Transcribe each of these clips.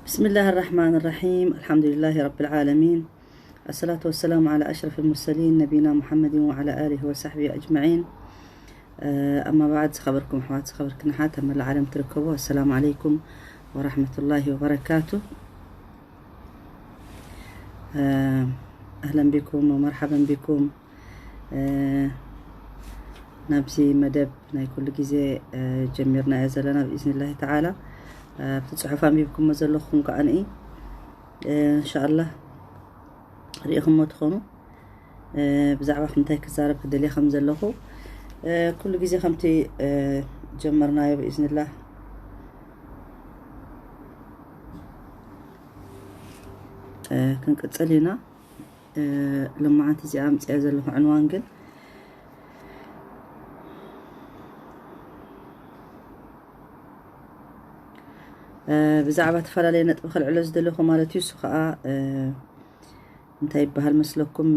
بسم الله الرحمن الرحيم. الحمد لله رب العالمين. الصلاة والسلام على أشرف المرسلين نبينا محمد وعلى آله وصحبه أجمعين. أما بعد، ዝኸበርኩም ኣሕዋት፣ ዝኸበርክን ኣሓት ኣብ መላእ ዓለም ትርከቡ፣ السلام عليكم ورحمة الله وبركاته. ኣህለን ቢኩም ወመርሓበን ቢኩም። ናብዚ መደብ ናይ ኩሉ ግዜ ጀሚርናዮ ዘለና ብኢዝኒላሂ ተዓላ፣ ኣብቲ ጽሑፍ ኣንቢብኩሞ ዘለኹም ከኣ ንኢ እንሻኣላህ ርኢኹሞ ትኾኑ። ብዛዕባ እንታይ ክዛረብ ክደልየ ከም ዘለኹ ኩሉ ግዜ ከምቲ ጀመርናዮ ብኢዝኒላህ ክንቅጽል ኢና። ሎማዓንቲ እዚኣ ኣምፅኣ ዘለኹ ዕንዋን ግን ብዛዕባ ተፈላለየ ነጥቢ ከልዕሎ ዝደለኹ ማለት እዩ። እሱ ከዓ እንታይ ይበሃል መስለኩም?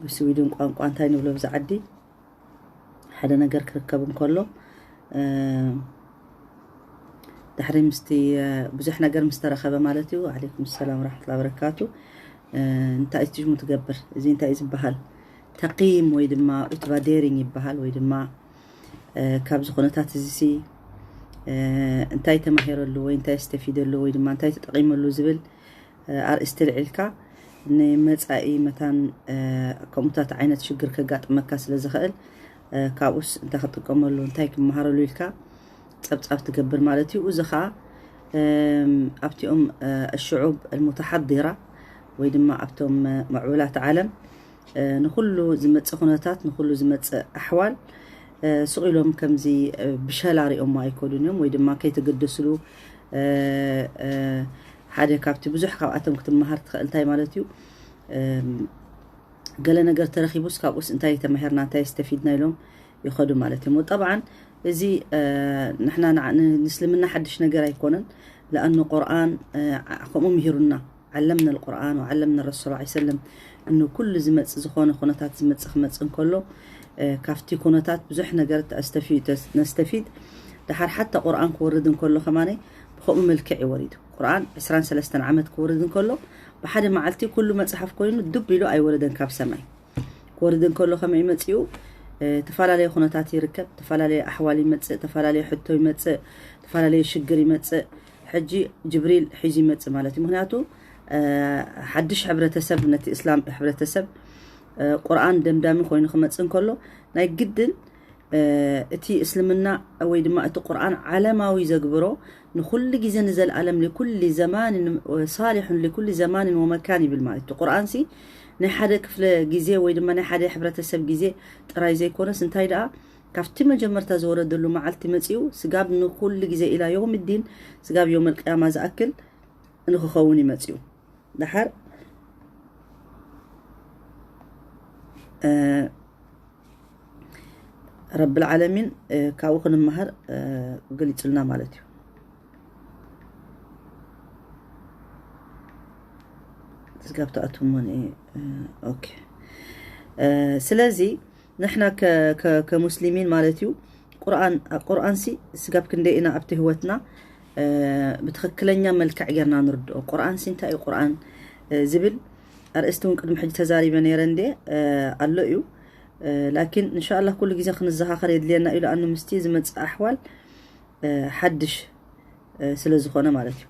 ብስዊድን ቋንቋ እንታይ ንብሎ ብዛ ዓዲ ሓደ ነገር ክርከብ እንከሎ ድሕሪ ምስቲ ብዙሕ ነገር ምስ ተረኸበ ማለት እዩ። ዓለይኩም ሰላም ወራሕመቱላ በረካቱ። እንታይ እዩ ሽሙ ትገብር? እዚ እንታይ እዩ ዝበሃል? ተቂም ወይ ድማ ኡትቫዴሪንግ ይበሃል። ወይ ድማ ካብዚ ኩነታት እዚ ሲ እንታይ ተማሂረሉ ወይ እንታይ ዝተፊደሉ ወይ ድማ እንታይ ተጠቂመሉ ዝብል ኣርእስቲ ልዒልካ ንመጻኢ መታን ከምኡታት ዓይነት ሽግር ከጋጥመካ ስለ ዝኽእል ካብኡስ እንታይ ክጥቀመሉ እንታይ ክመሃረሉ ኢልካ ጸብጻብ ትገብር ማለት እዩ። እዚ ኸኣ ኣብቲኦም ሽዑብ ኣልሙተሓዲራ ወይ ድማ ኣብቶም ምዕቡላት ዓለም ንኩሉ ዝመጽእ ኩነታት ንኩሉ ዝመጽእ ኣሕዋል ስቕ ኢሎም ከምዚ ብሸላ ሪኦሞ ኣይኮዱን እዮም ወይ ድማ ከይተገደስሉ ሓደ ካብቲ ብዙሕ ካብኣቶም ክትመሃር ትኽእል እንታይ ማለት እዩ ገለ ነገር ተረኺቡስ ካብኡስ እንታይ ተማሂርና እንታይ ዝተፊድና ኢሎም ይኸዱ ማለት እዮም። ጠብዓን እዚ ንሕና ንስልምና ሓድሽ ነገር ኣይኮነን። ለኣኑ ቁርኣን ከምኡ ምሂሩና ዓለምና القرآن وعلمنا الرسول صلى الله عليه وسلم እኑ ኩሉ ዝመፅእ ዝኾነ ኩነታት ዝመፅእ ክመፅእ እንከሎ ካብቲ ኩነታት ብዙሕ ነገር ነስተፊድ። ደሓር ሓታ ቁርኣን ክወርድ እንከሎ ከማነ ብከምኡ መልክዕ እዩ ወሪዱ። ቁርኣን ዕስራን ሰለስተን ዓመት ክወርድ እንከሎ ብሓደ መዓልቲ ኩሉ መፅሓፍ ኮይኑ ድብ ኢሉ ኣይወረደን ካብ ሰማይ። ክወርድ እንከሎ ከመይ መፂኡ ተፈላለየ ኩነታት ይርከብ። ተፈላለየ ኣሕዋል ይመፅእ፣ ተፈላለየ ሕቶ ይመፅእ፣ ተፈላለየ ሽግር ይመፅእ። ሕጂ ጅብሪል ሒዙ ይመፅእ ማለት እዩ። ምክንያቱ ሓድሽ ሕብረተሰብ ነቲ እስላም ሕብረተሰብ ቁርኣን ደምዳሚ ኮይኑ ክመፅእ እንከሎ ናይ ግድን እቲ እስልምና ወይ ድማ እቲ ቁርኣን ዓለማዊ ዘግብሮ ንኩሉ ግዜ ንዘለኣለም ሊኩሊ ዘማንን ሳሊሑን ሊኩሊ ዘማንን ወመካን ይብል ማለት እዩ። ቁርኣን ሲ ናይ ሓደ ክፍለ ግዜ ወይ ድማ ናይ ሓደ ሕብረተሰብ ግዜ ጥራይ ዘይኮነስ እንታይ ደኣ ካብቲ መጀመርታ ዝወረደሉ መዓልቲ መፂኡ ስጋብ ንኩሉ ግዜ ኢላ ዮም ዲን ስጋብ ዮም ልቅያማ ዝኣክል ንክኸውን ይመፅኡ። ደሓር ረብል ዓለሚን ካብኡ ክንመሃር ገሊፁልና ማለት እዩ። ስጋብ ተኣትሞ ኦኬ። ስለዚ ንሕና ከሙስሊሚን ማለት እዩ ቁርኣን ቁርኣን ሲ ስጋብ ክንደይ ኢና ኣብቲ ህይወትና ብትኽክለኛ መልክዕ ጌርና ንርድኦ። ቁርኣን ሲ እንታይ እዩ ቁርኣን ዝብል ኣርእስቲ እውን ቅድሚ ሕጂ ተዛሪበ ነይረ እንደ ኣሎ እዩ። ላኪን እንሻላ ኩሉ ግዜ ክንዘኻኸር የድልየና እዩ። ለኣኑ ምስቲ ዝመፅእ ኣሕዋል ሓድሽ ስለ ዝኾነ ማለት እዩ።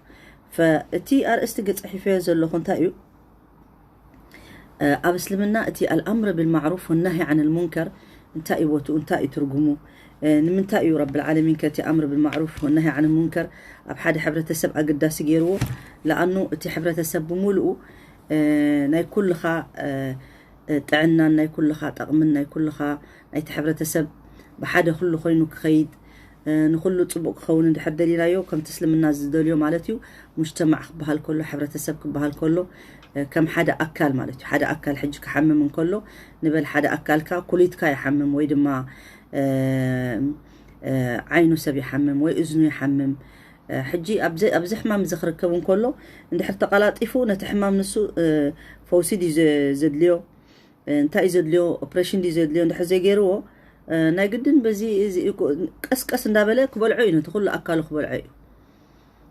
እቲ ኣርእስቲ ገፅሒፈዮ ዘለኹ እንታይ እዩ? ኣብ እስልምና እቲ ኣልኣምር ብልማዕሩፍ ወናሂ ዓን ልሙንከር እንታይ እዩ ቦትኡ እንታይ እዩ ትርጉሙ? ንምንታይ እዩ ረብል ዓለሚን ከቲ ኣምር ብልማዕሩፍ ወናሂ ዓን ልሙንከር ኣብ ሓደ ሕብረተሰብ ኣገዳሲ ገይርዎ? ለኣኑ እቲ ሕብረተሰብ ብምሉኡ ናይ ኩልኻ ጥዕናን ናይ ኩልኻ ጠቕምን ናይ ኩልኻ ናይቲ ሕብረተሰብ ብሓደ ኩሉ ኮይኑ ክኸይድ ንኩሉ ፅቡቅ ክኸውን እንድሕር ደሊናዮ ከምቲ እስልምና ዝደልዮ ማለት እዩ። ሙጅተማዕ ክበሃል ከሎ ሕብረተሰብ ክበሃል ከሎ ከም ሓደ ኣካል ማለት እዩ። ሓደ ኣካል ሕጂ ክሓምም እንከሎ ንበል ሓደ ኣካልካ ኩሊትካ ይሓምም ወይ ድማ ዓይኑ ሰብ ይሓምም ወይ እዝኑ ይሓምም። ሕጂ ኣብዚ ሕማም እዚ ክርከብ እንከሎ እንድሕር ተቀላጢፉ ነቲ ሕማም ንሱ ፈውሲ ድዩ ዘድልዮ እንታይ እዩ ዘድልዮ ኦፕሬሽን ድዩ ዘድልዮ እንድሕር ዘይገይርዎ ናይ ግድን በዚ ቀስቀስ እንዳበለ ክበልዖ እዩ ነቲ ኩሉ ኣካሉ ክበልዖ እዩ።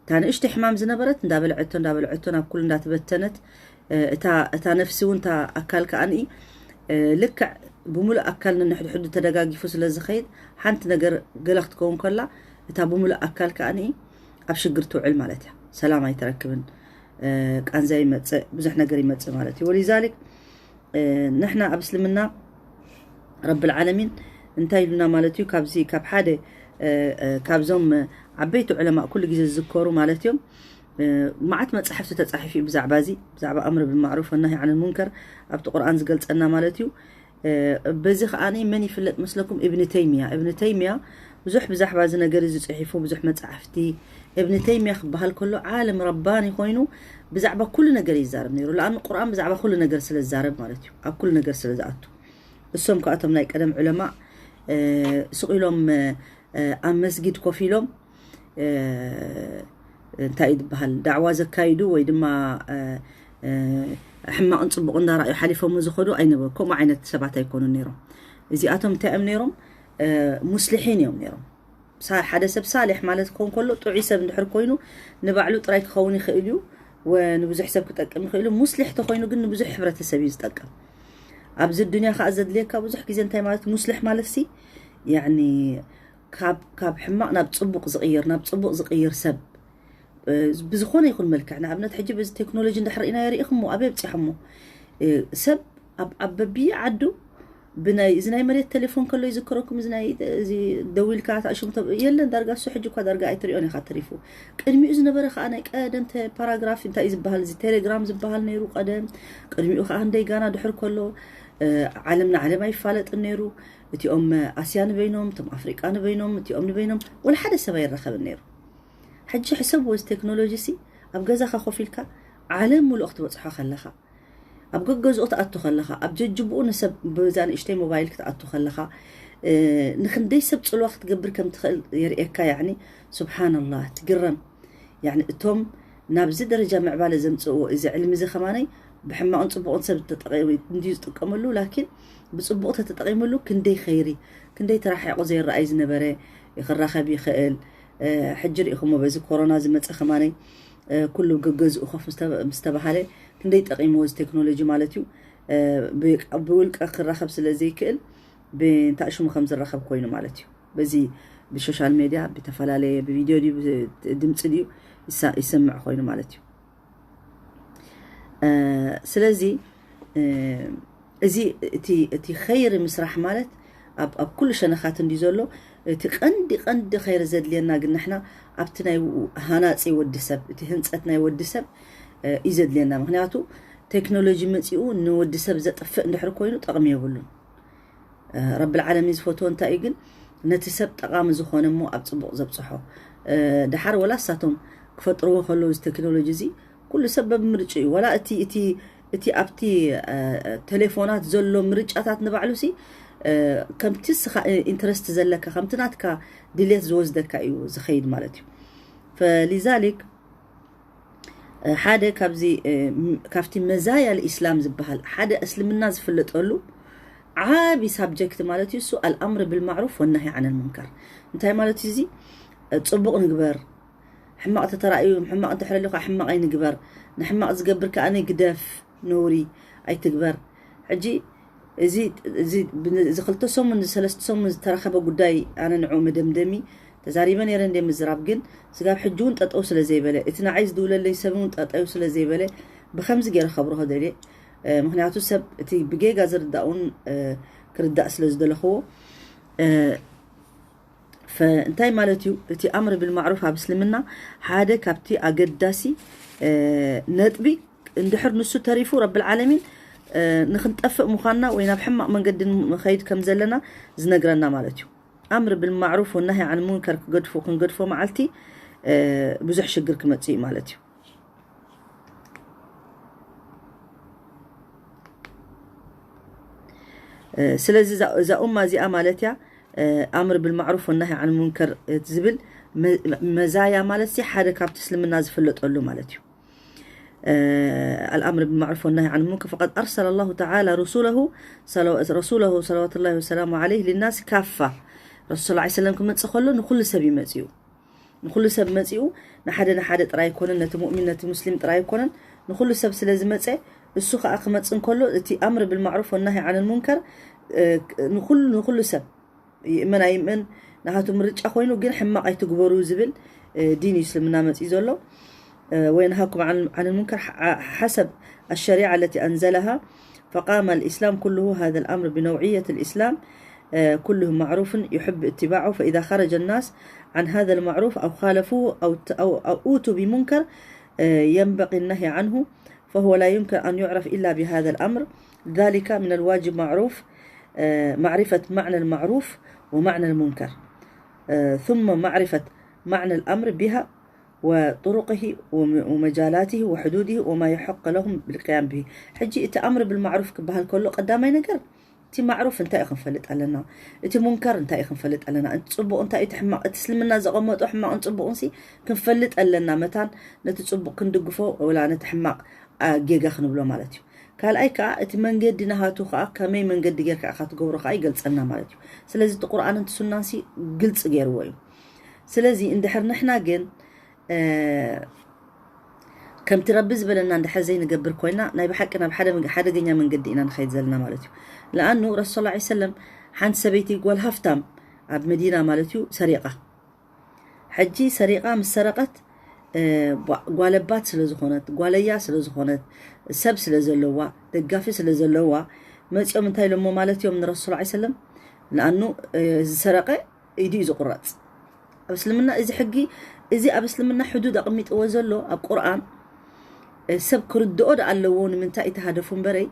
እታ ንእሽተይ ሕማም ዝነበረት እንዳበልዐቶ እንዳበልዐቶ ናብ ኩሉ እንዳተበተነት፣ እታ ነፍሲ እውን እታ ኣካል ከኣ ልክዕ ብምሉእ ኣካል ነንሕድሕዱ ተደጋጊፉ ስለ ዝኸይድ፣ ሓንቲ ነገር ገለ ክትከውን ከላ እታ ብምሉእ ኣካል ከኣ ኣብ ሽግር ትውዕል ማለት እያ። ሰላም ኣይትረክብን። ቃንዛ ይመፅእ፣ ብዙሕ ነገር ይመፅእ ማለት እዩ። ወሊዛሊክ ንሕና ኣብ እስልምና ረብል ዓለሚን እንታይ ኢሉና ማለት እዩ? ካብዚ ካብ ሓደ ካብዞም ዓበይቲ ዑለማ ኩሉ ግዜ ዝዝከሩ ማለት እዮም። መዓት መጻሕፍቲ ተጻሒፉ እዩ ብዛዕባ እዚ፣ ብዛዕባ ኣምር ብልማዕሩፍ ወናሂ ዓን ሙንከር ኣብቲ ቁርኣን ዝገልጸና ማለት እዩ። በዚ ከኣ መን ይፍለጥ መስለኩም? እብኒ ተይሚያ። እብኒ ተይሚያ ብዙሕ ብዛዕባ እዚ ነገር እዚ ጽሒፉ፣ ብዙሕ መጻሕፍቲ። እብኒ ተይሚያ ክበሃል ከሎ ዓለም ረባኒ ኮይኑ ብዛዕባ ኩሉ ነገር ይዛረብ ነይሩ። ለኣኑ ቁርኣን ብዛዕባ ኩሉ ነገር ስለ ዝዛረብ ማለት እዩ፣ ኣብ ኩሉ ነገር ስለ ዝኣቱ። እሶም ከኣቶም ናይ ቀደም ዑለማ ስቕ ኢሎም ኣብ መስጊድ ኮፍ ኢሎም እንታይ እዩ ዝበሃል፣ ዳዕዋ ዘካይዱ ወይ ድማ ሕማቕን ፅቡቕ እንዳረኣዩ ሓሊፎም ዝኸዱ ኣይነበሩ። ከምኡ ዓይነት ሰባት ኣይኮኑን ነይሮም። እዚኣቶም እንታይ እዮም ነይሮም? ሙስሊሒን እዮም ነይሮም። ሓደ ሰብ ሳሌሕ ማለት ክኸውን ከሎ ጥዑይ ሰብ እንድሕር ኮይኑ ንባዕሉ ጥራይ ክኸውን ይኽእል እዩ፣ ንብዙሕ ሰብ ክጠቅም ይኽእል እዩ። ሙስሊሕ ተኮይኑ ግን ንብዙሕ ሕብረተሰብ እዩ ዝጠቅም። ኣብዚ ዱንያ ከዓ ዘድልየካ ብዙሕ ግዜ እንታይ ማለት ሙስሊሕ ማለት ሲ ያኒ ካብ ሕማቕ ናብ ፅቡቕ ዝቕይር፣ ናብ ፅቡቕ ዝቕይር ሰብ ብዝኾነ ይኹን መልክዕ። ንኣብነት ሕጂ በዚ ቴክኖሎጂ እንድሕር ርኢናዮ ርኢኹሞ ኣበይ ኣብፂሖሞ? ሰብ ኣብ በብየ ዓዱ ብናይ እዚ ናይ መሬት ቴሌፎን ከሎ ይዝከረኩም፣ እዚ ናይ እዚ ደዊልካ ታሽሙ የለን። ዳርጋ እሱ ሕጂ እኳ ዳርጋ ኣይትሪኦን ኢኻ ተሪፉ። ቅድሚኡ ዝነበረ ከዓ ናይ ቀደም ፓራግራፍ እንታይ ዝበሃል፣ እዚ ቴሌግራም ዝበሃል ነይሩ ቀደም። ቅድሚኡ ከዓ እንደይ ጋና ድሕር ከሎ ዓለም ንዓለም ኣይፋለጥን ነይሩ። እቲኦም ኣስያ ንበይኖም፣ እቶም ኣፍሪቃ ንበይኖም፣ እቲኦም ንበይኖም፣ ወላ ሓደ ሰብ ኣይረኸብን ነይሩ። ሕጂ ሕሰብ ወዚ ቴክኖሎጂ ሲ ኣብ ገዛኻ ኮፍ ኢልካ ዓለም ሙሉእ ክትበፅሖ ከለኻ፣ ኣብ ገገዝኡ ክትኣቱ ከለኻ፣ ኣብ ጀጅብኡ ንሰብ ብዛ ንእሽተይ ሞባይል ክትኣቱ ከለኻ፣ ንክንደይ ሰብ ፅልዋ ክትገብር ከም ትኽእል የርእየካ። ያኒ ሱብሓነላህ ትግረም። ያኒ እቶም ናብዚ ደረጃ ምዕባለ ዘምፅእዎ እዚ ዕልሚ እዚ ከማነይ ብሕማቕን ፅቡቕን ሰብ ተጠቒሙ እንድዩ ዝጥቀመሉ፣ ላኪን ብፅቡቕ ተተጠቒሙሉ ክንደይ ኸይሪ፣ ክንደይ ተራሒቑ ዘይረኣይ ዝነበረ ክራኸብ ይኽእል። ሕጂ ርኢኹሞ በዚ ኮሮና ዝመፀ ከማነይ ኩሉ ገገዝኡ ኮፍ ምስ ተባሃለ ክንደይ ጠቒምዎ እዚ ቴክኖሎጂ ማለት እዩ። ብውልቀ ክራኸብ ስለ ዘይክእል ብእንታይ ሽሙ ከም ዝራኸብ ኮይኑ ማለት እዩ። በዚ ብሶሻል ሜድያ ብተፈላለየ ብቪድዮ ድዩ ድምፂ ድዩ ይሰምዕ ኮይኑ ማለት እዩ። ስለዚ እዚ እቲ ኸይሪ ምስራሕ ማለት ኣብ ኩሉ ሸነኻት እንዲ ዘሎ፣ እቲ ቀንዲ ቀንዲ ኸይሪ ዘድልየና ግን ንሕና ኣብቲ ናይ ሃናፂ ወዲ ሰብ፣ እቲ ህንፀት ናይ ወዲ ሰብ እዩ ዘድልየና። ምክንያቱ ቴክኖሎጂ መፂኡ ንወዲ ሰብ ዘጥፍእ እንድሕር ኮይኑ ጠቕሚ የብሉን። ረብል ዓለሚን ዝፈትዎ እንታይ እዩ ግን ነቲ ሰብ ጠቓሚ ዝኾነ እሞ ኣብ ፅቡቕ ዘብፅሖ። ደሓር ወላ እሳቶም ክፈጥርዎ ከለዉ እዚ ቴክኖሎጂ እዚ ኩሉ ሰብ በብምርጭ እዩ። ወላ እቲ እቲ እቲ ኣብቲ ቴሌፎናት ዘሎ ምርጫታት ንባዕሉ ሲ ከምቲ ስኻ ኢንትረስት ዘለካ ከምቲ ናትካ ድሌት ዝወስደካ እዩ ዝኸይድ ማለት እዩ። ፈሊዛሊክ ሓደ ካብዚ ካብቲ መዛያ ልኢስላም ዝበሃል ሓደ እስልምና ዝፍለጠሉ ዓቢ ሳብጀክት ማለት እዩ። እሱ ኣልኣምር ብልማዕሩፍ ወናሂ ዓነል ሙንከር እንታይ ማለት እዩ? እዚ ፅቡቕ ንግበር፣ ሕማቕ ተተራእዩ ሕማቕ እንተሕረልዩ ከዓ ሕማቕ ኣይንግበር፣ ንሕማቕ ዝገብር ከዓ ግደፍ፣ ነውሪ ኣይትግበር። ሕጂ እዚ እዚ እዚ ክልተ ሰሙን ሰለስተ ሰሙን ዝተረኸበ ጉዳይ ኣነ ንዑ መደምደሚ ተዛሪበ ነይረ እንደ ምዝራብ ግን ስጋብ ሕጂ እውን ጠጠው ስለ ዘይበለ እቲ ንዓይ ዝድውለለይ ሰብ እውን ጠጠው ስለ ዘይበለ ብከምዚ ገይረ ከብርሆ ደልየ። ምክንያቱ ሰብ እቲ ብጌጋ ዝርዳእ እውን ክርዳእ ስለ ዝደለኽዎ እንታይ ማለት እዩ? እቲ ኣምር ብልማዕሩፍ ኣብ እስልምና ሓደ ካብቲ ኣገዳሲ ነጥቢ እንድሕር ንሱ ተሪፉ ረብል ዓለሚን ንክንጠፍእ ምዃንና ወይ ናብ ሕማቕ መንገዲ ንኸይድ ከም ዘለና ዝነግረና ማለት እዩ። ኣምር ብልማዕሩፍ ወናሂ ዓን ሙንከር ክገድፎ ክንገድፎ መዓልቲ ብዙሕ ሽግር ክመፅእ እዩ ማለት እዩ። ስለዚ እዛ ኡማ እዚኣ ማለት እያ ኣምር ብልማዕሩፍ ወናሂ ዓን ሙንከር ዝብል መዛያ ማለት ሲ ሓደ ካብቲ እስልምና ዝፍለጠሉ ማለት እዩ። ኣልኣምር ብልማዕሩፍ ወናሂ ዓን ሙንከር ፈቀድ ኣርሰለ ላሁ ተዓላ ረሱለሁ ረሱለሁ ሰለዋት ላሂ ወሰላሙ ዓለይህ ሊናስ ካፋ። ረሱል ሰለላሁ ዓለይሂ ወሰለም ክመፅእ ከሎ ንኩሉ ሰብ ይመፅኡ። ንኹሉ ሰብ መጺኡ፣ ንሓደ ንሓደ ጥራይ ኣይኮነን፣ ነቲ ሙእሚን ነቲ ሙስሊም ጥራይ ኣይኮነን፣ ንኹሉ ሰብ ስለ ዝመጸ፣ እሱ ኸኣ ክመጽእ እንከሎ እቲ ኣምር ብልማዕሩፍ ወናሂ ዓን ልሙንከር ንኹሉ ንኹሉ ሰብ ይእመን ኣይእመን ናሃቱ ምርጫ ኮይኑ፣ ግን ሕማቕ ኣይትግበሩ ዝብል ዲን እዩ እስልምና መጺኡ ዘሎ። وينهاكم عن عن المنكر حسب الشريعة التي أنزلها. فقام الإسلام كله هذا الأمر بنوعية الإسلام، كله معروف يحب اتباعه، فإذا خرج الناس عن هذا المعروف أو خالفوه أو أو أو أوتوا بمنكر ينبغي النهي عنه، فهو لا يمكن أن يعرف إلا بهذا الأمر. ذلك من الواجب معروف، معرفة معنى المعروف ومعنى المنكر، ثم معرفة معنى الأمر بها وطرقه ومجالاته وحدوده وما يحق لهم بالقيام به. ሕጂ እቲ ኣምር ብልማዕሩፍ ክበሃል ከሎ ቀዳማይ ነገር እቲ ማዕሩፍ እንታይ እዩ ክንፈልጥ ኣለና፣ እቲ ሙንከር እንታይ እዩ ክንፈልጥ ኣለና፣ እቲ ፅቡቕ እንታይ እዩ፣ እቲ ሕማቕ፣ እቲ እስልምና ዘቐመጦ ሕማቕን ፅቡቕን ሲ ክንፈልጥ ኣለና። መታን ነቲ ፅቡቕ ክንድግፎ ወላ ነቲ ሕማቕ ጌጋ ክንብሎ ማለት እዩ። ካልኣይ ከዓ እቲ መንገዲ ናሃቱ ከዓ ከመይ መንገዲ ጌርካ ኢኻ ትገብሮ ከዓ ይገልፀና ማለት እዩ። ስለዚ እቲ ቁርኣን እቲ ሱናን ሲ ግልፂ ገይርዎ እዩ። ስለዚ እንድሕር ንሕና ግን ከምቲ ረቢ ዝበለና እንድሕር ዘይንገብር ኮይና ናይ ብሓቂ ናብ ሓደ ሓደገኛ መንገዲ ኢና ንኸይድ ዘለና ማለት እዩ። ለኣኑ ረሱል ላ ሰለም ሓንቲ ሰበይቲ ጓል ሃፍታም ኣብ መዲና ማለት እዩ ሰሪቓ። ሕጂ ሰሪቓ ምስ ሰረቐት ጓለባት ስለ ዝኾነት፣ ጓለያ ስለ ዝኾነት፣ ሰብ ስለ ዘለዋ፣ ደጋፊ ስለ ዘለዋ መፂኦም እንታይ ኢሎሞ ማለት እዮም ንረሱል ላ ሰለም? ለኣኑ ዝሰረቐ ኢዱ እዩ ዝቁረፅ። ኣብ እስልምና እዚ ሕጊ እዚ ኣብ እስልምና ሕዱድ ኣቐሚጥዎ ዘሎ ኣብ ቁርኣን ሰብ ክርድኦ ደኣ ኣለዎ ንምንታይ እቲ ሃደፉ እምበረይ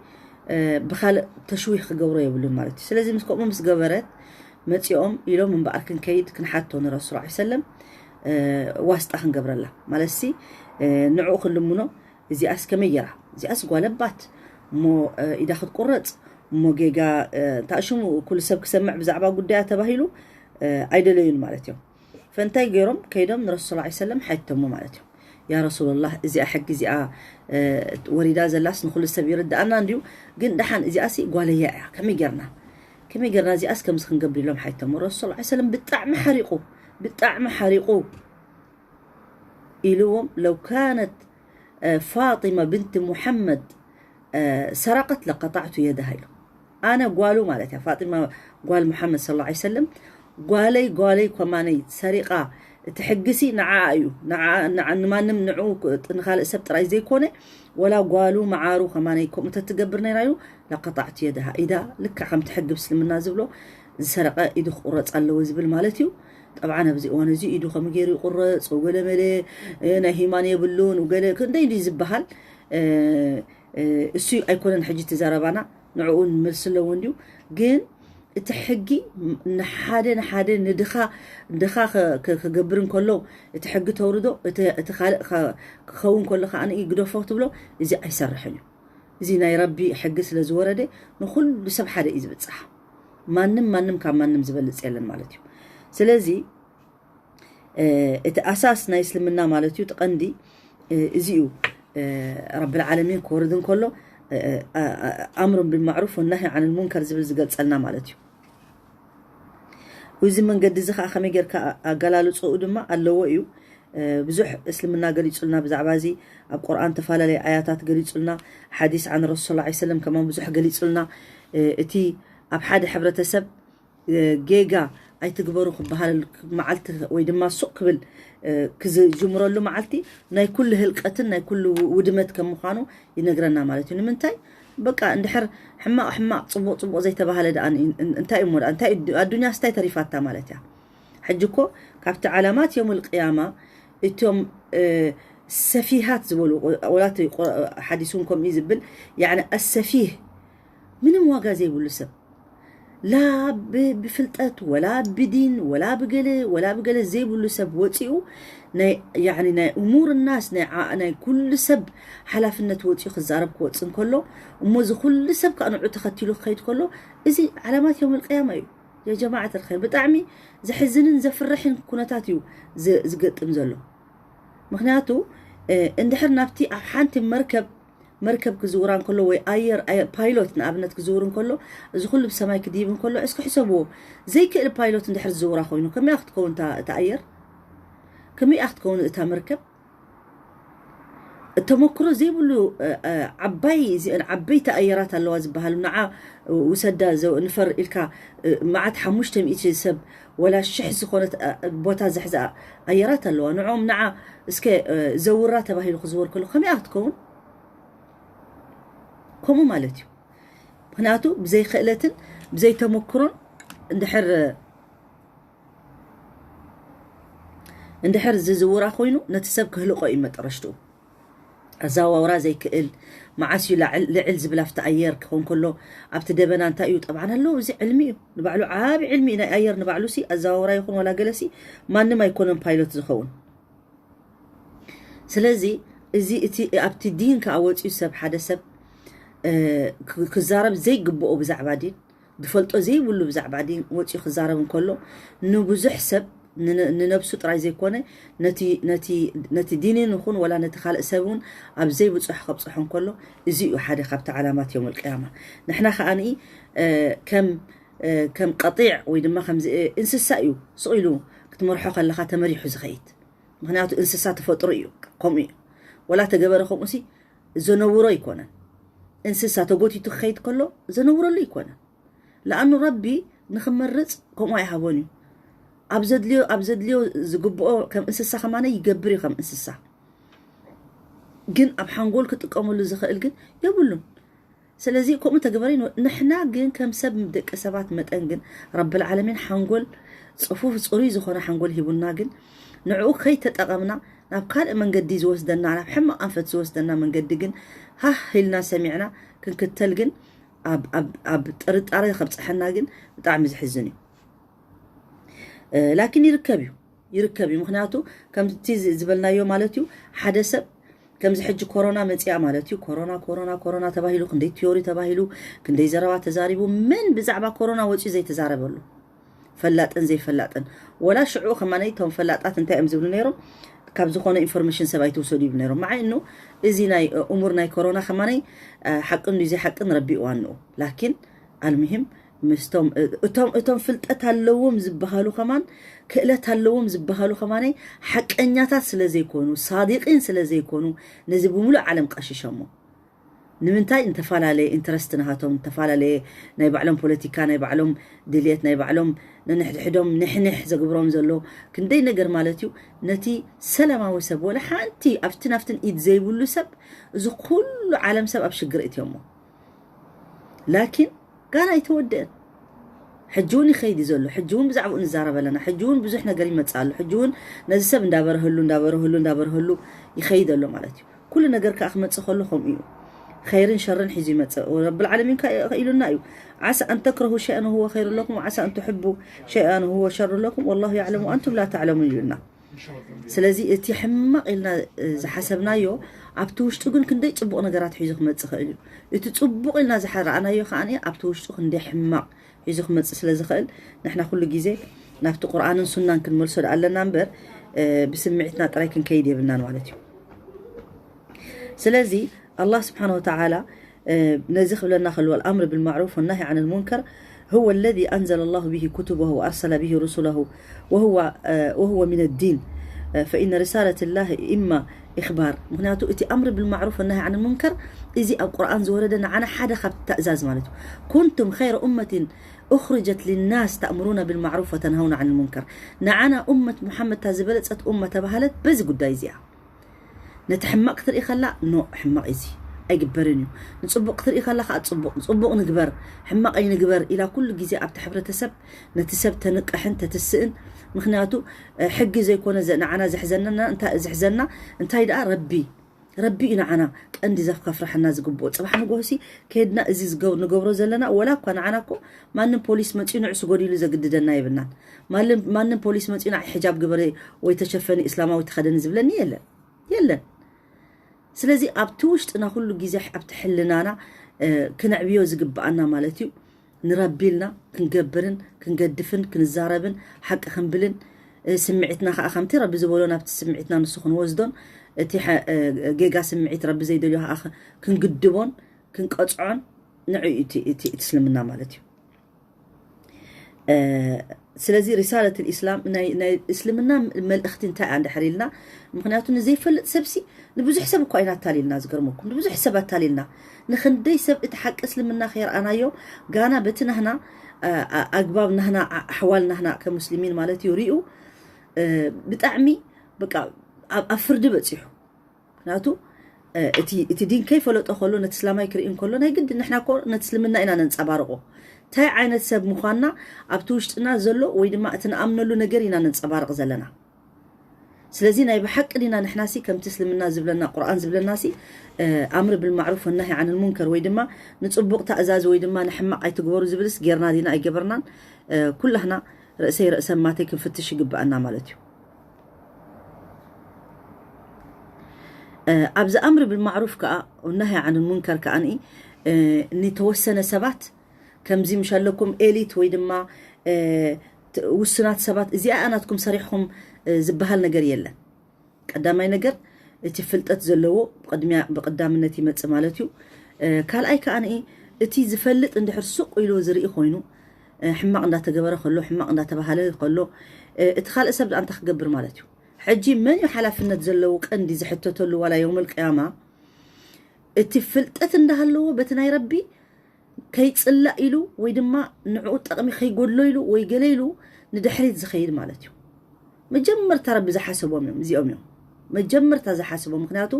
ብካልእ ተሽዊህ ክገብሮ የብሉን ማለት እዩ። ስለዚ ምስ ከምኡ ምስ ገበረት መፂኦም ኢሎም እምበኣር ክንከይድ ክንሓቶ ንረሱል ላ ሰለም ዋስጣ ክንገብረላ ማለት ሲ ንዕኡ ክንልምኖ እዚኣስ ከመይ ገይራ እዚኣስ ጓለባት እሞ ኢዳ ክትቁረፅ እሞ ጌጋ እንታይ ሽሙ ኩሉ ሰብ ክሰምዕ ብዛዕባ ጉዳያ ተባሂሉ ኣይደለዩን ማለት እዮም። ፈንታይ ገይሮም ከይዶም ንረሱል ላ ሰለም ሓይተሞ ማለት እዮም። ያ ረሱሉላህ እዚኣ ሕጊ እዚኣ ወሪዳ ዘላስ ንኩሉ ሰብ ይርድኣና እንድዩ፣ ግን ደሓን እዚኣሲ ጓለያ እያ ከመይ ገርና ከመይ ገርና እዚኣስ ከምዚ ክንገብር ኢሎም ሓይተሞ ረሱል ላ ሰለም ብጣዕሚ ሓሪቑ ብጣዕሚ ሓሪቑ ኢልዎም ለው ካነት ፋጢማ ብንት ሙሐመድ ሰረቀት ለቀጣዕቱ የደሃ ኢሉ። ኣነ ጓሉ ማለት እያ ፋጢማ ጓል ሙሐመድ ስለ ላ ሰለም ጓለይ ጓለይ ኮማነይ ሰሪቃ እቲ ሕግሲ ንዓኣ እዩ ንማንም ንዑ ንካልእ ሰብ ጥራይ ዘይኮነ ወላ ጓሉ መዓሩ ከማነይ ከምኡ ተትገብር ነይራ እዩ ለቀጣዕቱ የደሃ ኢዳ ልክዕ ከምቲ ሕጊ ብስልምና ዝብሎ ዝሰረቀ ኢዱ ክቁረፅ ኣለዎ ዝብል ማለት እዩ። ጠብዓ ኣብዚ እዋን እዚ ኢዱ ከም ገይሩ ይቁረፅ ወገለ መለ ናይ ሂማን የብሉን ወገለ ክንደይ እንዲ ዝበሃል እሱ ኣይኮነን ሕጂ እቲ ዘረባና ንዕኡ ንመልስ ኣለዎ እንዲዩ ግን እቲ ሕጊ ንሓደ ንሓደ ንድኻ ድኻ ክገብር እንከሎ እቲ ሕጊ ተውርዶ እቲ ካልእ ክኸውን ከሎ ከዓ ግደፎ ትብሎ እዚ ኣይሰርሕን እዩ። እዚ ናይ ረቢ ሕጊ ስለ ዝወረደ ንኩሉ ሰብ ሓደ እዩ ዝብፅሓ። ማንም ማንም ካብ ማንም ዝበልፅ የለን ማለት እዩ። ስለዚ እቲ ኣሳስ ናይ እስልምና ማለት እዩ፣ እቲ ቀንዲ እዚ እዩ። ረብል ዓለሚን ክወርድ እንከሎ ኣምሩን ብልማዕሩፍ ወናሂ ዓን ልሙንከር ዝብል ዝገልፀልና ማለት እዩ። እዚ መንገዲ እዚ ከዓ ከመይ ጌርካ ኣገላልፅኡ ድማ ኣለዎ እዩ። ብዙሕ እስልምና ገሊፁልና ብዛዕባ እዚ ኣብ ቁርኣን ተፈላለየ ኣያታት ገሊፁልና ሓዲስ ዓን ረሱል ላ ሰለም ከማን ብዙሕ ገሊፁልና እቲ ኣብ ሓደ ሕብረተሰብ ጌጋ ኣይትግበሩ ክበሃል መዓልቲ ወይ ድማ ሱቕ ክብል ክዝጅምረሉ መዓልቲ ናይ ኩሉ ህልቀትን ናይ ኩሉ ውድመት ከም ምዃኑ ይነግረና ማለት እዩ። ንምንታይ በቃ እንድሕር ሕማቕ ሕማቕ ፅቡቕ ፅቡቕ ዘይተባሃለ ደኣ እንታይ እሞ እንታይ ኣዱንያስ እንታይ ተሪፋታ ማለት እያ። ሕጂ እኮ ካብቲ ዓላማት ዮም ልቅያማ እቶም ሰፊሃት ዝበሉ ወላት ሓዲስ እውን ከምኡ ዝብል ያኒ ኣሰፊህ ምንም ዋጋ ዘይብሉ ሰብ ላ ብፍልጠት ወላ ብዲን ወላ ብገለ ወላ ብገለ ዘይብሉ ሰብ ወፂኡ ናይ እሙር ናስ ናይ ኩሉ ሰብ ሓላፍነት ወፂኡ ክዛረብ ክወፅ እንከሎ እሞ እዚ ኩሉ ሰብ ከዓ ንዑ ተኸቲሉ ክኸይድ ከሎ እዚ ዓላማት ዮም ልቅያማ እዩ። የጀማዓት ልኸይር ብጣዕሚ ዘሕዝንን ዘፍርሕን ኩነታት እዩ ዝገጥም ዘሎ። ምክንያቱ እንድሕር ናብቲ ኣብ ሓንቲ መርከብ መርከብ ክዝውራ እንከሎ ወይ ኣየር ፓይሎት ንኣብነት ክዝውር እንከሎ እዚ ኩሉ ብሰማይ ክድይብ እንከሎ እስኪ ሕሰብዎ ዘይክእል ፓይሎት እንድሕር ዝዝውራ ኮይኑ ከመያ ክትከውን እታ ኣየር ከመይ ክትከውን እታ መርከብ? ተመክሮ ዘይብሉ ዓባይ እዚአን ዓበይቲ ኣየራት ኣለዋ ዝበሃሉ ንዓ ውሰዳ ንፈር ኢልካ፣ መዓት ሓሙሽተ ሚእቲ ሰብ ወላ ሽሕ ዝኾነት ቦታ ዘሕዝኣ ኣየራት ኣለዋ። ንዕኦም ንዓ እስከ ዘውራ ተባሂሉ ክዝወር ከሎ ከመይ ክትከውን? ከምኡ ማለት እዩ። ምክንያቱ ብዘይ ክእለትን ብዘይ ተመክሮን እንድሕር እንድሕር ዝዝውራ ኮይኑ ነቲ ሰብ ክህልቆ እዩ መጠረሽትኡ። ኣዘዋውራ ዘይክእል፣ መዓስ እዩ ልዕል ዝብል ኣብቲ ኣየር ክኾን ከሎ ኣብቲ ደበና እንታይ እዩ ጠብዓን ኣለዎ። እዚ ዕልሚ እዩ፣ ንባዕሉ ዓብ ዕልሚ እዩ ናይ ኣየር። ንባዕሉ ሲ ኣዘዋውራ ይኹን ዋላ ገለሲ ማንም ኣይኮነን ፓይሎት ዝኸውን። ስለዚ እዚ እቲ ኣብቲ ዲን ከዓ ወፂኡ ሰብ ሓደ ሰብ ክዛረብ ዘይግብኦ ብዛዕባ ዲን ዝፈልጦ ዘይብሉ ብዛዕባ ዲን ወፂኡ ክዛረብ እንከሎ ንብዙሕ ሰብ ንነብሱ ጥራይ ዘይኮነ ነቲ ዲንን ይኹን ወላ ነቲ ካልእ ሰብ እውን ኣብ ዘይብፅሖ ከብፅሖ እንከሎ እዚ እዩ ሓደ ካብቲ ዓላማት ዮም ልቅያማ። ንሕና ከዓ ከም ከም ቀጢዕ ወይ ድማ ከምዚ እንስሳ እዩ ስቕ ኢሉ ክትመርሖ ከለካ ተመሪሑ ዝኸይድ። ምክንያቱ እንስሳ ተፈጥሮ እዩ፣ ከምኡ እዩ። ወላ ተገበረ ከምኡ ሲ ዘነውሮ ኣይኮነን። እንስሳ ተጎቲቱ ክኸይድ ከሎ ዘነውረሉ ኣይኮነን። ለኣኑ ረቢ ንክመርፅ ከምኡ ኣይሃቦን እዩ። ኣብ ዘድልዮ ኣብ ዘድልዮ ዝግብኦ ከም እንስሳ ከማነ ይገብር እዩ። ከም እንስሳ ግን ኣብ ሓንጎል ክጥቀመሉ ዝኽእል ግን የብሉን። ስለዚ ከምኡ ተግበሪ። ንሕና ግን ከም ሰብ ደቂ ሰባት መጠን ግን ረብል ዓለሚን ሓንጎል ፅፉፍ ፅሩይ ዝኾነ ሓንጎል ሂቡና ግን ንዕኡ ከይተጠቐምና ናብ ካልእ መንገዲ ዝወስደና ናብ ሕማቕ ኣንፈት ዝወስደና መንገዲ ግን ሃህ ኢልና ሰሚዕና ክንክተል ግን ኣብ ጥርጣረ ከብፀሐና ግን ብጣዕሚ ዝሕዝን እዩ። ላኪን ይርከብ እዩ ይርከብ እዩ። ምክንያቱ ከምቲ ዝበልናዮ ማለት እዩ ሓደ ሰብ ከምዚ ሕጂ ኮሮና መፅኣ ማለት እዩ። ኮሮና ኮሮና ኮሮና ተባሂሉ ክንደይ ቲዮሪ ተባሂሉ ክንደይ ዘረባ ተዛሪቡ፣ መን ብዛዕባ ኮሮና ወፂኡ ዘይተዛረበሉ? ፈላጥን ዘይፈላጥን። ወላ ሽዑ ከማነይ እቶም ፈላጣት እንታይ እዮም ዝብሉ ነይሮም? ካብ ዝኾነ ኢንፎርሜሽን ሰብ ኣይትውሰዱ ይብሉ ነይሮም። መዓይ እኑ እዚ ናይ እሙር ናይ ኮሮና ከማነይ ሓቅን ዘይሓቅን ረቢእዋ ንኡ። ላኪን ኣልሙሂም ምስቶም እቶም እቶም ፍልጠት ኣለዎም ዝበሃሉ ከማን ክእለት ኣለዎም ዝበሃሉ ከማነይ ሓቀኛታት ስለ ዘይኮኑ ሳዲቂን ስለ ዘይኮኑ ነዚ ብምሉእ ዓለም ቀሽሸሞ። ንምንታይ እንተፈላለየ ኢንትረስት ናሃቶም እንተፈላለየ ናይ ባዕሎም ፖለቲካ ናይ ባዕሎም ድልየት ናይ ባዕሎም ንንሕድሕዶም ንሕንሕ ዘግብሮም ዘሎ ክንደይ ነገር ማለት እዩ። ነቲ ሰላማዊ ሰብ ወላ ሓንቲ ኣብትን ኣብትን ኢድ ዘይብሉ ሰብ እዚ ኩሉ ዓለም ሰብ ኣብ ሽግር እትዮሞ። ላኪን ጋና ኣይተወደአን። ሕጂ እውን ይኸይድ እዩ ዘሎ። ሕጂ እውን ብዛዕባኡ ንዛረብ ኣለና። ሕጂ እውን ብዙሕ ነገር ይመፅእ ኣሎ። ሕጂ እውን ነዚ ሰብ እንዳበረህሉ እንዳበረህሉ እንዳበረህሉ ይኸይድ ኣሎ ማለት እዩ። ኩሉ ነገር ከዓ ክመፅእ ከሎ ከምኡ እዩ። ኸይርን ሸርን ሒዙ ይመፅእ። ረብል ዓለሚን ከዓ ኢሉና እዩ። ዓሳ ኣን ተክረሁ ሸይኣን ሁወ ኸይሩ ለኩም ዓሳ ኣን ትሕቡ ሸይኣን ሁወ ሸሩ ለኩም ወላሁ ያዕለሙ ኣንቱም ላ ተዕለሙን ኢሉና። ስለዚ እቲ ሕማቕ ኢልና ዝሓሰብናዮ ኣብቲ ውሽጡ ግን ክንደይ ፅቡቕ ነገራት ሒዙ ክመፅእ ይኽእል እዩ። እቲ ፅቡቕ ኢልና ዝሓረኣናዮ ከዓ ኣብቲ ውሽጡ ክንደይ ሕማቕ ሒዙ ክመፅእ ስለ ዝኽእል ንሕና ኩሉ ግዜ ናብቲ ቁርኣንን ሱናን ክንመልሶ ዶ ኣለና እምበር ብስምዒትና ጥራይ ክንከይድ የብልናን ማለት እዩ። ስለዚ ኣላህ ስብሓን ወተዓላ ነዚ ክብለና ከልዎ الأمر بالمعروف والنهي عن المنكر هو الذي أنزل الله به كتبه وأرسل به رسله وهو وهو من الدين فإن رسالة الله إما إخبار ምክንያቱ እቲ أمر بالمعروف والنهي عن المنكر እዚ ኣብ ቁርኣን ዝወረደ ንዓና ሓደ ካብ ትእዛዝ ማለት እዩ። كنتم خير أمة أخرجت للناس تأمرون بالمعروف وتنهون عن المنكر ንዓና ኡመት ሙሓመድ እታ ዝበለፀት ኡማ ተባሃለት በዚ ጉዳይ እዚኣ። ነቲ ሕማቕ ክትርኢ ከላ ኖ ሕማቕ እዚ ኣይግበርን እዩ፣ ንፅቡቕ ክትርኢ ከላ ከዓ ፅቡቕ ፅቡቕ ንግበር ሕማቕ ኣይንግበር ኢላ ኩሉ ግዜ ኣብቲ ሕብረተሰብ ነቲ ሰብ ተንቅሕን ተትስእን። ምክንያቱ ሕጊ ዘይኮነ ንዓና ዘሕዘና እንታይ እዩ ዘሕዘና? እንታይ ደኣ ረቢ ረቢ እዩ ንዓና ቀንዲ ዘፍካፍርሐና ዝግብኦ። ፅባሕ ንጎሆሲ ከድና እዚ ንገብሮ ዘለና ወላ እኳ ንዓና እኮ ማንም ፖሊስ መፅኡ ንዑ ስጎዲ ኢሉ ዘግድደና የብልናን። ማንም ፖሊስ መፅኡ ንዓይ ሕጃብ ግበሪ ወይ ተሸፈኒ እስላማዊ ተኸደኒ ዝብለኒ የለን የለን። ስለዚ ኣብቲ ውሽጥና ኩሉ ግዜ ኣብቲ ሕልናና ክነዕብዮ ዝግብኣና ማለት እዩ። ንረቢ ኢልና ክንገብርን ክንገድፍን ክንዛረብን ሓቂ ክንብልን ስምዒትና ከዓ ከምቲ ረቢ ዝበሎ ናብቲ ስምዒትና ንሱ ክንወስዶን እቲ ጌጋ ስምዒት ረቢ ዘይደልዮ ከዓ ክንግድቦን ክንቀፅዖን ንዑ እቲ እስልምና ማለት እዩ። ስለዚ ሪሳለት ልእስላም ናይ እስልምና መልእኽቲ እንታይ እያ እንድሕር ኢልና፣ ምክንያቱ ንዘይፈልጥ ሰብሲ ንብዙሕ ሰብ እኳ ኢና ኣታሊልና። ዝገርመኩም ንብዙሕ ሰብ ኣታሊልና። ንክንደይ ሰብ እቲ ሓቂ እስልምና ከይረኣናዮ ጋና በቲ ናህና ኣግባብ ናህና ኣሕዋል ናህና ከሙስሊሚን ማለት እዩ ሪኡ ብጣዕሚ በቃ ኣብ ፍርዲ በፂሑ። ምክንያቱ እቲ ዲን ከይፈለጦ ከሎ ነቲ እስላማይ ክርኢ እንከሎ ናይ ግዲ ንሕና ኮ ነቲ እስልምና ኢና ነንፀባርቆ። እንታይ ዓይነት ሰብ ምኳንና ኣብቲ ውሽጥና ዘሎ ወይ ድማ እቲ ንኣምነሉ ነገር ኢና ነንፀባርቕ ዘለና። ስለዚ ናይ ብሓቂ ዲና ንሕናሲ ከምቲ እስልምና ዝብለና ቁርኣን ዝብለናሲ ኣምር ብልማዕሩፍ ወናሂ ዓን ልሙንከር ወይ ድማ ንፅቡቕ ታእዛዝ ወይ ድማ ንሕማቕ ኣይትግበሩ ዝብልስ ጌርና ዲና ኣይገበርናን? ኩላህና ርእሰይ ርእሰ ማተይ ክንፍትሽ ይግብኣና ማለት እዩ። ኣብዚ ኣምር ብልማዕሩፍ ከዓ ወናሂ ዓን ልሙንከር ከዓ ንተወሰነ ሰባት ከምዚ ምሸለኩም ኤሊት ወይ ድማ ውሱናት ሰባት እዚኣ ናትኩም ሰሪሕኩም ዝበሃል ነገር የለን። ቀዳማይ ነገር እቲ ፍልጠት ዘለዎ ቅድሚያ ብቀዳምነት ይመጽእ ማለት እዩ። ካልኣይ ከዓ እቲ ዝፈልጥ እንድሕር ሱቕ ኢሉ ዝርኢ ኮይኑ ሕማቕ እንዳተገበረ ከሎ ሕማቕ እንዳተባሃለ ከሎ እቲ ካልእ ሰብ ደኣ እንታይ ክገብር ማለት እዩ? ሕጂ መን እዩ ሓላፍነት ዘለዎ ቀንዲ ዝሕተተሉ ዋላ የውመል ቅያማ እቲ ፍልጠት እንዳሃለዎ በቲ ናይ ረቢ ከይጽላእ ኢሉ ወይ ድማ ንዕኡ ጠቕሚ ከይጎድሎ ኢሉ ወይ ገለ ኢሉ ንድሕሪት ዝኸይድ ማለት እዩ። መጀመርታ ረቢ ዝሓሰቦም እዮም እዚኦም እዮም መጀመርታ ዝሓስቦም። ምክንያቱ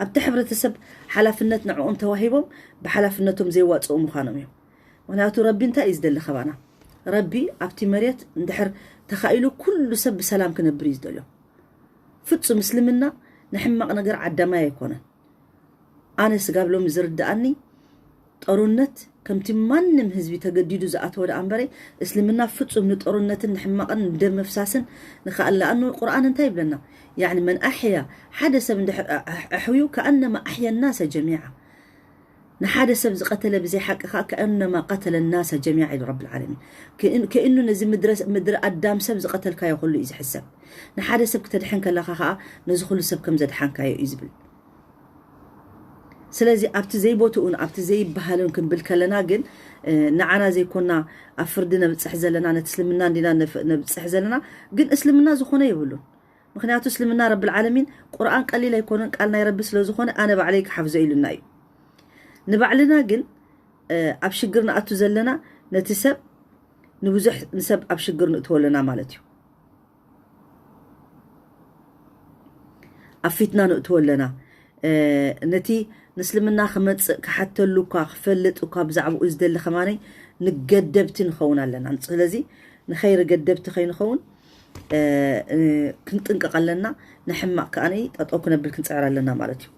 ኣብቲ ሕብረተሰብ ሓላፍነት ንዕኦም ተዋሂቦም ብሓላፍነቶም ዘይዋፅኡ ምዃኖም እዮም። ምክንያቱ ረቢ እንታይ እዩ ዝደሊ ከባና? ረቢ ኣብቲ መሬት እንድሕር ተኻኢሉ ኩሉ ሰብ ብሰላም ክነብር እዩ ዝደልዮ። ፍጹም እስልምና ንሕማቕ ነገር ዓዳማይ ኣይኮነን። ኣነ ስጋብ ሎሚ ዝርድኣኒ ጦርነት ከምቲ ማንም ህዝቢ ተገዲዱ ዝኣተወ ደኣ እምበረ እስልምና ፍጹም ንጦርነትን ንሕማቕን ንደም ምፍሳስን ንኸኣል ለኣኑ ቁርኣን እንታይ ይብለና? ያዕኒ መን ኣሕያ ሓደ ሰብ እንድሕር ኣሕዩ ከኣነማ ኣሕየ ናሰ ጀሚዓ ንሓደ ሰብ ዝቐተለ ብዘይ ሓቂ ከዓ ከእነማ ቀተለ ናሰ ጀሚዓ ኢሉ ረብል ዓለሚን። ከእኑ ነዚ ምድሪ ኣዳም ሰብ ዝቐተልካዮ ኩሉ እዩ ዝሕሰብ። ንሓደ ሰብ ክተድሕን ከለኻ ከዓ ነዚ ኩሉ ሰብ ከም ዘድሓንካዮ እዩ ዝብል። ስለዚ ኣብቲ ዘይቦትኡን ኣብቲ ዘይበሃልን ክንብል ከለና ግን ንዓና ዘይኮና ኣብ ፍርዲ ነብፅሕ ዘለና ነቲ እስልምና እንዲና ነብፅሕ ዘለና። ግን እስልምና ዝኾነ የብሉን። ምክንያቱ እስልምና ረብል ዓለሚን ቁርኣን ቀሊል ኣይኮነን ቃል ናይ ረቢ ስለዝኾነ ኣነ ባዕለይ ክሓፍዞ ኢሉና እዩ። ንባዕልና ግን ኣብ ሽግር ንኣቱ ዘለና ነቲ ሰብ ንብዙሕ ንሰብ ኣብ ሽግር ንእትወ ኣለና ማለት እዩ። ኣብ ፊትና ንእትወ ኣለና። ነቲ ንእስልምና ክመፅእ ክሓተሉ እኳ ክፈልጥ እኳ ብዛዕባኡ ዝደሊ ከማነይ ንገደብቲ ንኸውን ኣለና። ስለዚ ንኸይሪ ገደብቲ ከይንኸውን ክንጥንቀቕ ኣለና። ንሕማቕ ከኣነይ ጠጠው ክነብል ክንፅዕር ኣለና ማለት እዩ።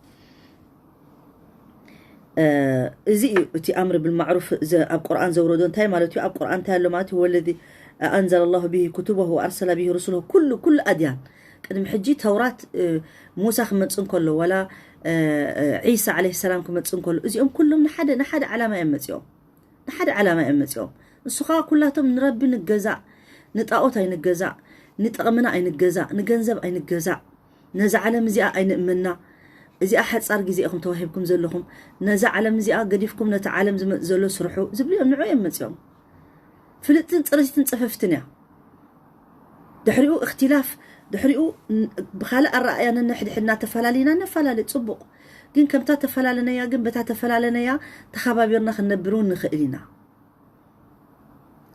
እዚ እዩ እቲ ኣምር ብልማዕሩፍ ኣብ ቁርኣን ዘውረዶ እንታይ ማለት እዩ? ኣብ ቁርኣን እንታይ ኣሎ ማለት እዩ? ወለዚ ኣንዘለ ላሁ ብሂ ኩቱበሁ ወኣርሰለ ብሂ ሩሱለሁ ኩሉ ኩሉ ኣድያን ቅድሚ ሕጂ ተውራት ሙሳ ክመፅእ እንከሎ ዋላ ዒሳ ዓለይሂ ሰላም ክመፅእ እንከሎ እዚኦም ኩሎም ንሓደ ንሓደ ዓላማ እዮም መፂኦም። ንሓደ ዓላማ እዮም መፂኦም። ንሱ ከዓ ኩላቶም ንረቢ ንገዛእ፣ ንጣኦት ኣይንገዛእ፣ ንጠቕምና ኣይንገዛእ፣ ንገንዘብ ኣይንገዛእ፣ ነዛ ዓለም እዚኣ ኣይንእመና። እዚኣ ሓፃር ግዜ ኢኹም ተዋሂብኩም ዘለኹም። ነዛ ዓለም እዚኣ ገዲፍኩም ነቲ ዓለም ዝመፅ ዘሎ ስርሑ ዝብሉ እዮም ንዑ እዮም መፂኦም። ፍልጥትን ፅርይትን ፅፍፍትን እያ። ድሕሪኡ እክትላፍ ድሕሪኡ ብካልእ ኣረኣእያ ነንሕድሕድና ተፈላለና ነፈላለ ፅቡቕ። ግን ከምታ ተፈላለነያ ግን በታ ተፈላለነያ ተኸባቢርና ክንነብር እውን ንኽእል ኢና።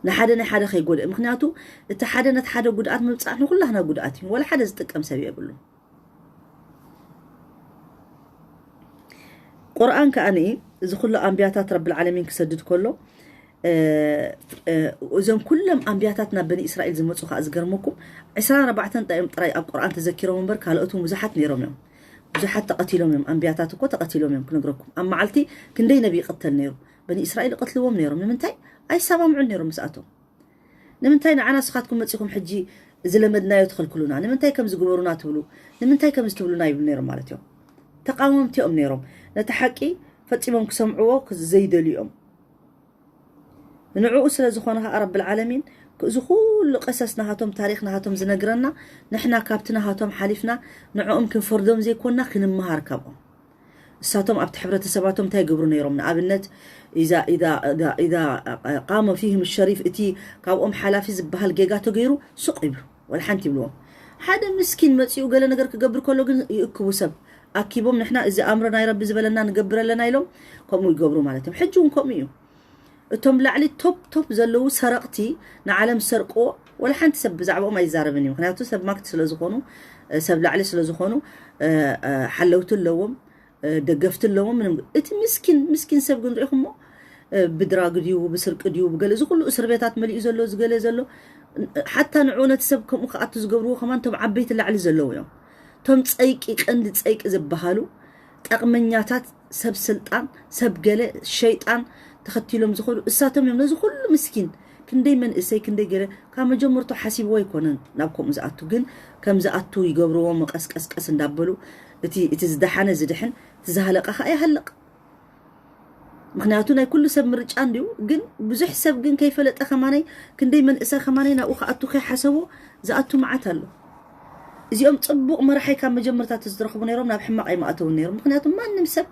ንሓደ ናይ ሓደ ከይጎድእ ምክንያቱ እቲ ሓደ ነቲ ሓደ ጉድኣት ምብፃሕ ንኩላህና ጉድኣት እዩ። ወላ ሓደ ዝጥቀም ሰብ የብሉ። ቁርኣን ከኣ እዚ ኩሉ ኣንብያታት ረብል ዓለሚን ክሰድድ ከሎ እዞም ኩሎም ኣንብያታት ናብ በኒ እስራኤል ዝመፁ ከዓ ዝገርመኩም ዕስራን ኣርባዕተን ጣዮም ጥራይ ኣብ ቁርኣን ተዘኪሮም እምበር ካልኦት እውን ብዙሓት ነይሮም እዮም። ብዙሓት ተቐቲሎም እዮም። ኣንብያታት እኮ ተቐቲሎም እዮም ክነግረኩም። ኣብ መዓልቲ ክንደይ ነቢ ይቐተል ነይሩ። በኒ እስራኤል ይቐትልዎም ነይሮም። ንምንታይ? ኣይሰማምዑን ነይሮም ምስኣቶም። ንምንታይ ንዓና ንስኻትኩም መፂኹም ሕጂ ዝለመድናዮ ትኸልክሉና? ንምንታይ ከም ዝግበሩና ትብሉ? ንምንታይ ከም ዝትብሉና ይብሉ ነይሮም ማለት እዮም። ተቃወምቲ እዮም ነይሮም። ነቲ ሓቂ ፈፂሞም ክሰምዕዎ ዘይደልዩ እዮም። ንዕኡ ስለ ዝኾነ ከዓ ረብል ዓለሚን እዚ ኩሉ ቀሰስ ናሃቶም ታሪክ ናሃቶም ዝነግረና ንሕና ካብቲ ናሃቶም ሓሊፍና ንዕኦም ክንፈርዶም ዘይኮንና ክንመሃር ካብኦም። እሳቶም ኣብቲ ሕብረተሰባቶም እንታይ ይገብሩ ነይሮም? ንኣብነት፣ ኢዛ ኢዛ ኢዛ ኢዛ ቃመ ፊህም ሸሪፍ፣ እቲ ካብኦም ሓላፊ ዝበሃል ጌጋ ተገይሩ፣ ሱቕ ይብሉ፣ ወላ ሓንቲ ይብልዎም። ሓደ ምስኪን መጺኡ ገለ ነገር ክገብር ከሎ ግን ይእክቡ። ሰብ ኣኪቦም፣ ንሕና እዚ ኣምሮ ናይ ረቢ ዝበለና ንገብር ኣለና ኢሎም ከምኡ ይገብሩ ማለት እዮም። ሕጂ እውን ከምኡ እዩ። እቶም ላዕሊ ቶፕ ቶፕ ዘለዉ ሰረቕቲ ንዓለም ዝሰርቅዎ፣ ወላ ሓንቲ ሰብ ብዛዕባኦም ኣይዛረብን እዩ። ምክንያቱ ሰብ ማክት ስለ ዝኾኑ፣ ሰብ ላዕሊ ስለ ዝኾኑ፣ ሓለውቲ ኣለዎም፣ ደገፍቲ ኣለዎም። ምንም፣ እቲ ምስኪን ምስኪን ሰብ ግን ርኢኹሞ፣ ብድራግ ድዩ፣ ብስርቂ ድዩ፣ ብገለ፣ እዚ ኩሉ እስር ቤታት መሊኡ ዘሎ፣ ዝገለ ዘሎ፣ ሓታ ንዑ ነቲ ሰብ ከምኡ ክኣቱ ዝገብርዎ ከማን እቶም ዓበይቲ ላዕሊ ዘለዉ እዮም። እቶም ጸይቂ፣ ቀንዲ ጸይቂ ዝበሃሉ ጠቕመኛታት፣ ሰብ ስልጣን፣ ሰብ ገለ፣ ሸይጣን ተኸቲሎም ዝኸዱ እሳቶም እዮም። ነዚ ኩሉ ምስኪን፣ ክንደይ መንእሰይ፣ ክንደይ ገለ፣ ካብ መጀመርቱ ሓሲብዎ ኣይኮነን ናብ ከምኡ ዝኣቱ። ግን ከም ዝኣቱ ይገብርዎ፣ መቐስቀስቀስ እንዳበሉ፣ እቲ፣ እቲ ዝደሓነ ዝድሕን፣ እቲ ዝሃለቐ ኸኣ ይሃልቕ። ምክንያቱ ናይ ኩሉ ሰብ ምርጫ እንድዩ። ግን ብዙሕ ሰብ ግን ከይፈለጠ ከማነይ፣ ክንደይ መንእሰ ከማነይ ናብኡ ክኣቱ ከይሓሰቦ ዝኣቱ መዓት ኣሎ። እዚኦም ጽቡቕ መራሒ ካብ መጀመርታ ተዝረኽቡ ነይሮም ናብ ሕማቕ ኣይምኣተውን ነይሮም። ምክንያቱ ማንም ሰብ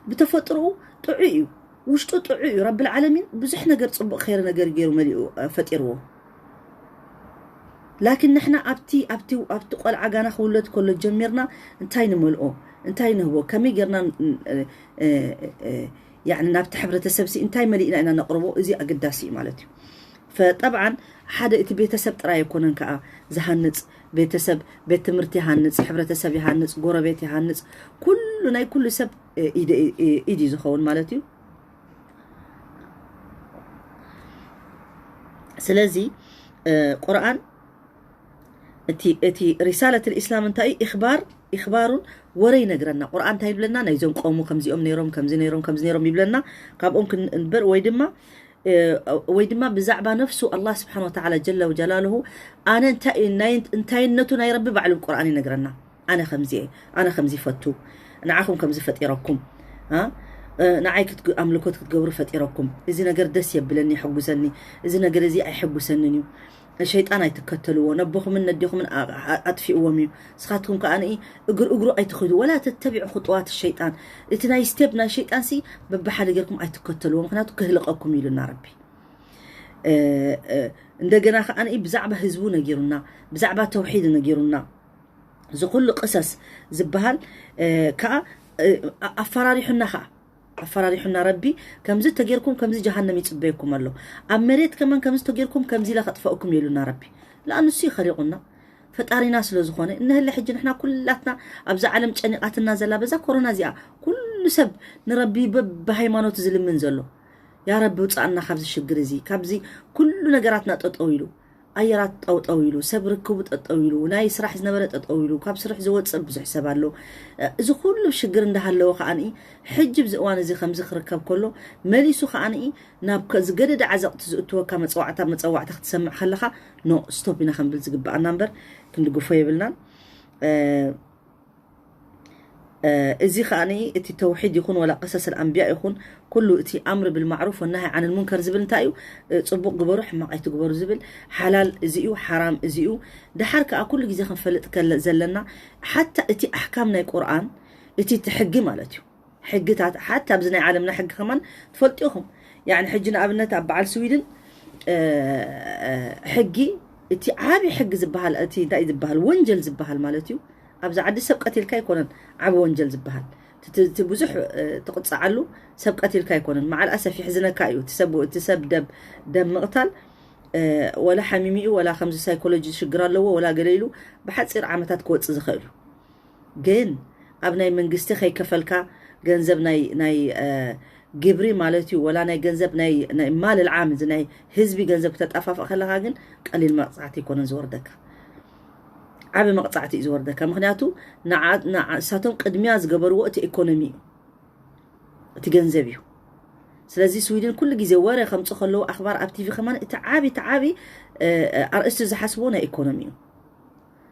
ብተፈጥሮኡ ጥዑይ እዩ፣ ውሽጡ ጥዑይ እዩ። ረብል ዓለሚን ብዙሕ ነገር ጽቡቕ ኸይሪ ነገር ገይሩ መሊኡ፣ እ፣ ፈጢርዎ። ላኪን ንሕና ኣብቲ፣ ኣብቲ፣ ኣብቲ ቆልዓ ጋና ክውለድ ከሎ ጀሚርና እንታይ ንመልኦ፣ እንታይ ንህቦ፣ ከመይ ጌርና ን-፣ እ፣ እ፣ እ፣ ያዕኒ ናብቲ ሕብረተሰብ ሲ እንታይ መሊእና ኢና ነቕርቦ፣ እዚ ኣገዳሲ እዩ ማለት እዩ። ፈጠብዓን ሓደ እቲ ቤተሰብ ጥራይ ኣይኮነን ከኣ ዝሃንጽ፣ ቤተሰብ ቤት ትምህርቲ ይሃንጽ፣ ሕብረተሰብ ይሃንጽ፣ ጎረቤት ይሃንጽ፣ ኩሉ ናይ ኩሉ ሰብ፣ እ፣ ኢድ፣ እ፣ ኢድ እዩ ዝኸውን ማለት እዩ። ስለዚ፣ እ፣ ቁርኣን እቲ፣ እቲ ሪሳለት ልእስላም እንታይ እዩ? ኢኽባር፣ ኢኽባሩን ወረ ይነግረና። ቁርኣን እንታይ ይብለና? ናይዞም ቀውሙ ከምዚኦም ነይሮም፣ ከምዚ ነይሮም፣ ከምዚ ነይሮም ይብለና። ካብኦም ክንበር ወይ ድማ፣ እ፣ ወይ ድማ ብዛዕባ ነፍሱ ኣላህ ስብሓን ወተዓላ ጀለ ወጀላልሁ ኣነ እንታይ፣ ናይ፣ እንታይነቱ ናይ ረቢ ባዕሉ ቁርኣን ይነግረና። ኣነ ከምዚ እየ፣ ኣነ ከምዚ ይፈቱ፣ ንዓኹም ከምዚ ፈጢረኩም፣ እ፣ ንዓይ ክትግ-፣ ኣምልኮት ክትገብሩ ፈጢረኩም፣ እዚ ነገር ደስ የብለኒ፣ ይሕጉሰኒ፣ እዚ ነገር እዚ ኣይሕጉሰንን እዩ። ሸይጣን ኣይትከተልዎ፣ ነቦኹምን ነዴኹምን ኣ-፣ ኣ-፣ ኣጥፊእዎም እዩ። ንስኻትኩም ከኣ ንኢ እግር እግሩ ኣይትኸዱ፣ ወላ ተተቢዑ ኹጥዋት ሸይጣን። እቲ ናይ ስቴፕ ናይ ሸይጣን ሲ በብሓደ ጌርኩም ኣይትከተልዎ፣ ምክንያቱ ክህልቐኩም ኢሉና ረቢ። እ፣ እ፣ እንደገና ከኣ ንኢ ብዛዕባ ህዝቡ ነጊሩና፣ ብዛዕባ ተውሒድ ነጊሩና። እዚ ኩሉ ቅሰስ ዝበሃል፣ እ፣ ከኣ፣ እ፣ ኣ-፣ ኣፈራሪሑና ከኣ። ኣፈራሪሑና ረቢ፣ ከምዚ ተጌርኩም ከምዚ ጀሃነም ይጽበየኩም ኣሎ። ኣብ መሬት ከማን ከምዚ ተጌርኩም ከምዚ ኢለ ከጥፈእኩም ኢሉና ረቢ። ለኣኑ እሱ ይኸሊቑና፣ ፈጣሪና ስለ ዝኾነ። እነህለ ሕጂ ንሕና ኩላትና ኣብዛ ዓለም ጨኒቓትና ዘላ በዛ ኮሮና እዚኣ፣ ኩሉ ሰብ ንረቢ በብሃይማኖቱ ዝልምን ዘሎ። ያ ረቢ ውጻኣና ካብዚ ሽግር እዚ፣ ካብዚ ኩሉ ነገራትና ጠጠው ኢሉ። ኣየራት ጠውጠው ኢሉ፣ ሰብ ርክቡ ጠጠው ኢሉ፣ ናይ ስራሕ ዝነበረ ጠጠው ኢሉ፣ ካብ ስርሕ ዝወጽእ ብዙሕ ሰብ ኣሎ። እዚ ኩሉ ሽግር እንዳሃለወ ከኣ ንኢ፣ ሕጂ ብዚ እዋን እዚ ከምዚ ክርከብ ከሎ፣ መሊሱ ከኣ ንኢ፣ ናብ ከ-፣ ዝገደደ ዓዘቕቲ ዝእትወካ መጸዋዕታ፣ መጸዋዕታ ክትሰምዕ ከለኻ፣ ኖ፣ ስቶፕ ኢና ክንብል ዝግብኣና እምበር፣ ክንድግፎ የብልናን። እ፣ እ፣ እዚ ከኣ እቲ ተውሒድ ይኹን ወላ ቅሰስ ኣንቢያ ይኹን፣ ኩሉ እቲ ኣምር ብልማዕሩፍ ወናሂ ዓን ልሙንከር ዝብል እንታይ እዩ? እ፣ ጽቡቕ ግበሩ፣ ሕማቕ ኣይትግበሩ ዝብል፣ ሓላል እዚ እዩ፣ ሓራም እዚ እዩ። ደሓር ከኣ ኩሉ ግዜ ክንፈልጥ ከለ-፣ ዘለና፣ ሓታ እቲ ኣሕካም ናይ ቁርኣን፣ እቲ፣ እቲ ሕጊ ማለት እዩ። ሕግታት፣ ሓታ ኣብዚ ናይ ዓለምና ሕጊ ከማን ትፈልጡ ኢኹም። ያዕኒ ሕጂ ንኣብነት ኣብ በዓል ስዊድን፣ እ፣ እ፣ ሕጊ፣ እቲ ዓቢ ሕጊ ዝበሃል፣ እቲ እንታይ ዝበሃል፣ ወንጀል ዝበሃል ማለት እዩ። ኣብዚ ዓዲ ሰብ ቀቲልካ ኣይኮነን ዓቢ ወንጀል ዝበሃል። እቲ፣ እቲ፣ እቲ ብዙሕ፣ እ፣ ትቕጻዓሉ ሰብ ቀቲልካ ኣይኮነን። መዓል ኣሰፍ ይሕዝነካ እዩ። እቲ ሰብ፣ እቲ ሰብ ደብ-፣ ደም ምቕታል፣ እ፣ ወላ ሓሚሚ እዩ፣ ወላ ከምዚ ሳይኮሎጂ ሽግር ኣለዎ፣ ወላ ገለ ኢሉ ብሓጺር ዓመታት ክወጽእ ዝኽእል እዩ። ግን ኣብ ናይ መንግስቲ ከይከፈልካ ገንዘብ ናይ፣ ናይ፣ እ፣ ግብሪ ማለት እዩ፣ ወላ ናይ ገንዘብ ናይ፣ ናይ ማል ልዓም፣ እዚ ናይ ህዝቢ ገንዘብ ክተጣፋፍእ ከለኻ ግን ቀሊል መቕጻዕቲ ኣይኮነን ዝወርደካ። ዓቢ መቕጻዕቲ እዩ ዝወርደካ። ምኽንያቱ ንዓ-፣ ንዓ-፣ ንሳቶም ቅድሚያ ዝገበርዎ እቲ ኢኮኖሚ እዩ፣ እቲ ገንዘብ እዩ። ስለዚ ስዊድን ኩሉ ግዜ ወረ ከምጽኡ ከለዉ ኣኽባር ኣብ ቲቪ ከማን እቲ ዓቢ፣ እቲ ዓቢ፣ እ፣ እ፣ ኣርእስቲ ዝሓስብዎ ናይ ኢኮኖሚ እዩ።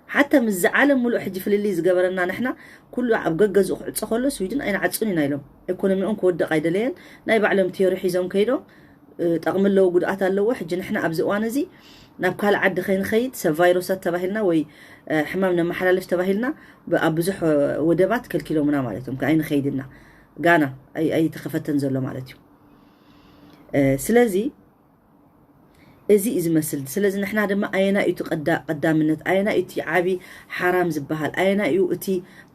ሓታ ምስዚ ዓለም ሙሉእ ሕጂ ፍልልይ ዝገበረና ንሕና ኩሉ ኣብ ገገዝኡ ክዕጾ ከሎ ስዊድን ኣይንዓጹን ኢና ኢሎም። ኢኮኖሚኦም ክወድቕ ኣይደለየን። ናይ ባዕሎም ቲዮሪ ሒዞም ከይዶም፣ እ፣ ጠቕሚ ኣለዎ ጉድኣት ኣለዎ። ሕጂ ንሕና ኣብዚ እዋን እዚ ናብ ካልእ ዓዲ ከይንኸይድ ሰብ ቫይረሳት ተባሂልና ወይ፣ እ፣ ሕማም ነመሓላልፍ ተባሂልና ብ-፣ ኣብ ብዙሕ፣ እ፣ ወደባት ከልኪሎምና ማለት እዮም። ኣይንኸይድ ኢና። ጋና ኣይተኸፈተን ዘሎ ማለት እዩ። ስለዚ እዚ እዩ ዝመስል። ስለዚ ንሕና ድማ ኣየና እዩ እቲ ቀዳምነት፣ ኣየና እዩ እቲ ዓቢ ሓራም ዝበሃል፣ ኣየና እዩ እቲ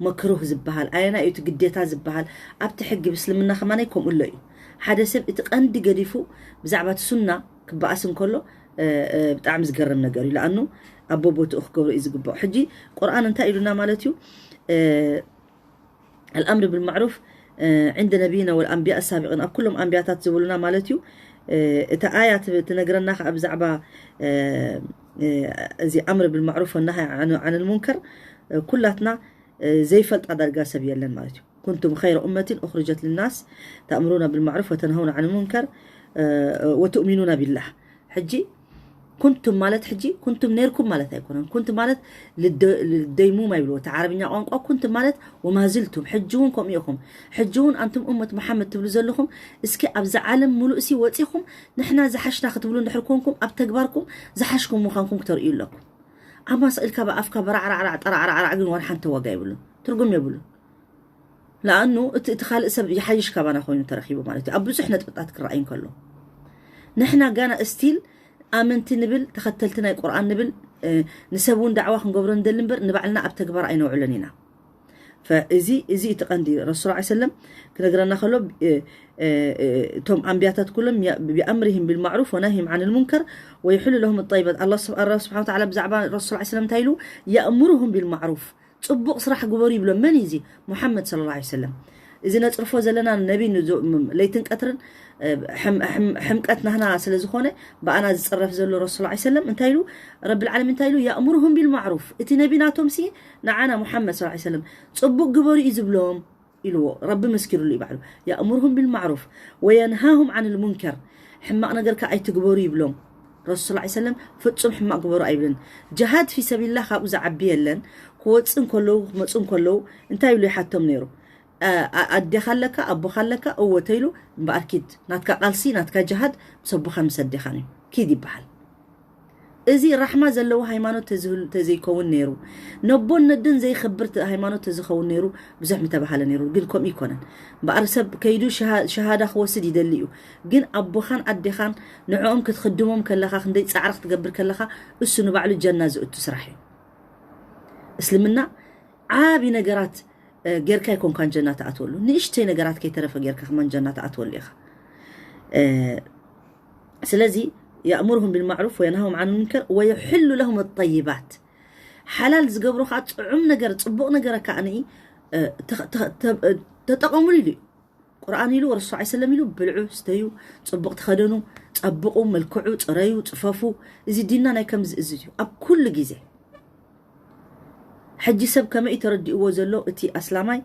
መክሩህ ዝበሃል፣ ኣየና እዩ እቲ ግዴታ ዝበሃል። ኣብቲ ሕጊ ብእስልምና ከማናይ ከምኡ ኣሎ እዩ። ሓደ ሰብ እቲ ቀንዲ ገዲፉ ብዛዕባ እቲ ሱና ክበኣስ እንከሎ ብጣዕሚ ዝገርም ነገር እዩ። ለኣኑ ኣብ ቦቦትኡ ክገብሮ እዩ ዝግባእ። ሕጂ ቁርኣን እንታይ ኢሉና ማለት እዩ? الأمر بالمعروف عند نبينا والأنبياء السابقين ኣብ ኩሎም ኣንቢያታት ዝብሉና ማለት እዩ። እታ ኣያ ትነግረና ከዓ ብዛዕባ እዚ ኣምር ብልማዕሩፍ ወናሃይ ዓን ልሙንከር ኩላትና ዘይፈልጣ ዳርጋ ሰብ የለን ማለት እዩ። كنتم خير أمة أخرجت للناس تأمرون بالمعروف وتنهون عن المنكر وتؤمنون بالله. ሕጂ ኩንቱም ማለት ሕጂ ኩንቱም ነርኩም ማለት ኣይኮነን። ኩንቱም ማለት ልደይሙማ ይብልዎ እቲ ዓረብኛ ቋንቋ። ኩንቱም ማለት ወማዝልቱም፣ ሕጂ እውን ከምኡ ኢኹም። ሕጂ እውን ኣንቱም እመት መሓመድ ትብሉ ዘለኹም፣ እስኪ ኣብዛ ዓለም ሙሉእ ሲ ወፂኹም ንሕና ዝሓሽና ክትብሉ እንድሕር ኮንኩም ኣብ ተግባርኩም ዝሓሽኩም ምዃንኩም ክተርእዩ ኣለኩም። ኣማስ ኢልካ ብኣፍካ በራዕራዕራዕ ጠራዕራዕራዕ ግን ዋላ ሓንቲ ዋጋ የብሉን፣ ትርጉም የብሉን። ለኣኑ እቲ እቲ ካልእ ሰብ ይሓይሽ ካባና ኮይኑ ተረኺቡ ማለት እዩ። ኣብ ብዙሕ ነጥብታት ክረኣይ እንከሎ ንሕና ጋና እስቲል ኣመንቲ ንብል፣ ተኸተልቲ ናይ ቁርኣን ንብል፣ ንሰብ እውን ዳዕዋ ክንገብሮ ንደሊ እምበር ንባዕልና ኣብ ተግባር ኣይነውዕሎን ኢና። እዚ እዚ እቲ ቀንዲ ረሱል ላ ሰለም ክነግረና ከሎ እቶም ኣንቢያታት ኩሎም ቢኣምርህም ቢልማዕሩፍ ወናህይም ዓን ልሙንከር ወይሕሉ ለሁም ጠይባት። ኣላ ስብሓን ተዓላ ብዛዕባ ረሱል ላ ሰለም እንታይ ኢሉ? የእምሩሁም ቢልማዕሩፍ፣ ፅቡቕ ስራሕ ግበሩ ይብሎም። መን እዩ እዚ? ሙሓመድ ሰለላሁ ዐለይሂ ወሰለም። እዚ ነፅርፎ ዘለና ነቢ ንዞ- ም- ለይትን ቀትርን እ፣ ሕም- ሕም- ሕምቀት ናህና ስለ ዝኾነ ብኣና ዝፅረፍ ዘሎ ረሱል ላ ሰለም እንታይ ኢሉ? ረብል ዓለሚን እንታይ ኢሉ? የእምሩሁም ቢልማዕሩፍ። እቲ ነቢ ናቶም ሲ ንዓና ሙሓመድ ሰለላሁ ዐለይሂ ወሰለም ፅቡቕ ግበሩ እዩ ዝብሎም ኢልዎ። ረቢ መስኪሩሉ እዩ ባዕሉ። የእምሩሁም ቢልማዕሩፍ ወየንሃሁም ዓን ልሙንከር፣ ሕማቕ ነገር ከ ኣይትግበሩ ይብሎም። ረሱል ላ ሰለም ፍጹም ሕማቕ ግበሩ ኣይብልን። ጅሃድ ፊ ሰቢልላህ ካብኡ ዝዓቢ የለን። ክወጽእ እንከለዉ ክመጹ እንከለዉ እንታይ ኢሉ ይሓቶም ነይሩ? ኣዴኻ ኣለካ ኣቦኻ ኣለካ? እወ ተይሉ እምበኣር ኪድ ናትካ ቃልሲ ናትካ ጅሃድ ምስ ኣቦኻን ምስ ኣዴኻን እዩ ኪድ ይበሃል። እዚ ራሕማ ዘለዎ ሃይማኖት ተዝህሉ ተዘይከውን ነይሩ፣ ነቦን ነድን ዘይኸብር ሃይማኖት ተዝኸውን ነይሩ ብዙሕ ምተባሃለ ነይሩ። ግን ከምኡ ይኮነን። እምበኣር ሰብ ከይዱ ሸሃዳ ክወስድ ይደሊ እዩ። ግን ኣቦኻን ኣዴኻን ንዕኦም ክትኽድሞም ከለኻ ክንደይ ፃዕሪ ክትገብር ከለኻ እሱ ንባዕሉ ጀና ዝእቱ ስራሕ እዩ። እስልምና ዓቢ ነገራት ጌርካ ኣይኮንካን ጀና ትኣትወሉ። ንእሽተይ ነገራት ከይተረፈ ጌርካ ከማን ጀና ትኣትወሉ ኢኻ። ስለዚ የእምርሁም ቢልማዕሩፍ ወየንሃሁም ዓን ሙንከር ወየሕሉ ለሁም ጠይባት። ሓላል ዝገብሮ ከዓ ጥዑም ነገር ፅቡቕ ነገር ከዓ ንኢ ተጠቐሙሉ ኢሉ እዩ። ቁርኣን ኢሉ ረሱል ሰለም ኢሉ ብልዑ ስተዩ፣ ፅቡቕ ተኸደኑ፣ ፀብቑ፣ መልክዑ፣ ፅረዩ፣ ፅፈፉ። እዚ ዲንና ናይ ከምዚ እዚ እዩ ኣብ ኩሉ ግዜ። ሕጂ ሰብ ከመይ እዩ ተረዲእዎ ዘሎ እቲ ኣስላማይ?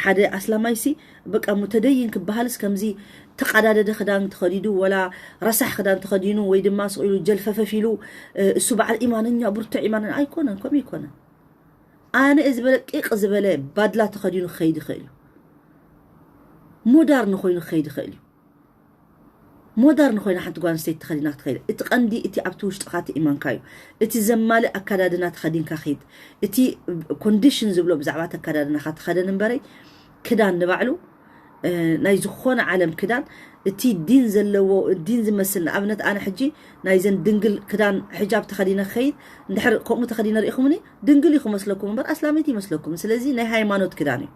ሓደ ኣስላማይ ሲ በቃ ሙተደይን ክበሃልስ ከምዚ ተቀዳደደ ክዳን ተኸዲዱ ወላ ረሳሕ ክዳን ተኸዲኑ ወይ ድማ ስቕ ኢሉ ጀልፈፈፍ ኢሉ እሱ በዓል ኢማነኛ ብርቱዕ ኢማን ኣይኮነን። ከምኡ ኣይኮነን። ኣነ እዚ በለ ቂቕ ዝበለ ባድላ ተኸዲኑ ክኸይድ ይኽእል እዩ። ሞዳርን ኮይኑ ክኸይድ ይኽእል እዩ። ሞደርን ኮይና ሓንቲ ጓል ኣንስተይቲ ተኸዲና ክትኸይድ። እቲ ቀንዲ እቲ ኣብቲ ውሽጥኻ እቲ ኢማንካ እዩ። እቲ ዘማልእ ኣካዳድና ተኸዲንካ ኺድ። እቲ ኮንዲሽን ዝብሎ ብዛዕባ እቲ ኣካዳድናኻ ተኸደን እምበረይ ክዳን ንባዕሉ ናይ ዝኾነ ዓለም ክዳን እቲ ዲን ዘለዎ ዲን ዝመስል ንኣብነት ኣነ ሕጂ ናይዘን ድንግል ክዳን ሕጃብ ተኸዲነ ክኸይድ እንድሕር ከምኡ ተኸዲነ ርኢኹምኒ ድንግል እዩ ክመስለኩም እምበር ኣስላመይቲ ይመስለኩም። ስለዚ ናይ ሃይማኖት ክዳን እዩ።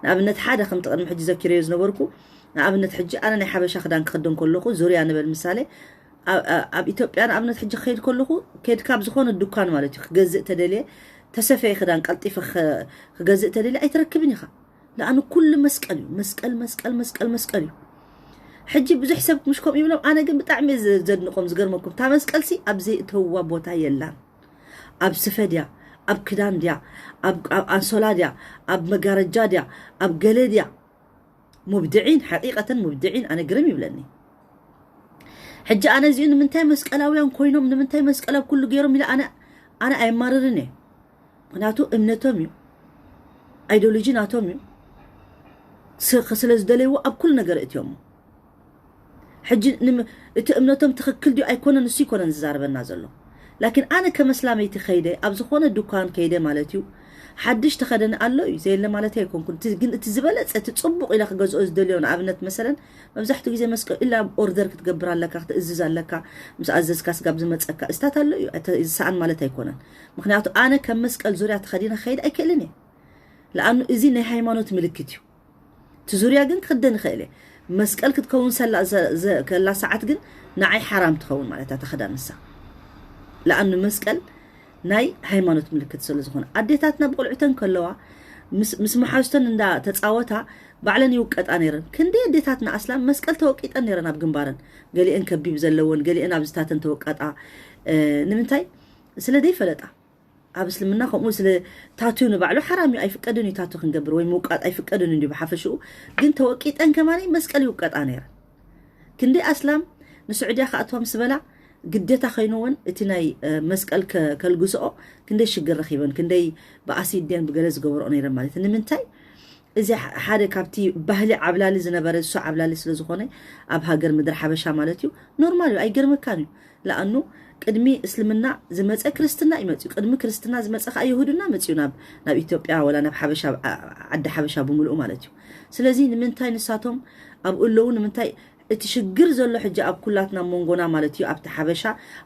ንኣብነት ሓደ ከምቲ ቅድሚ ሕጂ ዘኪረዮ ዝነበርኩ ንኣብነት ሕጂ ኣነ ናይ ሓበሻ ክዳን ክኽደን ከለኹ ዙርያ ንበል ምሳሌ ኣብ ኢትዮጵያ ንኣብነት ሕጂ ክኸይድ ከለኹ ከድካ ኣብ ዝኾነ ዱካን ማለት እዩ ክገዝእ ተደልየ ተሰፈየ ክዳን ቀልጢፈ ክገዝእ ተደልየ ኣይትረክብን ኢኻ። ንኣኑ ኩሉ መስቀል እዩ መስቀል መስቀል መስቀል መስቀል እዩ። ሕጂ ብዙሕ ሰብ ምሽ ከምኡ ይብሎም ኣነ ግን ብጣዕሚ ዘድንቆም ዝገርመኩም እታ መስቀል ሲ ኣብ ዘይእተውዋ ቦታ የላን። ኣብ ስፈ ድያ ኣብ ክዳን ድያ ኣብ ኣንሶላ ድያ ኣብ መጋረጃ ድያ ኣብ ገለ ድያ ሙብድዒን ሓቂቀተን ሙብድዒን ኣነ ግርም ይብለኒ። ሕጂ ኣነ እዚኡ ንምንታይ መስቀላውያን ኮይኖም ንምንታይ መስቀል ኣብ ኩሉ ገይሮም ኢለ ኣነ ኣነ ኣይማርርን እየ። ምክንያቱ እምነቶም እዩ ኣይዶሎጂ ናቶም እዩ። ስለ ዝደለይዎ ኣብ ኩሉ ነገር እትዮሞ። ሕጂ እቲ እምነቶም ትኽክል ድዩ ኣይኮነን እሱ ይኮነን ዝዛረበና ዘሎ። ላኪን ኣነ ከመስላመይቲ ከይደ ኣብ ዝኾነ ዱካን ከይደ ማለት እዩ ሓድሽ ተኸደነ ኣሎ እዩ ዘየለ ማለት ኣይኮንኩን። ግን እቲ ዝበለፀ እቲ ፅቡቕ ኢለ ክገዝኦ ዝደልዮ ንኣብነት መሰለን መብዛሕትኡ ግዜ መስቀል ኢላ ኦርደር ክትገብር ኣለካ ክትእዝዝ ኣለካ። ምስ ኣዘዝካ ስጋብ ዝመፀካ እስታት ኣሎ እዩ ዝሰኣን ማለት ኣይኮነን። ምክንያቱ ኣነ ከም መስቀል ዙርያ ተኸዲነ ክኸይድ ኣይክእልን እየ። ለኣኑ እዚ ናይ ሃይማኖት ምልክት እዩ። እቲ ዙርያ ግን ክኽደን ይኽእል እየ። መስቀል ክትከውን ሰላ- ዘ- ዘ- ከላ ሰዓት ግን ንዓይ ሓራም ትኸውን ማለት እያ ተኸዳን ንሳ። ለኣኑ መስቀል ናይ ሃይማኖት ምልክት ስለ ዝኾነ ኣዴታትና ብቆልዑተን ከለዋ ምስ ምስ መሓዝተን እንዳ ተፃወታ ባዕለን ይውቀጣ ነይረን። ክንደይ ኣዴታትና ኣስላም መስቀል ተወቂጠን ነይረን ኣብ ግንባረን። ገሊአን ከቢብ ዘለወን ገሊአን ኣብዝታተን ተወቀጣ። ንምንታይ? ስለ ዘይፈለጣ። ኣብ እስልምና ከምኡ ስለ ታቱ ንባዕሉ ሓራም እዩ ኣይፍቀድን እዩ ታቱ ክንገብር ወይ ምውቃጥ ኣይፍቀድን እዩ ብሓፈሽኡ። ግን ተወቂጠን ከማኒ መስቀል ይውቀጣ ነይረን። ክንደይ ኣስላም ንስዑድያ ክኣትዋ ምስ በላ ግዴታ ኮይኑወን እቲ ናይ መስቀል ከልግስኦ ክንደይ ሽግር ረኪበን ክንደይ ብኣሲድ ድየን ብገለ ዝገበርኦ ነይረን ማለት እዩ። ንምንታይ? እዚ ሓደ ካብቲ ባህሊ ዓብላሊ ዝነበረ እሱ ዓብላሊ ስለ ዝኾነ ኣብ ሃገር ምድሪ ሓበሻ ማለት እዩ። ኖርማል እዩ ኣይገርመካን እዩ። ለኣኑ ቅድሚ እስልምና ዝመፀ ክርስትና እዩ መፅዩ። ቅድሚ ክርስትና ዝመፀ ከዓ ይሁድና መፅዩ ናብ ናብ ኢትዮጵያ ወላ ናብ ሓበሻ ዓዲ ሓበሻ ብምልኡ ማለት እዩ። ስለዚ ንምንታይ ንሳቶም ኣብኡ ኣለዉ ንምንታይ እቲ ሽግር ዘሎ ሕጂ ኣብ ኩላትና መንጎና ማለት እዩ ኣብቲ ሓበሻ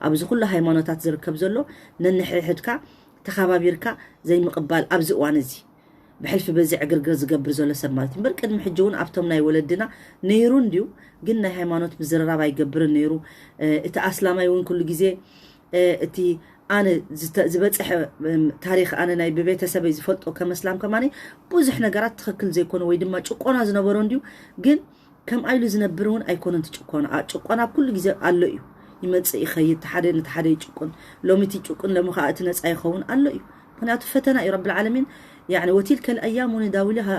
ኣብዚ ኩሉ ሃይማኖታት ዝርከብ ዘሎ ነንሕድሕድካ ተኸባቢርካ ዘይምቕባል ኣብዚ እዋን እዚ ብሕልፊ በዚ ዕግርግር ዝገብር ዘሎ ሰብ ማለት እዩ እምበር ቅድሚ ሕጂ እውን ኣብቶም ናይ ወለድና ነይሩ እንድዩ። ግን ናይ ሃይማኖት ምዝርራብ ኣይገብርን ነይሩ። እቲ ኣስላማይ እውን ኩሉ ግዜ እቲ ኣነ ዝበፅሐ ታሪክ ኣነ ናይ ብቤተሰበይ ዝፈልጦ ከመስላም ከማኒ ብዙሕ ነገራት ትኽክል ዘይኮነ ወይ ድማ ጭቆና ዝነበሮ እንድዩ። ግን ከምኣ ኢሉ ዝነብር እውን ኣይኮነን ትጭቆና ጭቆና ኣብ ኩሉ ግዜ ኣሎ እዩ። ይመፅእ ይኸይድ ሓደ ነቲ ሓደ ይጭቁን ሎሚ እቲ ይጭቁን ሎሚ ከዓ እቲ ነፃ ይኸውን ኣሎ እዩ። ምክንያቱ ፈተና እዩ ረብል ዓለሚን። يعني وتلك الأيام نداولها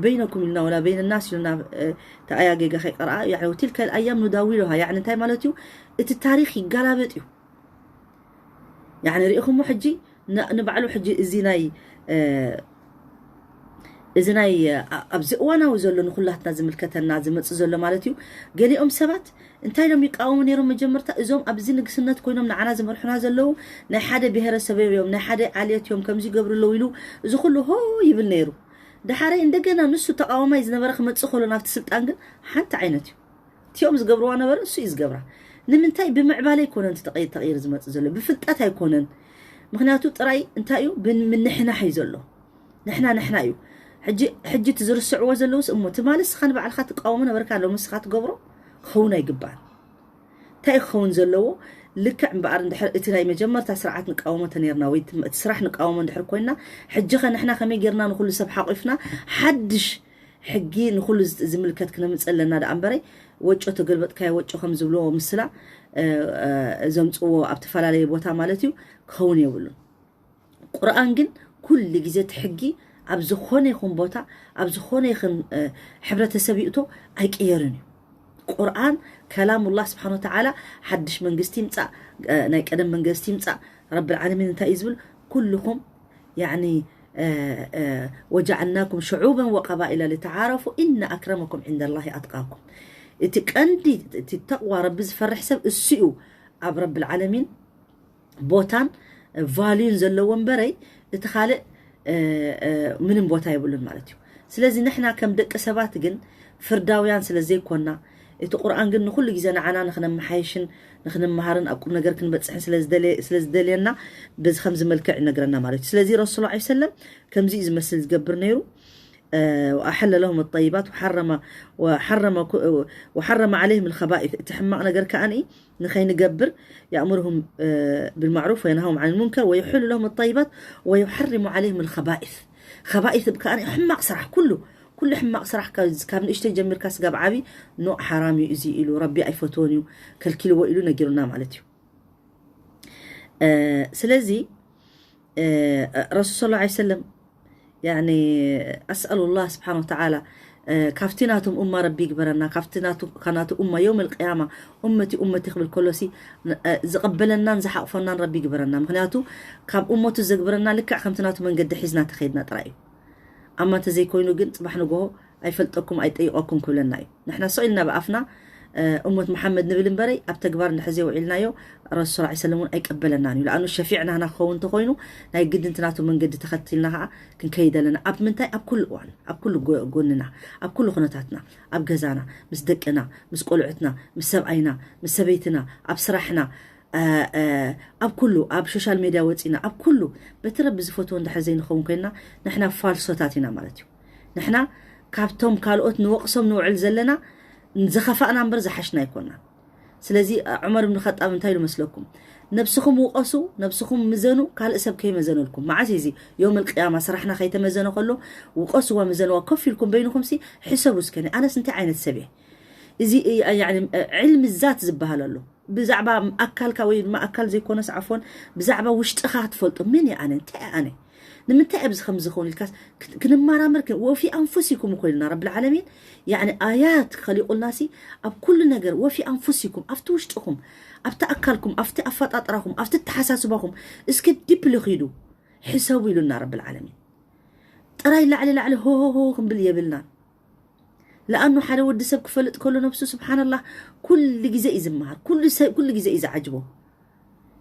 بينكم ኢልና ወላ بين الناس ኢልና ተኣያ ጌጋ ከይቀርኣ يعني وتلك الأيام نداولها يعني እንታይ ማለት እዩ? እቲ ታሪክ ይጋላበጥ እዩ። يعني ርኢኹሞ ሕጂ ንባዕሉ ሕጂ እዚ ናይ እዚ ናይ ኣብዚ እዋናዊ ዘሎ ንኩላትና ዝምልከተና ዝመፅእ ዘሎ ማለት እዩ። ገሊኦም ሰባት እንታይ ኢሎም ይቃወሙ ነይሮም መጀመርታ እዞም ኣብዚ ንግስነት ኮይኖም ንዓና ዝመርሑና ዘለዉ ናይ ሓደ ብሄረሰብ እዮም ናይ ሓደ ዓልየት እዮም ከምዚ ይገብሩ ኣለዉ ኢሉ እዚ ኩሉ ሆ ይብል ነይሩ። ደሓረይ እንደገና ንሱ ተቃዋማይ ዝነበረ ክመፅእ ከሎ ናብቲ ስልጣን ግን ሓንቲ ዓይነት እዩ። እቲኦም ዝገብርዋ ነበረ እሱ እዩ ዝገብራ። ንምንታይ ብምዕባለ ኣይኮነን ተቀይር ዝመፅእ ዘሎ ብፍልጠት ኣይኮነን። ምክንያቱ ጥራይ እንታይ እዩ ብምንሕናሕ እዩ ዘሎ። ንሕና ንሕና እዩ ሕጂ ሕጂ እቲ ዝርስዕዎ ዘለውስ እሞ ትማሊ ስኻ ንባዕልኻ ትቃወሞ ነበርካ ሎሚ ስኻ ትገብሮ ክኸውን ኣይግባን። እንታይ ክኸውን ዘለዎ ልክዕ እምበኣር እንድሕር እቲ ናይ መጀመርታ ስርዓት ንቃወሞ ተነርና ወይ እቲ ስራሕ ንቃወሞ እንድሕር ኮይና ሕጂ ኸ ንሕና ከመይ ጌርና ንኩሉ ሰብ ሓቂፍና ሓድሽ ሕጊ ንኩሉ ዝምልከት ክነምፅ ኣለና ደኣ እምበረይ ወጮ ተገልበጥካዮ ወጮ ከም ዝብልዎ ምስላ ዘምፅዎ ኣብ ተፈላለየ ቦታ ማለት እዩ ክኸውን የብሉን። ቁርኣን ግን ኩሉ ግዜ እቲ ሕጊ ኣብ ዝኾነ ይኹን ቦታ ኣብ ዝኾነ ይኹን ሕብረተሰብ ይእቶ ኣይቅየርን እዩ። ቁርኣን ከላሙላህ ስብሓን ወተዓላ ሓድሽ መንግስቲ ይምፃእ ናይ ቀደም መንግስቲ ይምፃእ ረብል ዓለሚን እንታይ እዩ ዝብል ኩልኹም يعني وجعلناكم شعوبا وقبائل لتعارفوا إن أكرمكم عند الله أتقاكم። እቲ ቀንዲ እቲ ተቕዋ ረቢ ዝፈርሕ ሰብ እሱ እዩ ኣብ ረብል ዓለሚን ቦታን ቫልዩን ዘለዎ እምበረይ እቲ ካልእ ምንም ቦታ የብሉን ማለት እዩ። ስለዚ ንሕና ከም ደቂ ሰባት ግን ፍርዳውያን ስለ ዘይኮና እቲ ቁርኣን ግን ንኩሉ ግዜ ንዓና ንክነመሓየሽን ንክንመሃርን ኣብ ቁም ነገር ክንበፅሕን ስለ ዝደልየና በዚ ከምዚ መልክዕ ይነግረና ማለት እዩ። ስለዚ ረሱል ላ ሰለም ከምዚ እዩ ዝመስል ዝገብር ነይሩ። وأحل لهم الطيبات وحرم وحرم وحرم عليهم الخبائث እቲ ሕማቕ ነገር ከኣ ንኸይንገብር يأمرهم بالمعروف وينهاهم عن المنكر ويحل لهم الطيبات ويحرم عليهم الخبائث خبائث ከኣ ሕማቕ ስራሕ ኩሉ ኩሉ ሕማቕ ስራሕ ካብ ንእሽተይ ጀሚርካ ስጋብ ዓቢ ኖእ ሓራም እዩ እዚ ኢሉ ረቢ ኣይፈትዎን እዩ ከልኪልዎ ኢሉ ነጊሩና ማለት እዩ። ስለዚ ረሱል صلى الله عليه وسلم يعني أسأل الله سبحانه وتعالى ካብቲ ናቶም ኡማ ረቢ ይግበረና ካብቲ ናቱ ካናቱ ኡማ يوم القيامة ኡመቲ ኡመቲ ክብል ከሎሲ ዝቕበለናን ዝሓቕፈናን ረቢ ይግበረና። ምክንያቱ ካብ ኡመቱ ዘግበረና ልክዕ ከምቲ ናቱ መንገዲ ሒዝና ተኸይድና ጥራይ እዩ። ኣማ እንተዘይኮይኑ ግን ፅባሕ ንግሆ ኣይፈልጠኩም ኣይጠይቐኩም ክብለና እዩ። ንሕና ሰቕ ኢልና ብኣፍና እመት መሓመድ ንብል እምበረይ ኣብ ተግባር እንድሕር ዘይውዒልናዮ ረሱል ሰለላሁ ዐለይሂ ወሰለም እውን ኣይቀበለናን እዩ። ለኣኑ ሸፊዕ ናህና ክኸውን እንተኾይኑ ናይ ግድንቲ ናቱ መንገዲ ተኸትልና ከዓ ክንከይድ ኣለና። ኣብ ምንታይ? ኣብ ኩሉ እዋን፣ ኣብ ኩሉ ጎ- ጎንና፣ ኣብ ኩሉ ኩነታትና፣ ኣብ ገዛና፣ ምስ ደቅና፣ ምስ ቆልዑትና፣ ምስ ሰብኣይና፣ ምስ ሰበይትና፣ ኣብ ስራሕና፣ ኣብ ኩሉ፣ ኣብ ሶሻል ሜድያ ወፂና፣ ኣብ ኩሉ በቲ ረቢ ዝፈትዎ እንድሕር ዘይንኸውን ኮይንና ንሕና ፋልሶታት ኢና ማለት እዩ። ንሕና ካብቶም ካልኦት ንወቕሶም ንውዕል ዘለና ዝኸፋእና እምበር ዝሓሽና ኣይኮናን። ስለዚ ዑመር ብን ኸጣብ እንታይ ኢሉ መስለኩም? ነብስኹም ውቐሱ፣ ነብስኹም ምዘኑ፣ ካልእ ሰብ ከይመዘነልኩም። መዓስ እዩ እዚ? ዮም ልቅያማ ስራሕና ከይተመዘነ ከሎ ውቐስዋ ምዘንዋ ኮፍ ኢልኩም በይንኹምሲ ሕሰቡ እስከ ኣነስ እንታይ ዓይነት ሰብ እየ? እዚ ዕልሚ ዛት ዝበሃል ኣሎ። ብዛዕባ ኣካልካ ወይ ድማ ኣካል ዘይኮነስ ዓፎን ብዛዕባ ውሽጥኻ ክትፈልጦ፣ ምን እየ ኣነ? እንታይ እየ ኣነ? ንምንታይ ኣብዚ ከም ዝኸውን ኢልካስ ክንመራመር ወፊ ኣንፉሲኩም እኮ ኢልና ረብል ዓለሚን። ያኒ ኣያት ከሊቁልናሲ ኣብ ኩሉ ነገር ወፊ ኣንፉሲኩም፣ ኣብቲ ውሽጥኹም፣ ኣብቲ ኣካልኩም፣ ኣብቲ ኣፈጣጥራኹም፣ ኣብቲ ኣተሓሳስባኹም እስኪ ዲፕሊ ኺዱ ሕሰቡ ኢሉና ረብል ዓለሚን። ጥራይ ላዕሊ ላዕሊ ሆሆሆ ክንብል የብልናን። ለኣኑ ሓደ ወዲ ሰብ ክፈልጥ ከሎ ነብሱ ስብሓንላህ ኩሉ ግዜ እዩ ዝመሃር፣ ኩሉ ግዜ እዩ ዝዓጅቦ።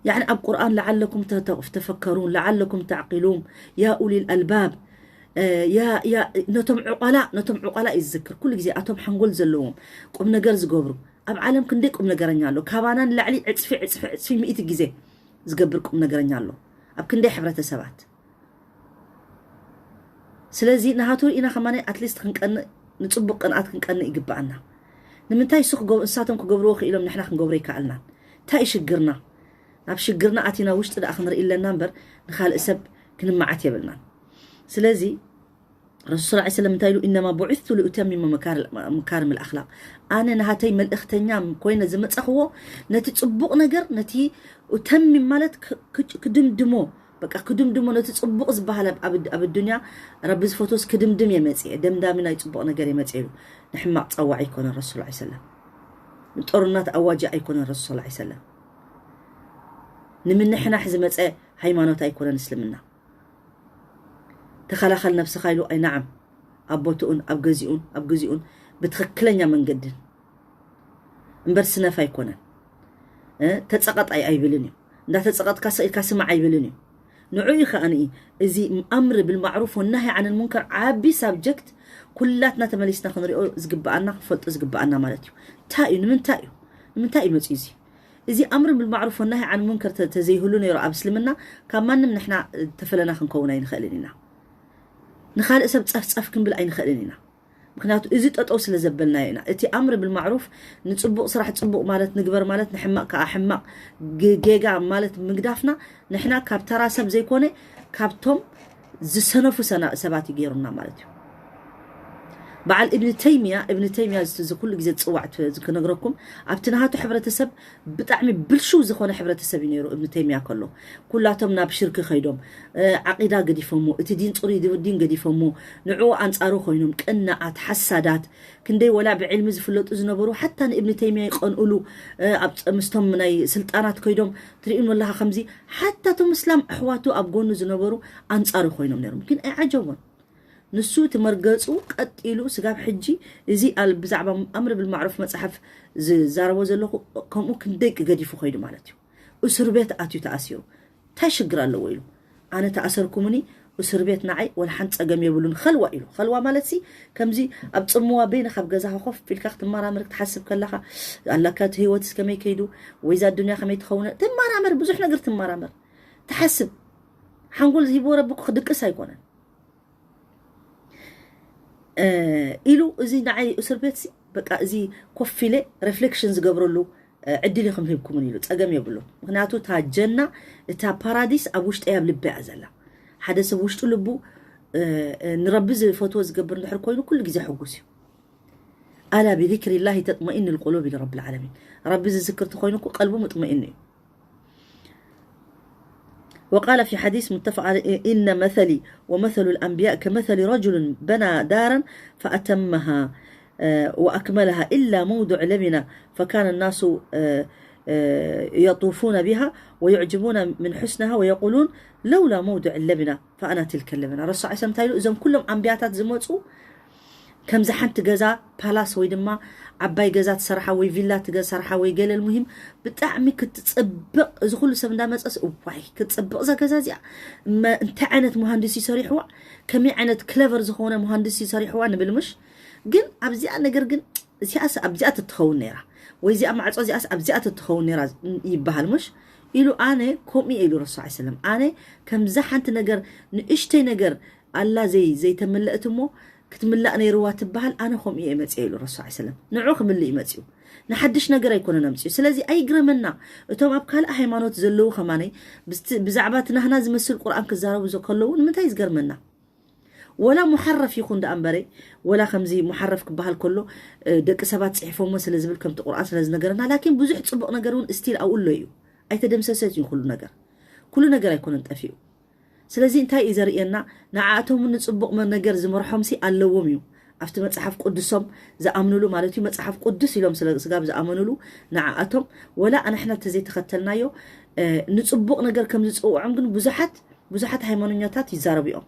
ያኒ ኣብ ቁርኣን ለዓለኩም ተተፈከሩን ለዓለኩም ተዕቂሉን ያ ኡሊል ኣልባብ ነቶም ዕቋላ ነቶም ዕቋላ እዩ ዝዝክር ኩሉ ግዜ። ኣቶም ሓንጎል ዘለዎም ቁም ነገር ዝገብሩ ኣብ ዓለም ክንደይ ቁም ነገረኛ ኣሎ። ካባና ንላዕሊ ዕፅፊ ዕፅፊ ዕፅፊ ሚእቲ ግዜ ዝገብር ቁም ነገረኛ ኣሎ ኣብ ክንደይ ሕብረተሰባት። ስለዚ ንሃቱ ርኢና ከማን ኣትሊስት ክንቀንእ ንፅቡቅ ቅንኣት ክንቀንእ ይግበኣና። ንምንታይ እሱ ንሳቶም ክገብርዎ ክኢሎም ንሕና ክንገብሮ ይከኣልናን? እንታይ እዩ ሽግርና? ናብ ሽግርና ኣቲና ውሽጢ ደኣ ክንርኢ ኣለና እምበር ንካልእ ሰብ ክንመዓት የብልናን። ስለዚ ረሱል ስ ሰለም እንታይ ኢሉ? ኢነማ ቡዒቱ ሊኡተሚመ መካርም ልኣክላቅ። ኣነ ናሃተይ መልእክተኛ ኮይነ ዝመፀኽዎ ነቲ ፅቡቅ ነገር ነቲ ኡተሚም ማለት ክድምድሞ በቃ ክድምድሞ ነቲ ፅቡቕ ዝበሃል ኣብ ኣዱንያ ረቢ ዝፈትወስ ክድምድም እየ መፅየ። ደምዳሚ ናይ ፅቡቕ ነገር እየ መፅየ ኢሉ። ንሕማቕ ፀዋዒ ኣይኮነን ረሱል ላ ሰለም። ንጦርናት ኣዋጂ ኣይኮነን ረሱል ላ ሰለም። ንምንሕናሕ ዝመፀ ሃይማኖት ኣይኮነን እስልምና። ተኸላኸል ነብስኻ ኢሉ ኣይናዓም ኣብ ቦትኡን ኣብ ገዚኡን ኣብ ግዚኡን ብትኽክለኛ መንገድን እምበር ስነፍ ኣይኮነን። ተፀቐጥ ኣይብልን እዩ። እንዳተፀቐጥካ ስቕ ኢልካ ስማዕ ኣይብልን እዩ። ንዑ እዩ ከኣ እዚ ኣምር ብልማዕሩፍ ወናሂ ዓን ልሙንከር ዓቢ ሳብጀክት ኩላትና ተመሊስና ክንሪኦ ዝግበኣና ክንፈልጦ ዝግበኣና ማለት እዩ። እንታይ እዩ ንምንታይ እዩ ንምንታይ እዩ መፅኡ እዚ እዚ ኣምር ብልማዕሩፍ ወናሂ ዓን ሙንከር ተዘይህሉ ነይሩ ኣብ እስልምና ካብ ማንም ንሕና ተፈለና ክንከውን ኣይንኽእልን ኢና። ንኻልእ ሰብ ፀፍፀፍ ክንብል ኣይንኽእልን ኢና። ምክንያቱ እዚ ጠጠው ስለ ዘበልናዮ ኢና። እቲ ኣምር ብልማዕሩፍ ንፅቡቅ ስራሕ ፅቡቅ ማለት ንግበር ማለት ንሕማቅ ከዓ ሕማቅ ጌጋ ማለት ምግዳፍና ንሕና ካብ ተራ ሰብ ዘይኮነ ካብቶም ዝሰነፉ ሰባት እዩ ገይሩና ማለት እዩ። በዓል እብኒ ተይሚያ እብኒ ተይሚያ እዚ ኩሉ ግዜ ዝፅዋዕ ክነግረኩም ኣብቲ ናሃቱ ሕብረተሰብ ብጣዕሚ ብልሹው ዝኾነ ሕብረተሰብ እዩ ነይሩ። እብኒ ተይሚያ ከሎ ኩላቶም ናብ ሽርክ ከይዶም ዓቂዳ ገዲፎሞ እቲ ዲን ፅሩይ ዲን ገዲፎሞ ንዕኡ ኣንፃሩ ኮይኖም ቅናዓት ሓሳዳት ክንደይ ወላ ብዕልሚ ዝፍለጡ ዝነበሩ ሓታ ንእብኒ ተይሚያ ይቀንኡሉ ምስቶም ናይ ስልጣናት ከይዶም ትርእዩ ኣለኻ ከምዚ ሓታ እቶም እስላም ኣሕዋቱ ኣብ ጎኑ ዝነበሩ ኣንፃሩ ኮይኖም ነይሮም ግን ኣይዓጀቦን። ንሱ እቲ መርገፁ ቀጢሉ ስጋብ ሕጂ እዚ ብዛዕባ ኣምር ብልማዕሩፍ መፅሓፍ ዝዛረቦ ዘለኹ ከምኡ ክንደይ ገዲፉ ከይዱ ማለት እዩ። እስር ቤት ኣትዩ ተኣሲሩ እንታይ ሽግር ኣለዎ ኢሉ ኣነ ተኣሰርኩምኒ እስር ቤት ንዓይ ወላ ሓንቲ ፀገም የብሉን ኸልዋ ኢሉ ኸልዋ ማለት ሲ ከምዚ ኣብ ፅምዋ በይንኻ ኣብ ገዛኻ ኮፍ ኢልካ ክትመራመር ክትሓስብ ከለኻ ኣላካ እቲ ህይወትስ ከመይ ከይዱ ወይ እዛ ኣዱንያ ከመይ ትኸውን ትመራመር ብዙሕ ነገር ትመራመር ትሓስብ ሓንጎል ዝሂብዎ ረቢ ክድቅስ ኣይኮነን ኢሉ እዚ ንዓይ እስር ቤት ሲ በቃ እዚ ኮፍ ኢለ ሬፍሌክሽን ዝገብረሉ ዕድል ኢኹም ሂብኩምን ኢሉ ፀገም የብሉን ምክንያቱ እታ ጀና እታ ፓራዲስ ኣብ ውሽጠይ ኣብ ልበይ እያ ዘላ ሓደ ሰብ ውሽጡ ልቡ ንረቢ ዝፈትዎ ዝገብር እንድሕር ኮይኑ ኩሉ ግዜ ሕጉስ እዩ ኣላ ብذكر الله تطمئن القلوب ኢሉ ረቢ العالمين ረቢ ዝዝክር ተኮይኑ እኮ ቀልቡ ሙጥመኢን እዩ وقال في حديث متفق عليه إن مثلي ومثل الأنبياء كمثل رجل بنى دارا فأتمها وأكملها إلا موضع لبنة فكان الناس يطوفون بها ويعجبون من حسنها ويقولون لولا موضع اللبنة فأنا تلك اللبنة ረሱ ዓ እንታይ ኢሉ እዞም ኩሎም ኣንብያታት ዝመፁ ከምዚ ሓንቲ ገዛ ፓላስ ወይ ድማ ዓባይ ገዛ ትሰርሓ ወይ ቪላ ትሰርሓ ወይ ገለ ልሙሂም ብጣዕሚ ክትፅብቕ፣ እዚ ኩሉ ሰብ እንዳመፀስ እዋይ ክትፅብቕ እዛ ገዛ እዚኣ እንታይ ዓይነት መሃንድስ ይሰሪሕዋ፣ ከመይ ዓይነት ክለቨር ዝኾነ መሃንድስ ይሰሪሕዋ ንብል ምሽ። ግን ኣብዚኣ ነገር ግን እዚኣስ ኣብዚኣ ትትኸውን ነይራ ወይ እዚኣ ማዕፆ እዚኣስ ኣብዚኣ ትትኸውን ነይራ ይበሃል ምሽ ኢሉ ኣነ ከምኡ ኢሉ ረሱ ሰለም ኣነ ከምዛ ሓንቲ ነገር ንእሽተይ ነገር ኣላ ዘይ ዘይተመለእት እሞ ክትምላእ ነይርዋ ትበሃል ኣነ ከምኡ እየ መፅየ ኢሉ ረሱ ሰለም ንዑ ክምልእ ይመፅዩ ንሓድሽ ነገር ኣይኮነን ኣምፅዩ ስለዚ ኣይግረመና እቶም ኣብ ካልእ ሃይማኖት ዘለዉ ከማነይ ብዛዕባ ትናህና ዝመስል ቁርኣን ክዛረቡ ከለዉ ንምንታይ ዝገርመና ወላ ሙሓረፍ ይኹን ደኣ እምበረ ወላ ከምዚ ሙሓረፍ ክበሃል ከሎ ደቂ ሰባት ፅሒፎሞ ስለ ዝብል ከምቲ ቁርኣን ስለ ዝነገረና ላኪን ብዙሕ ፅቡቕ ነገር እውን ስቲል ኣብኡ ኣሎ እዩ ኣይተደምሰሰት እዩ ኩሉ ነገር ኩሉ ነገር ኣይኮነን ጠፊኡ ስለዚ እንታይ እዩ ዘርእየና ንዓኣቶም ንፅቡቕ ነገር ዝመርሖምሲ ኣለዎም እዩ ኣብቲ መፅሓፍ ቅዱሶም ዝኣምንሉ ማለት እዩ መፅሓፍ ቅዱስ ኢሎም ስለ ስጋብ ዝኣመንሉ ንዓኣቶም ወላ ኣንሕና ተዘይተኸተልናዮ ንፅቡቕ ነገር ከም ዝፅውዖም ግን ብዙሓት ብዙሓት ሃይማኖኛታት ይዛረቡ እዮም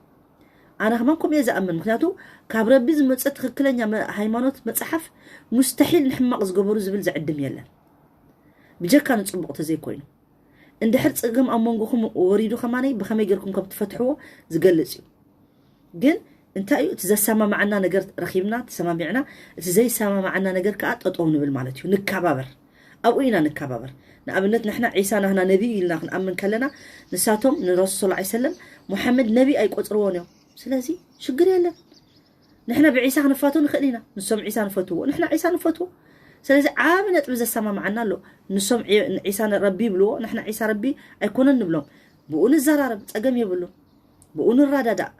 ኣነ ከማን ከምኡ እየ ዝኣምን ምክንያቱ ካብ ረቢ ዝመፀ ትክክለኛ ሃይማኖት መፅሓፍ ሙስተሒል ንሕማቕ ዝገበሩ ዝብል ዝዕድም የለን ብጀካ ንፅቡቕ ተዘይኮይኑ እንድሕር ፀገም ኣብ መንጎኹም ወሪዱ ከማነይ ብኸመይ ጌርኩም ከም ትፈትሕዎ ዝገልፅ እዩ ግን እንታይ እዩ እቲ ዘሰማማዓና ነገር ረኺብና ተሰማሚዕና እቲ ዘይሰማማዓና ነገር ከዓ ጠጠው ንብል ማለት እዩ ንከባበር ኣብኡ ኢና ንከባበር ንኣብነት ንሕና ዒሳ ናህና ነቢይ ኢልና ክንኣምን ከለና ንሳቶም ንረሱል ስለ ሰለም ሙሓመድ ነቢይ ኣይቆፅርዎን እዮም ስለዚ ሽግር የለን ንሕና ብዒሳ ክንፋቶ ንኽእል ኢና ንሶም ዒሳ ንፈትዎ ንሕና ዒሳ ንፈትዎ ስለዚ ዓብ ነጥቢ ዘሰማማዓና ኣሎ ንሶም ዒሳ ረቢ ይብልዎ ንሕና ዒሳ ረቢ ኣይኮነን ንብሎም ብኡ ንዘራረብ ፀገም የብሉ ብኡ ንረዳዳእ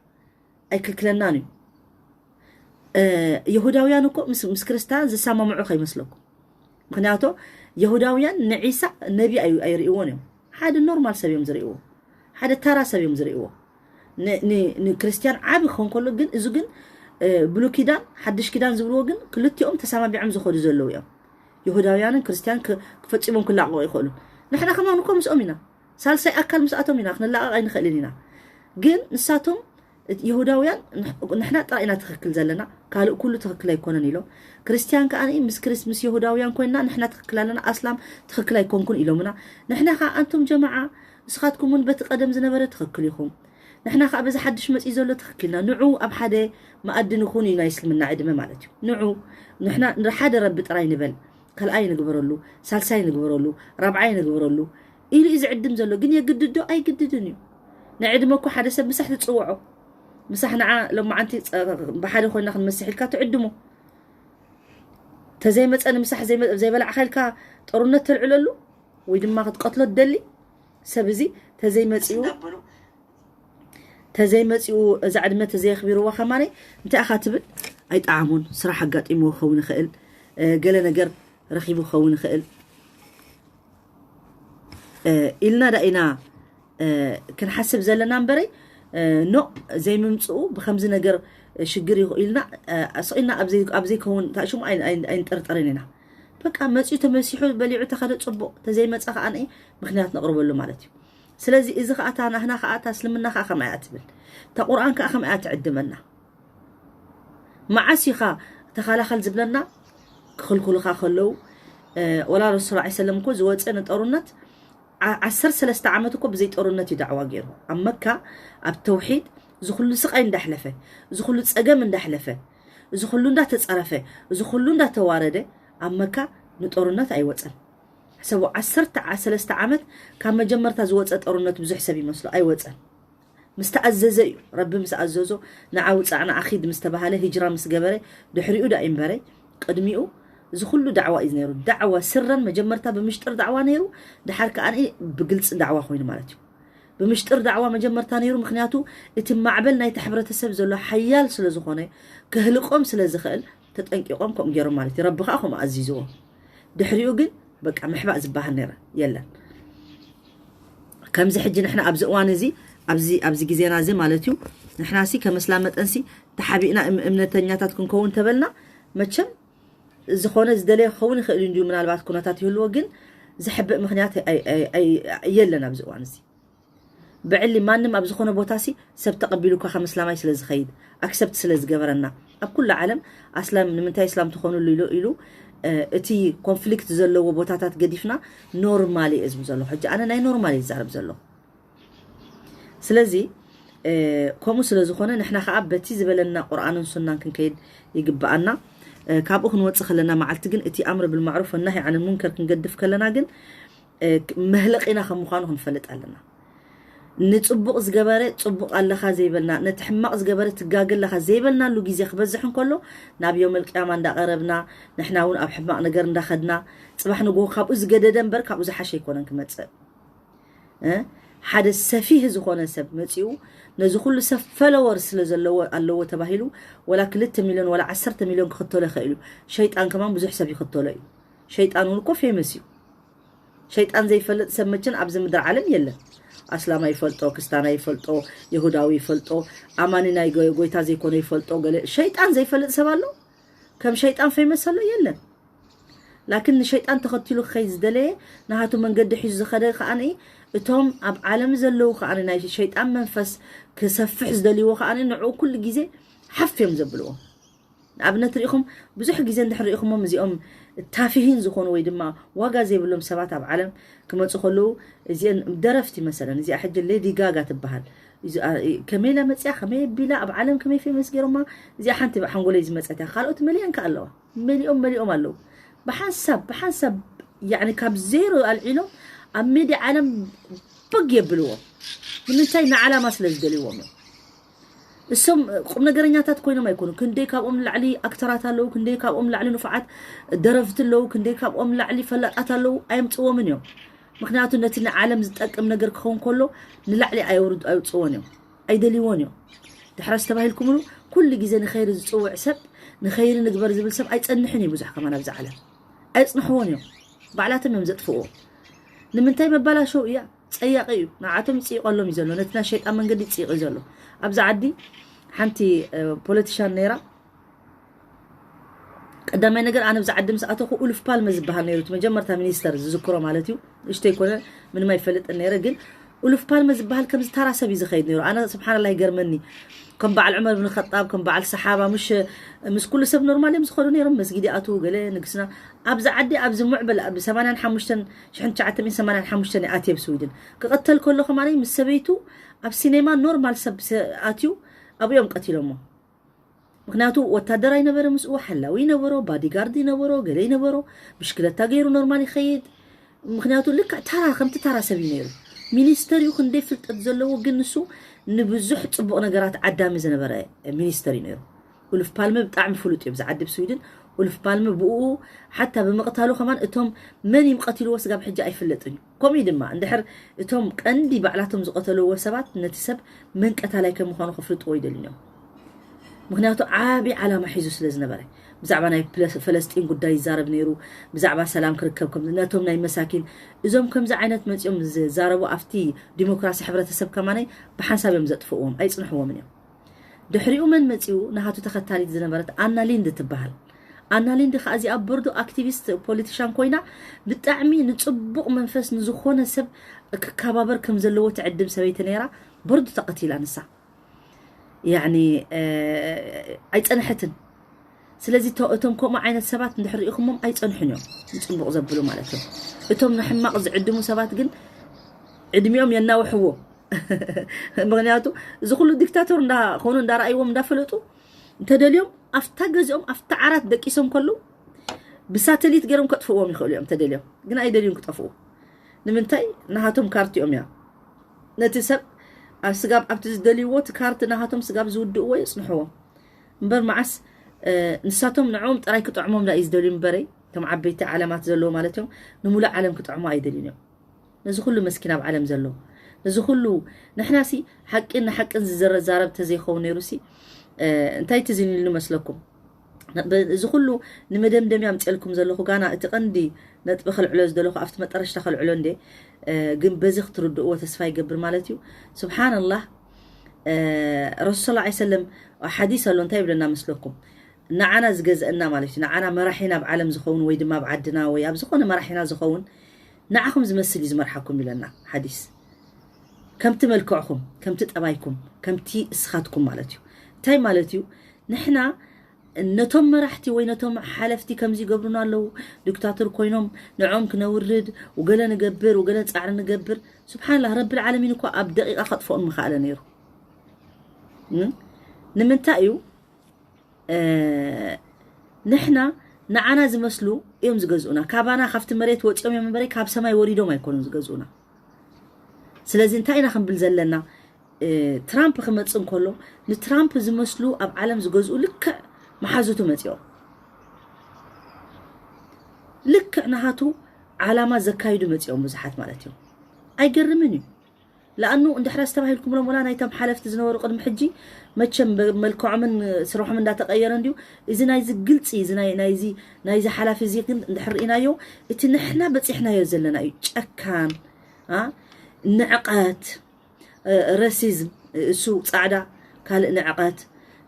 ኣይክልክለናን እዩ የሁዳውያን እኮ ምስ ክርስትያን ዝሰማምዑ ከይመስለኩም ምክንያቱ የሁዳውያን ንዒሳ ነቢ ኣይርእይዎን እዮም ሓደ ኖርማል ሰብ እዮም ዝርእይዎ ሓደ ተራ ሰብ እዮም ዝርእይዎ ንክርስትያን ዓብ ክኾን ከሎ ግን እዚ ግን ብሉ ኪዳን ሓድሽ ኪዳን ዝብልዎ ግን ክልቲኦም ተሰማሚዖም ዝኸዱ ዘለዉ እዮም ይሁዳውያንን ክርስትያን ክፈፂሞም ክላቕቑ ይኽእሉ ንሕና ከማን እኮ ምስኦም ኢና ሳልሳይ ኣካል ምስኣቶም ኢና ክንላቐቕ ኣይንኽእልን ኢና ግን ንሳቶም ይሁዳውያን ንሕና ጥራይ ኢና ትኽክል ዘለና ካልእ ኩሉ ትኽክል ኣይኮነን ኢሎም ክርስትያን ከዓ ምስ ክርስ ምስ ይሁዳውያን ኮይንና ንሕና ትኽክል ኣለና ኣስላም ትኽክል ኣይኮንኩን ኢሎምና ንሕና ከዓ ኣንቱም ጀማዓ ንስኻትኩም እውን በቲ ቀደም ዝነበረ ትኽክል ኢኹም ንሕና ከዓ በዚ ሓድሽ መፂኡ ዘሎ ትኽክልና ንዑ ኣብ ሓደ መኣዲ ንኹን እዩ ናይ እስልምና ዕድመ ማለት እዩ ንዑ ንሕና ንሓደ ረቢ ጥራይ ንበል ካልኣይ ንግበረሉ ሳልሳይ ንግበረሉ ራብዓይ ንግበረሉ ኢሉ እዩ ዝዕድም ዘሎ ግን የግድዶ ኣይግድድን እዩ ንዕድመ እኮ ሓደ ሰብ ምሳሕ ትፅውዖ ምሳሕ ንዓ ሎማዓንቲ ብሓደ ኮይና ክንመስሕ ኢልካ ትዕድሞ ተዘይመፀ ንምሳሕ ዘይበላዕካ ኢልካ ጦርነት ተልዕለሉ ወይ ድማ ክትቀትሎ ትደሊ ሰብ እዚ ተዘይመፅኡ ተዘይመፂኡ እዛ ዕድመ ተዘየኽቢርዋ ከማነይ እንታይ ኢኻ ትብል ኣይጠዓሙን ስራሕ ኣጋጢምዎ ክኸውን ይኽእል ገለ ነገር ረኺቡ ክኸውን ይኽእል ኢልና ዳ ኢና ክንሓስብ ዘለና እምበረይ ኖ ዘይምምፅኡ ብከምዚ ነገር ሽግር ኢልና ስቕ ኢልና ኣብ ዘይከውን ታሽሙ ኣይንጠርጠርን ኢና በቃ መፅኡ ተመሲሑ በሊዑ ተኸደ ፅቡቕ ተዘይመፀ ከዓ ምክንያት ነቕርበሉ ማለት እዩ ስለዚ እዚ ከዓ እታ ናህና ከዓ እታ እስልምና ከዓ ከምኣ እያ ትብል እታ ቁርኣን ከዓ ከምኣ እያ ትዕድመና መዓስ ኢኻ ተኸላኸል ዝብለና ክኽልኩልኻ ከለዉ ወላ ረሱል ላ ሰለም እኮ ዝወፀ ንጠሩነት ዓሰርተ ሰለስተ ዓመት እኮ ብዘይ ጠሩነት እዩ ዳዕዋ ገይሩ ኣብ መካ ኣብ ተውሒድ እዚ ኩሉ ስቃይ እንዳሕለፈ እዚ ኩሉ ፀገም እንዳሕለፈ እዚ ኩሉ እንዳተፀረፈ እዚ ኩሉ እንዳተዋረደ ኣብ መካ ንጠሩነት ኣይወፀን ሕሰቡ ዓሰርተ ሰለስተ ዓመት ካብ መጀመርታ ዝወፀ ጠሩነት ብዙሕ ሰብ ይመስሎ ኣይወፀን ምስ ተኣዘዘ እዩ ረቢ ምስ ኣዘዞ ንዓ ውፃዕ ንዓ ኺድ ምስ ተባሃለ ሂጅራ ምስ ገበረ ድሕሪኡ ዳ እምበረ ቅድሚኡ እዚ ኩሉ ዳዕዋ እዩ ነይሩ ዳዕዋ ስረን መጀመርታ ብምሽጥር ዳዕዋ ነይሩ ድሓር ከዓ ብግልፂ ዳዕዋ ኮይኑ ማለት እዩ ብምሽጥር ዳዕዋ መጀመርታ ነይሩ ምክንያቱ እቲ ማዕበል ናይቲ ሕብረተሰብ ዘሎ ሓያል ስለ ዝኾነ ክህልቆም ስለ ዝኽእል ተጠንቂቖም ከምኡ ገይሮም ማለት እዩ ረቢ ከዓ ከምኡ ኣዚዝዎ ድሕሪኡ ግን በቃ ምሕባእ ዝበሃል ነይረ የለን ከምዚ ሕጂ ንሕና ኣብዚ እዋን እዚ ኣብዚ ኣብዚ ግዜና እዚ ማለት እዩ ንሕና ሲ ከም እስላም መጠን ሲ ተሓቢእና እምነተኛታት ክንከውን ተበልና መቸም ዝኾነ ዝደለየ ክኸውን ይኽእል እንዲዩ ምናልባት ኩነታት ይህልዎ ግን ዝሕብእ ምክንያት የለን ኣብዚ እዋን እዚ ብዕሊ ማንም ኣብ ዝኾነ ቦታ ሲ ሰብ ተቐቢሉካ ከም እስላማይ ስለ ዝኸይድ፣ ኣክሰፕት ስለ ዝገበረና፣ ኣብ ኩሉ ዓለም ኣስላም ንምንታይ እስላም ትኾኑሉ ኢሉ ኢሉ እቲ ኮንፍሊክት ዘለዎ ቦታታት ገዲፍና ኖርማል እየ ዝብል ዘለኹ። ሕጂ ኣነ ናይ ኖርማል እየ ዝዛረብ ዘለኹ። ስለዚ ከምኡ ስለ ዝኾነ ንሕና ከዓ በቲ ዝበለና ቁርኣንን ሱናን ክንከይድ ይግብኣና። ካብኡ ክንወፅእ ከለና መዓልቲ ግን እቲ ኣምር ብልማዕሩፍ ወናሂ ዓን ሙንከር ክንገድፍ ከለና ግን መህለቂና ከም ምዃኑ ክንፈልጥ ኣለና። ንፅቡቕ ዝገበረ ፅቡቕ ኣለኻ ዘይበልና፣ ነቲ ሕማቕ ዝገበረ ትጋገ ኣለኻ ዘይበልናሉ ግዜ ክበዝሕ እንከሎ ናብ ዮም ኣልቅያማ እንዳቐረብና፣ ንሕና እውን ኣብ ሕማቕ ነገር እንዳኸድና፣ ፅባሕ ንግሆ ካብኡ ዝገደደ እምበር ካብኡ ዝሓሸ ኣይኮነን ክመፅእ። ሓደ ሰፊህ ዝኾነ ሰብ መፂኡ ነዚ ኩሉ ሰብ ፈለወር ስለ ዘለዎ ኣለዎ ተባሂሉ፣ ወላ ክልተ ሚልዮን ወላ ዓሰርተ ሚልዮን ክኽተሎ ይኽእል እዩ። ሸይጣን ከማን ብዙሕ ሰብ ይኽተሎ እዩ። ሸይጣን እውን እኮ ፌመስ እዩ። ሸይጣን ዘይፈልጥ ሰብ መችን ኣብዚ ምድር ዓለም የለን። ኣስላማ ይፈልጦ፣ ክስታና ይፈልጦ፣ ይሁዳዊ ይፈልጦ፣ ኣማኒ ናይ ጎይታ ዘይኮነ ይፈልጦ። ገለ ሸይጣን ዘይፈልጥ ሰብ ኣሎ? ከም ሸይጣን ፌመስ ኣሎ የለን። ላኪን ንሸይጣን ተኸቲሉ ክኸይድ ዝደለየ፣ ናሃቱ መንገዲ ሒዙ ዝኸደ ከዓኒ፣ እቶም ኣብ ዓለም ዘለዉ ከዓኒ ናይ ሸይጣን መንፈስ ክሰፍሕ ዝደልይዎ ከዓኒ ንዕኡ ኩሉ ግዜ ሓፍ እዮም ዘብልዎ። ንኣብነት ርኢኹም፣ ብዙሕ ግዜ እንድሕር ርኢኹሞም እዚኦም ታፊሂን ዝኾኑ ወይ ድማ ዋጋ ዘይብሎም ሰባት ኣብ ዓለም ክመፁ ከለዉ፣ እዚአን ደረፍቲ መሰለን፣ እዚኣ ሕጂ ሌዲ ጋጋ ትበሃል። ከመይ ኢላ መፅያ፣ ከመይ ቢላ ኣብ ዓለም ከመይ ፌመስ ገይሮማ፣ እዚኣ ሓንቲ ሓንጎለይ ዝመፀት እያ። ካልኦት መሊአን ከ ኣለዋ፣ መሊኦም መሊኦም ኣለዉ። ብሓንሳብ ብሓንሳብ ያኒ ካብ ዜሮ ኣልዒሎም ኣብ ሜድያ ዓለም በግ የብልዎም። ንምንታይ? ንዓላማ ስለ ዝደልይዎም እዮም። እሶም ቁም ነገረኛታት ኮይኖም ኣይኮኑ። ክንደይ ካብኦም ንላዕሊ ኣክተራት ኣለዉ፣ ክንደይ ካብኦም ንላዕሊ ንፉዓት ደረፍቲ ኣለዉ፣ ክንደይ ካብኦም ንላዕሊ ፈላጣት ኣለዉ፣ ኣየምፅዎምን እዮም። ምክንያቱ ነቲ ንዓለም ዝጠቅም ነገር ክኸውን ከሎ ንላዕሊ ኣየውርድ ኣየውፅዎን እዮም፣ ኣይደልይዎን እዮም። ድሕረስ ተባሂልኩምሉ ኩሉ ግዜ ንኸይሪ ዝፅውዕ ሰብ፣ ንኸይሪ ንግበር ዝብል ሰብ ኣይፀንሕን እዩ። ብዙሕ ከማን ኣብዚ ዓለም ኣይፅንሕዎን እዮም። ባዕላቶም እዮም ዘጥፍዎ። ንምንታይ? መባላሸው እያ፣ ፀያቂ እዩ። ንዓቶም ይፅይቀሎም እዩ ዘሎ፣ ነቲ ናይ ሸይጣን መንገዲ ይፅይቅ እዩ ዘሎ። ኣብዚ ዓዲ ሓንቲ ፖለቲሻን ነይራ። ቀዳማይ ነገር ኣነ ብዛ ዓዲ ምስ ኣተኹ ኡሉፍ ፓልመ ዝበሃል ነይሩ፣ እቲ መጀመርታ ሚኒስተር ዝዝክሮ ማለት እዩ። እሽተይ ኮነ ምንም ኣይፈልጥን ነይረ፣ ግን ኡሉፍ ፓልመ ዝበሃል ከምዚ ታራ ሰብ እዩ ዝኸይድ ነይሩ። ኣነ ስብሓንላ ይገርመኒ፣ ከም በዓል ዑመር ብን ኸጣብ፣ ከም በዓል ሰሓባ፣ ምሽ ምስ ኩሉ ሰብ ኖርማል እዮም ዝኸዱ ነይሮም። መስጊድ ይኣትዉ፣ ገለ ንግስና ኣብዚ ዓዲ ኣብዚ ሙዕበል ብ ሰማንያን ሓሙሽተን ሽሕን ትሽዓተ ሚእትን ሰማንያን ሓሙሽተን ይኣትየ ብስዊድን ክቐተል ከሎ ከማኒ ምስ ሰበይቱ ኣብ ሲኔማ ኖርማል ሰብ ኣትዩ ኣብኦም ቀቲሎሞ። ምክንያቱ ወታደር ኣይነበረ ምስኡ፣ ሓላዊ ይነበሮ፣ ባዲጋርድ ይነበሮ፣ ገለ ይነበሮ፣ ብሽክለታ ገይሩ ኖርማል ይኸይድ። ምክንያቱ ልክዕ ታራ ከምቲ ታራ ሰብ እዩ ነይሩ። ሚኒስተር እዩ፣ ክንደይ ፍልጠት ዘለዎ፣ ግን ንሱ ንብዙሕ ፅቡቕ ነገራት ዓዳሚ ዝነበረ ሚኒስተር እዩ ነይሩ። ኡሉፍ ፓልመ ብጣዕሚ ፍሉጥ እዩ ብዛ ዓዲ ብስዊድን። ኡሉፍ ፓልመ ብኡ ሓታ ብምቕታሉ ከማን እቶም መን ይም ቀትልዎ ስጋብ ሕጂ ኣይፍለጥን እዩ። ከምኡ ድማ እንድሕር እቶም ቀንዲ ባዕላቶም ዝቐተልዎ ሰባት ነቲ ሰብ መን ቀታላይ ከም ምዃኑ ከፍልጥዎ ይደልዩ እዮም። ምክንያቱ ዓቢ ዓላማ ሒዙ ስለ ዝነበረ፣ ብዛዕባ ናይ ፈለስጢን ጉዳይ ይዛረብ ነይሩ፣ ብዛዕባ ሰላም ክርከብ ከም ነቶም ናይ መሳኪን፣ እዞም ከምዚ ዓይነት መፂኦም ዝዛረቡ ኣብቲ ዲሞክራሲ ሕብረተሰብ ከማነይ ብሓንሳብ እዮም ዘጥፍእዎም፣ ኣይፅንሕዎምን እዮም። ድሕሪኡ መን መፂኡ? ናሃቱ ተኸታሊት ዝነበረት ኣና ሊንድ ትበሃል። ኣና ሊንድ ከዓ እዚኣ ቦርዶ ኣክቲቪስት ፖለቲሻን ኮይና ብጣዕሚ ንፅቡቕ መንፈስ ንዝኾነ ሰብ ክከባበር ከም ዘለዎ ትዕድም ሰበይቲ ነይራ። ቦርዶ ተቐቲላ ንሳ። ያኒ ኣይፀንሐትን። ስለዚ እቶም ከምኡ ዓይነት ሰባት እንድሕር ርኢኹሞም ኣይፀንሑን እዮም፣ ንፅቡቕ ዘብሉ ማለት እዮም። እቶም ንሕማቕ ዝዕድሙ ሰባት ግን ዕድሚኦም የናውሕዎ። ምክንያቱ እዚ ኩሉ ዲክታቶር እንዳኾኑ እንዳረኣይዎም እንዳፈለጡ እንተደልዮም ኣብታ ገዚኦም ኣብታ ዓራት ደቂሶም ከሉ ብሳተሊት ገይሮም ከጥፍዎም ይኽእሉ እዮም ተደልዮም፣ ግን ኣይደልዩን ክጠፍኡ። ንምንታይ? ናሃቶም ካርቲኦም እያ። ነቲ ሰብ ኣብ ስጋብ ኣብቲ ዝደልይዎ እቲ ካርት ናሃቶም ስጋብ ዝውድእዎ የፅንሕዎ። እምበር መዓስ ንሳቶም ንዕኦም ጥራይ ክጥዕሞም ዳ እዩ ዝደልዩ እምበረይ፣ እቶም ዓበይቲ ዓለማት ዘለዎ ማለት እዮም፣ ንሙሉእ ዓለም ክጥዕሞ ኣይደልዩን እዮም። ነዚ ኩሉ መስኪን ኣብ ዓለም ዘሎ፣ ነዚ ኩሉ ንሕናሲ ሓቂን ንሓቅን ዝዘረዛረብ ተዘይኸውን ነይሩሲ እንታይ ትዝን ኢሉ መስለኩም? እዚ ኩሉ ንመደምደምያ ኣምፅኤልኩም ዘለኹ ጋና እቲ ቀንዲ ነጥቢ ከልዕሎ ዝደለኹ ኣብቲ መጠረሽታ ከልዕሎ እንደ ግን በዚ ክትርድእዎ ተስፋ ይገብር ማለት እዩ። ስብሓንላህ ረሱል ስ ሰለም ሓዲስ ኣሎ እንታይ ይብለና መስለኩም? ንዓና ዝገዝአና ማለት እዩ። ንዓና መራሒና ኣብ ዓለም ዝኸውን ወይ ድማ ኣብ ዓድና ወይ ኣብ ዝኾነ መራሒና ዝኸውን ንዓኹም ዝመስል እዩ ዝመርሓኩም ኢለና ሓዲስ። ከምቲ መልክዕኹም፣ ከምቲ ጠባይኩም፣ ከምቲ እስኻትኩም ማለት እዩ። እንታይ ማለት እዩ? ንሕና ነቶም መራሕቲ ወይ ነቶም ሓለፍቲ ከምዚ ይገብሩና ኣለዉ፣ ዲክታቶር ኮይኖም ንዖም ክነውርድ፣ ወገለ ንገብር፣ ወገለ ጻዕሪ ንገብር። ስብሓንላህ፣ ረብል ዓለሚን እኮ ኣብ ደቂቃ ከጥፍኦም ምኸኣለ ነይሩ። እም? ንምንታይ እዩ? እ፣ ንሕና ንዓና ዝመስሉ እዮም ዝገዝኡና። ካባና ካብቲ መሬት ወፂኦም እዮም እምበረይ ካብ ሰማይ ወሪዶም ኣይኮኑን ዝገዝኡና። ስለዚ እንታይ ኢና ክንብል ዘለና? እ፣ ትራምፕ ክመፅእ እንከሎ ንትራምፕ ዝመስሉ ኣብ ዓለም ዝገዝኡ ልክዕ መሓዙቱ መፂኦም። ልክዕ ናሃቱ ዓላማ ዘካይዱ መፂኦም ብዙሓት ማለት እዮም። ኣይገርምን እዩ። ለኣኑ እንድሕር ኣስተባሂልኩምሎም ወላ ናይቶም ሓለፍቲ ዝነበሩ ቅድሚ ሕጂ መቸም በ-፣ መልክዖምን ስርሖምን እንዳተቐየረ እንድዩ። እዚ ናይዚ ግልፂ፣ እዚ ናይ-፣ ናይዚ፣ ናይዚ ሓላፊ እዚ ግን እንድሕር ርኢናዮ፣ እቲ ንሕና በፂሕናዮ ዘለና እዩ። ጨካን፣ አ፣ ንዕቐት፣ እ፣ ረሲዝም፣ እሱ ጻዕዳ፣ ካልእ ንዕቐት፣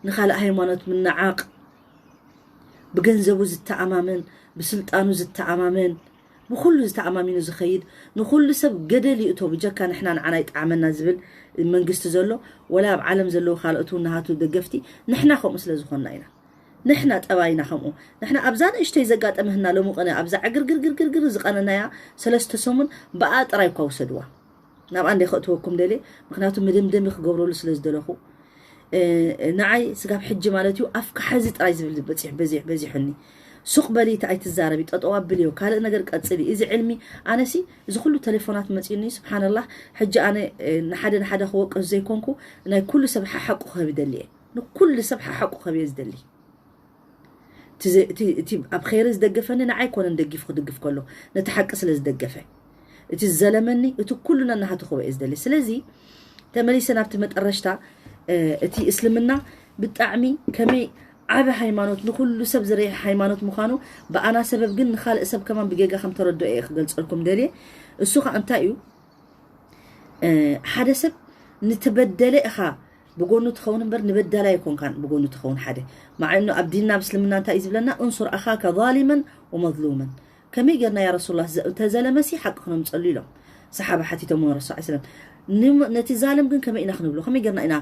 ንኻልእ ሃይማኖት ምንዓቕ፣ ብገንዘቡ ዝተኣማመን፣ ብስልጣኑ ዝተኣማመን፣ ብኹሉ ዝተኣማሚኑ ዝኸይድ፣ ንኹሉ ሰብ ገደል ይእቶ፣ ብጀካ ንሕና ንዓና ይጠዓመና ዝብል መንግስቲ ዘሎ፣ ወላ ኣብ ዓለም ዘለዉ ካልኦት እውን ናሃቱ ደገፍቲ፣ ንሕና ከምኡ ስለ ዝኾንና ኢና። ንሕና ጠባይና ከምኡ። ንሕና ኣብዛ ንእሽተይ ዘጋጠመህና ሎሚ ቅነ፣ ኣብዛ ዕግርግርግርግር ዝቐነናያ ሰለስተ ሰሙን ብኣ ጥራይ እኳ ውሰድዋ። ናብኣ እንደ ከእትወኩም ደልየ፣ ምኽንያቱ መደምደሚ ክገብረሉ ስለ ዝደለኹ። እ፣ ንዓይ ስጋብ ሕጂ ማለት እዩ፣ ኣፍካ ሓዚ ጥራይ ዝብል በፂሕ-፣ በዚሕ-፣ በዚሑኒ። ሱቕ በሊ፣ እቲ ኣይትዛረቢ፣ ጠጠው ኣብልዮ፣ ካልእ ነገር ቀፅሊ። እዚ ዕልሚ፣ ኣነሲ፣ እዚ ኩሉ ቴሌፎናት መፂኡኒ፣ ስብሓንላህ፣ ሕጂ ኣነ፣ እ፣ ንሓደ ንሓደ ክወቅስ ዘይኮንኩ፣ ናይ ኩሉ ሰብ ሓሓቁ ክህብ ይደሊ እየ። ንኩሉ ሰብ ሓሓቁ ክህብ እየ ዝደሊ። እቲ ዘ-፣ እቲ፣ እቲ ኣብ ኸይሪ ዝደገፈኒ ንዓይ ኮነን ደጊፉ ክድግፍ ከሎ፣ ነቲ ሓቂ ስለ ዝደገፈ። እቲ ዝዘለመኒ፣ እቲ ኩሉ ነናሃቱ ክህቦ እየ ዝደሊ። ስለዚ፣ ተመሊሰ ናብቲ መጠረሽታ፣ እ፣ እቲ እስልምና ብጣዕሚ ከመይ ዓቢ ሃይማኖት፣ ንኩሉ ሰብ ዝርኢሕ ሃይማኖት ምዃኑ፣ ብኣና ሰበብ ግን ንኻልእ ሰብ ከማን ብጌጋ ከም ተረድኦ እየ ክገልጸልኩም ደልየ። እሱ ኸኣ እንታይ እዩ? እ፣ ሓደ ሰብ ንተበደለ ኢኻ ብጎኑ ትኸውን እምበር፣ ንበዳላይ ኣይኮንካን ብጎኑ ትኸውን። ሓደ፣ ማዕኑ ኣብ ዲንና፣ ኣብ እስልምና እንታይ እዩ ዝብለና? "እንሱር ኣኻከ ዛሊመን ወመዝሉመን።" ከመይ ጌርና፣ ያ ረሱሉላህ፣ ዘ-፣ እተ ዘለመሲ ሓቂ ክነምፀሉ ኢሎም ሰሓባ ሓቲቶሞ ረሱል ሰለላሁ ዐለይሂ ወሰለም። ንም-፣ ነቲ ዛልም ግን ከመይ ኢና ክንብሎ? ከመይ ጌርና ኢና፣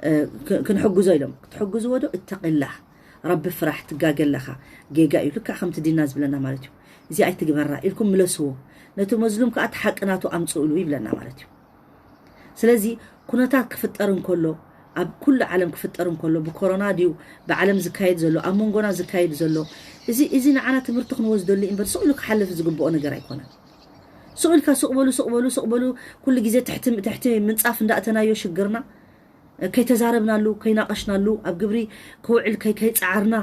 እ፣ ክ-፣ ክንሕግዞ ኢሎም? ክትሕግዝዎ ዶ? እተቂላህ፣ ረቢ ፍራሕ፣ ትጋገ ኣለኻ፣ ጌጋ እዩ። ልክዕ ከምቲ ዲንና ዝብለና ማለት እዩ። እዚ ኣይትግበራ ኢልኩም ምለስዎ። ነቲ መዝሉም ከኣ እቲ ሓቂ ናቱ ኣምፅእሉ ይብለና ማለት እዩ። ስለዚ ኩነታት ክፍጠር እንከሎ፣ ኣብ ኩሉ ዓለም ክፍጠር እንከሎ፣ ብኮሮና ድዩ፣ ብዓለም ዝካየድ ዘሎ፣ ኣብ መንጎና ዝካየድ ዘሎ፣ እዚ፣ እዚ ንዓና ትምህርቲ ክንወስደሉ እምበር፣ ስቕ ኢሉ ክሓልፍ ዝግብኦ ነገር ኣይኮነን። ስቕ ኢልካ ሱቕ በሉ፣ ሱቕ በሉ፣ ሱቕ በሉ፣ ኩሉ ግዜ ትሕቲ፣ ትሕቲ ምንጻፍ እንዳእተናዮ ሽግርና፣ ከይተዛረብናሉ፣ ከይናቐሽናሉ፣ ኣብ ግብሪ ክውዕል ከይ-፣ ከይጸዓርና፣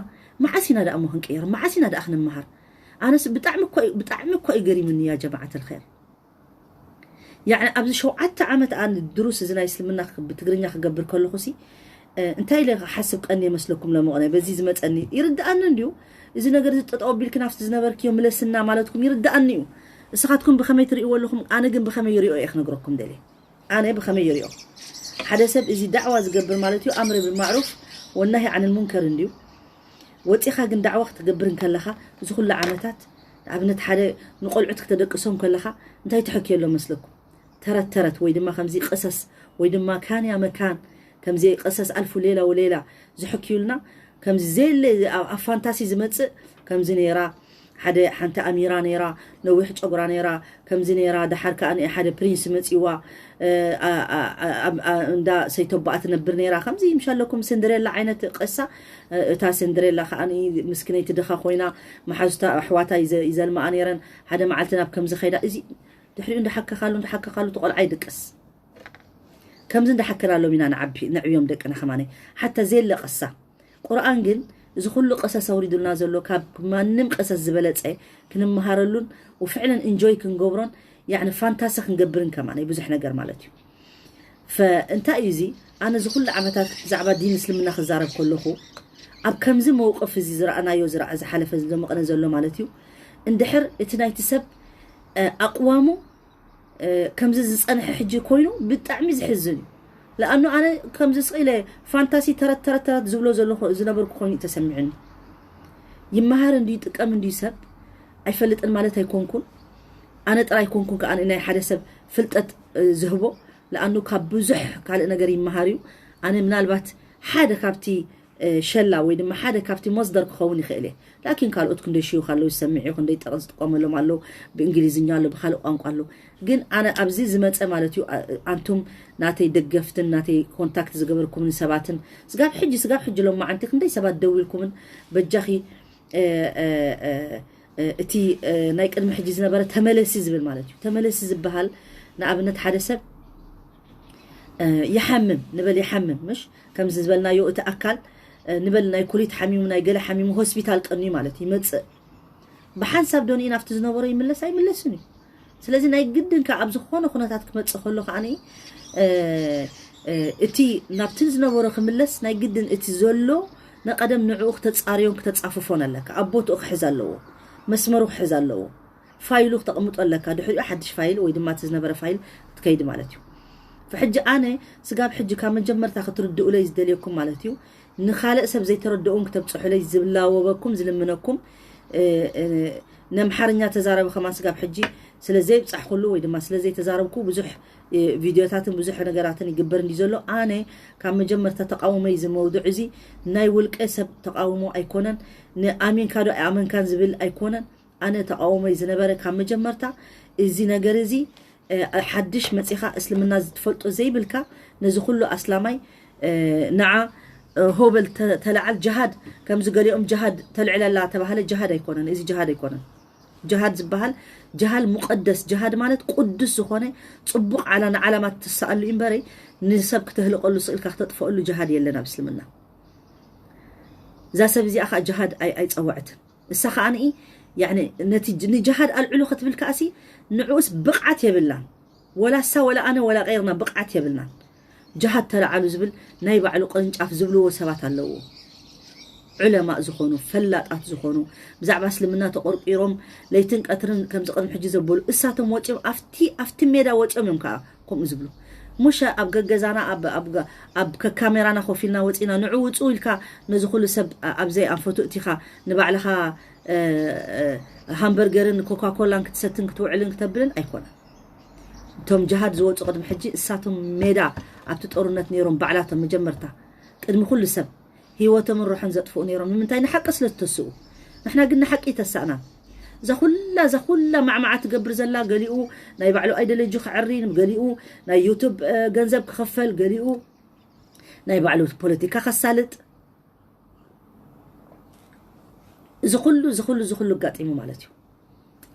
መዓስ ኢና ደኣ እሞ ክንቅየር? መዓስ ኢና ደኣ ክንመሃር? ኣነስ ብጣዕሚ እኮ እዩ፣ ብጣዕሚ እኮ እዩ ገሪሙኒ፣ ያ ጀማዓተል ኸይር። ያዕኒ ኣብዚ ሸውዓተ ዓመት ኣነ ድሩስ እዚ ናይ እስልምና ክ-፣ ብትግርኛ ክገብር ከለኹ ሲ፣ እ፣ እንታይ ኢለ ክሓስብ ቀንየ መስለኩም? ሎሚ ቅነ በዚ ዝመጸኒ ይርድኣኒ እንድዩ። እዚ ነገር እዚ ጠጠው ኣቢልክን ኣብቲ ዝነበርክዮ ምለስና ማለትኩም ይርድኣኒ እዩ። እስኻትኩም ብኸመይ ትርእይዎ ኣለኹም? ኣነ ግን ብኸመይ ይርእዮ እየ ክነግረኩም ደልየ። ኣነ ብኸመይ ይርእዮ? ሓደ ሰብ እዚ ዳዕዋ ዝገብር ማለት እዩ፣ ኣምር ብማዕሩፍ ወናሂ ዓንል ሙንከር እንድዩ። ወጺኻ ግን ዳዕዋ ክትገብር እንከለኻ፣ እዚ ኩሉ ዓመታት፣ ንኣብነት ሓደ ንቆልዑት ክተደቅሶም ከለኻ፣ እንታይ ትሕክየሎም መስለኩም? ተረት ተረት ወይ ድማ ከምዚ ቅሰስ ወይ ድማ ካን ያ መካን፣ ከምዚ ቅሰስ ኣልፉ ሌላ ወሌላ ዝሕክዩልና፣ ከምዚ ዘየለ ኣብ፣ ኣብ ፋንታሲ ዝመጽእ፣ ከምዚ ነይራ፣ ሓደ፣ ሓንቲ ኣሚራ ነይራ፣ ነዊሕ ጨጉራ ነይራ፣ ከምዚ ነይራ፣ ደሓር ከኣ ንኤ ሓደ ፕሪንስ መጺዋ፣ እ፣ ኣ-፣ ኣ-፣ ኣ-፣ ኣብ፣ ኣ-፣ እንዳ ሰይተቦኣ ትነብር ነይራ። ከምዚ ይምሻለኩም ስንድሬላ ዓይነት ቅሳ፣ እ፣ እታ ስንድሬላ ከኣ ን-፣ ምስክነይቲ ድኻ ኮይና፣ መሓዙታ ኣሕዋታ ይዘ-፣ ይዘልማኣ ነይረን። ሓደ መዓልቲ ናብ ከምዚ ከይዳ፣ እዚ ድሕሪኡ እንዳሓከኻሉ፣ እንዳሓከኻሉ፣ እቲ ቆልዓ ይድቅስ። ከምዚ እንዳሓከናሎም ኢና ንዓቢ-፣ ነዕብዮም ደቅና ከማነይ። ሓታ ዘየለ ቅሳ። ቁርኣን ግን እዚ ኩሉ ቀሰስ ኣውሪዱልና ዘሎ ካብ ማንም ቀሰስ ዝበለጸ ክንመሃረሉን ወፍዕለን ኢንጆይ ክንገብሮን፣ ያዕኒ ፋንታሲ ክንገብርን ከማን ብዙሕ ነገር ማለት እዩ። ፈእንታይ እዩ እዚ? ኣነ እዚ ኩሉ ዓመታት ብዛዕባ ዲን እስልምና ክዛረብ ከለኹ ኣብ ከምዚ መውቅፍ እዚ ዝረኣናዮ ዝረኣ ዝሓለፈ ዝደመቐነ ዘሎ ማለት እዩ። እንድሕር እቲ ናይቲ ሰብ፣ እ፣ ኣቕዋሙ እ፣ ከምዚ ዝጸንሐ ሕጂ ኮይኑ ብጣዕሚ ዝሕዝን እዩ። ለኣኑ ኣነ ከምዚ ስቕ ኢለ ፋንታሲ ተረት፣ ተረት፣ ተረት ዝብሎ ዘለኹ፣ ዝነበርኩ ኮይኑ እዩ ተሰሚዑኒ። ይመሃር እንድዩ፣ ይጥቀም እንድዩ ሰብ፣ ኣይፈልጥን ማለት ኣይኮንኩን። ኣነ ጥራይ ኣይኮንኩን ከኣ ናይ ሓደ ሰብ ፍልጠት፣ እ፣ ዝህቦ፣ ለኣኑ ካብ ብዙሕ ካልእ ነገር ይመሃር እዩ። ኣነ ምናልባት ሓደ ካብቲ ሸላ ወይ ድማ ሓደ ካብቲ መስደር ክኸውን ይኽእል እየ። ላኪን ካልኦት ክንደይ ሽዩ ካለው ዝሰምዕ እዩ፣ ክንደይ ጠቕስ ዝጥቀመሎም ኣሎ፣ ብእንግሊዝኛ ኣሎ፣ ብካልእ ቋንቋ ኣሎ። ግን ኣነ ኣብዚ ዝመፀ ማለት እዩ፣ ኣንቱም ናተይ ደገፍትን ናተይ ኮንታክት ዝገበርኩምን ሰባትን ስጋብ ሕጂ ስጋብ ሕጂ ሎም መዓንቲ ክንደይ ሰባት ደዊልኩምን በጃኺ እቲ ናይ ቅድሚ ሕጂ ዝነበረ ተመለሲ ዝብል ማለት እዩ። ተመለሲ ዝበሃል ንኣብነት ሓደ ሰብ ይሓምም ንበል፣ ይሓምም ምሽ ከምዚ ዝበልናዮ እቲ ኣካል ንበል ናይ ኩሊት ሓሚሙ ናይ ገለ ሓሚሙ ሆስፒታል ቀንዩ ማለት ይመፅእ። ብሓንሳብ ዶኒ ናብቲ ዝነበሮ ይምለስ ኣይምለስን እዩ። ስለዚ ናይ ግድን ከ ኣብ ዝኾነ ኩነታት ክመፅእ ከሎ ከዓኒ እቲ ናብትን ዝነበሮ ክምለስ ናይ ግድን እቲ ዘሎ ንቐደም ንዕኡ ክተፃርዮን ክተፃፍፎን ኣለካ። ኣብ ቦትኡ ክሕዝ ኣለዎ፣ መስመሩ ክሕዝ ኣለዎ። ፋይሉ ክተቕምጦ ኣለካ። ድሕሪኡ ሓድሽ ፋይል ወይ ድማ እቲ ዝነበረ ፋይል ክትከይድ ማለት እዩ። ሕጂ ኣነ ስጋብ ሕጂ ካብ መጀመርታ ክትርድኡለይ ዝደልየኩም ማለት እዩ፣ ንኻልእ ሰብ ዘይተረድኡን ክተብፅሑለይ ዝላወበኩም ዝልምነኩም ነምሓርኛ ተዛረቢ ከማን ስጋብ ሕጂ ስለ ዘይብፃሕኩሉ ወይ ድማ ስለ ዘይተዛረብኩ ብዙሕ ቪድዮታትን ብዙሕ ነገራትን ይግበር እንዲ ዘሎ ኣነ ካብ መጀመርታ ተቃውሞይ እዚ መውዱዕ እዚ ናይ ውልቀ ሰብ ተቃውሞ ኣይኮነን። ንኣሚንካ ዶ ኣይኣመንካን ዝብል ኣይኮነን። ኣነ ተቃውሞይ ዝነበረ ካብ መጀመርታ እዚ ነገር እዚ ሓድሽ መፂኻ እስልምና ዝትፈልጦ ዘይብልካ ነዚ ኩሉ ኣስላማይ ንዓ ሆበል ተለዓል ጅሃድ ከምዚ ገሊኦም ጅሃድ ተልዕለላ ተባሃለ። ጅሃድ ኣይኮነን፣ እዚ ጅሃድ ኣይኮነን። ጅሃድ ዝበሃል ጅሃል ሙቀደስ፣ ጅሃድ ማለት ቅዱስ ዝኾነ ፅቡቕ ዓላ ንዓላማ ትሰኣሉ እምበረይ ንሰብ ክተህልቀሉ ስኢልካ ክተጥፈኣሉ ጅሃድ የለን ኣብ እስልምና። እዛ ሰብ እዚኣ ከዓ ጅሃድ ኣይፀወዐትን። እሳ ከዓ ንኢ ነቲ ንጅሃድ ኣልዕሉ ክትብል ከኣሲ ንዕኡስ ብቕዓት የብላን። ወላ እሳ ወላ ኣነ ወላ ቀይርና ብቕዓት የብልናን። ጅሃድ ተለዓሉ ዝብል ናይ ባዕሉ ቅርንጫፍ ዝብልዎ ሰባት ኣለዎ። ዑለማእ ዝኾኑ ፈላጣት ዝኾኑ ብዛዕባ እስልምና ተቆርቂሮም ለይትን ቀትርን ከምዚ ቅድሚ ሕጂ ዘበሉ እሳቶም ወፂኦም ኣብቲ ኣብቲ ሜዳ ወፂኦም እዮም ከዓ ከምኡ ዝብሉ። ሙሸ ኣብ ገገዛና ኣብ ከካሜራና ኮፍ ኢልና ወፂና ንዑ ውፁ ኢልካ ነዚ ኩሉ ሰብ ኣብዘይ ኣንፈቱ እቲኻ ንባዕልኻ ሃምበርገርን ኮካኮላን ክትሰትን ክትውዕልን ክተብልን ኣይኮነን። እቶም ጅሃድ ዝወፁ ቅድሚ ሕጂ እሳቶም ሜዳ ኣብቲ ጦርነት ነይሮም ባዕላቶም መጀመርታ ቅድሚ ኩሉ ሰብ ህይወቶምን ሩሖን ዘጥፍኡ ነይሮም። ንምንታይ? ንሓቂ ስለ ዝተስኡ። ንሕና ግን ንሓቂ ይተሳእና። እዛ ኩላ እዛ ኩላ ማዕማዓ ትገብር ዘላ ገሊኡ ናይ ባዕሉ ኣይደለጂ ክዕሪ፣ ገሊኡ ናይ ዩቱብ ገንዘብ ክኸፈል፣ ገሊኡ ናይ ባዕሉ ፖለቲካ ከሳልጥ እዚ ኩሉ እዚ ኩሉ እዚ ኩሉ ኣጋጢሙ ማለት እዩ።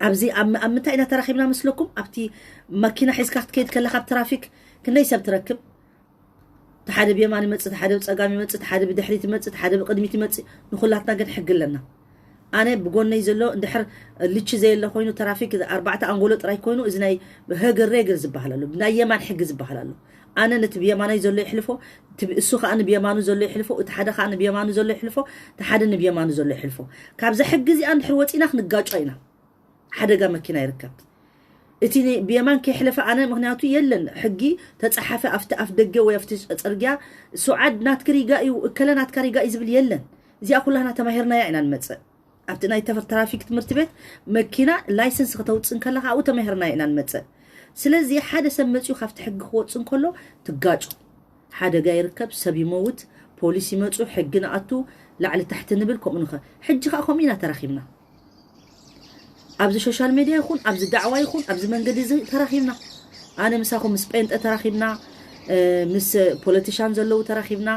ኣብዚ ኣብ ምንታይ ኢና ተራኺብና መስለኩም? ኣብቲ መኪና ሒዝካ ክትከይድ ከለካ ኣብ ትራፊክ ክንደይ ሰብ ትረክብ? ሓደ ብየማን ይመጽእ፣ ሓደ ብጸጋም ይመጽእ፣ ሓደ ብድሕሪት ይመጽእ፣ ሓደ ብቅድሚት ይመጽእ። ንኩላትና ግን ሕጊ ኣለና። ኣነ ብጎነይ ዘሎ እንድሕር ልቺ ዘየለ ኮይኑ ትራፊክ ኣርባዕተ ኣንጎሎ ጥራይ ኮይኑ እዚ ናይ ህግር ሬግር ዝበሃል ኣሎ፣ ናይ የማን ሕጊ ዝበሃል ኣሎ። ኣነ ነቲ ብየማናይ ዘሎ ይሕልፎ፣ እሱ ከዓ ንብየማኑ ዘሎ ይሕልፎ፣ እቲ ሓደ ከዓ ንብየማኑ ዘሎ ይሕልፎ፣ እቲ ሓደ ንብየማኑ ዘሎ ይሕልፎ። ካብዛ ሕጊ እዚኣ እንድሕር ወፂና ክንጋጮ ኢና። ሓደጋ መኪና ይርከብ። እቲ ብየማን ከይሕለፈ ኣነ ምክንያቱ የለን ሕጊ ተፃሓፈ ኣብቲ ኣፍ ደገ ወይ ኣብቲ ፅርግያ ሱዓድ ናትኪ ሪጋ እዩ እከለ ናትካ ሪጋ እዩ ዝብል የለን። እዚኣ ኩላህና ተማሂርናያ ኢና ንመፅእ። ኣብቲ ናይ ተፈር ትራፊክ ትምህርቲ ቤት መኪና ላይሰንስ ከተውፅእ እንከለካ ኣብኡ ተማሂርናያ ኢና ንመፅእ። ስለዚ ሓደ ሰብ መፅኡ ካብቲ ሕጊ ክወፅእ እንከሎ ትጋጩ። ሓደጋ ይርከብ፣ ሰብ ይመውት፣ ፖሊስ ይመፁ፣ ሕጊ ንኣቱ፣ ላዕሊ ታሕቲ ንብል ከምኡ ንኸ ሕጂ ከዓ ከምኡ ኢና ተራኺብና። ኣብዚ ሶሻል ሜድያ ይኹን ኣብዚ ዳዕዋ ይኹን ኣብዚ መንገዲ እዚ ተራኺብና። ኣነ ምሳኹም ምስ ጴንጠ ተራኺብና፣ ምስ ፖለቲሻን ዘለዉ ተራኺብና፣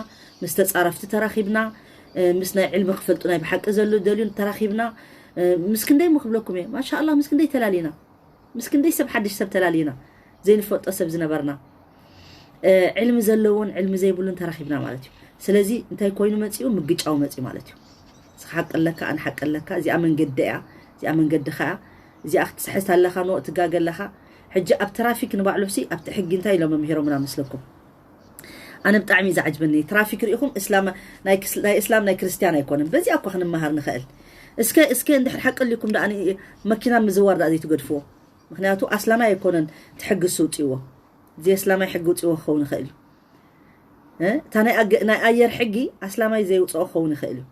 ምስ ተፃረፍቲ ተራኺብና፣ ምስ ናይ ዕልሚ ክፈልጡ ናይ ብሓቂ ዘለዉ ደልዩ ተራኺብና። ምስ ክንደይ ሞ ክብለኩም እየ ማሻኣላ ምስ ክንደይ ተላሊና። ምስ ክንደይ ሰብ ሓድሽ ሰብ ተላሊና ዘይንፈልጦ ሰብ ዝነበርና ዕልሚ ዘለዎን ዕልሚ ዘይብሉን ተራኺብና ማለት እዩ። ስለዚ እንታይ ኮይኑ መፂኡ ምግጫው መፂኡ ማለት እዩ። ንስኻ ሓቂ ኣለካ ኣነ ሓቂ ኣለካ እዚኣ መንገዲ እያ እዚኣ መንገዲ ከኣ እዚኣ ክትስሕት ኣለኻ ኖ ትጋገ ኣለኻ። ሕጂ ኣብ ትራፊክ ንባዕሉ ሲ ኣብቲ ሕጊ እንታይ ኢሎም መምሂሮምና መስለኩም? ኣነ ብጣዕሚ እዩ ዝዓጅበኒ ትራፊክ ርኢኹም እስላም ናይ እስላም ናይ ክርስትያን ኣይኮነን በዚኣ እኳ ክንመሃር ንኽእል። እስከ እስከ እንድሕር ሓቂ ኣሊኩም ደኣ መኪና ምዝዋር ደኣ ዘይትገድፍዎ። ምክንያቱ ኣስላማይ ኣይኮነን እቲ ሕጊ እሱ ውፅእዎ። እዚ ኣስላማይ ሕጊ ውፅእዎ ክኸውን ይኽእል እዩ። እታ ናይ ኣየር ሕጊ ኣስላማይ ዘይውፅኦ ክኸውን ይኽእል እዩ።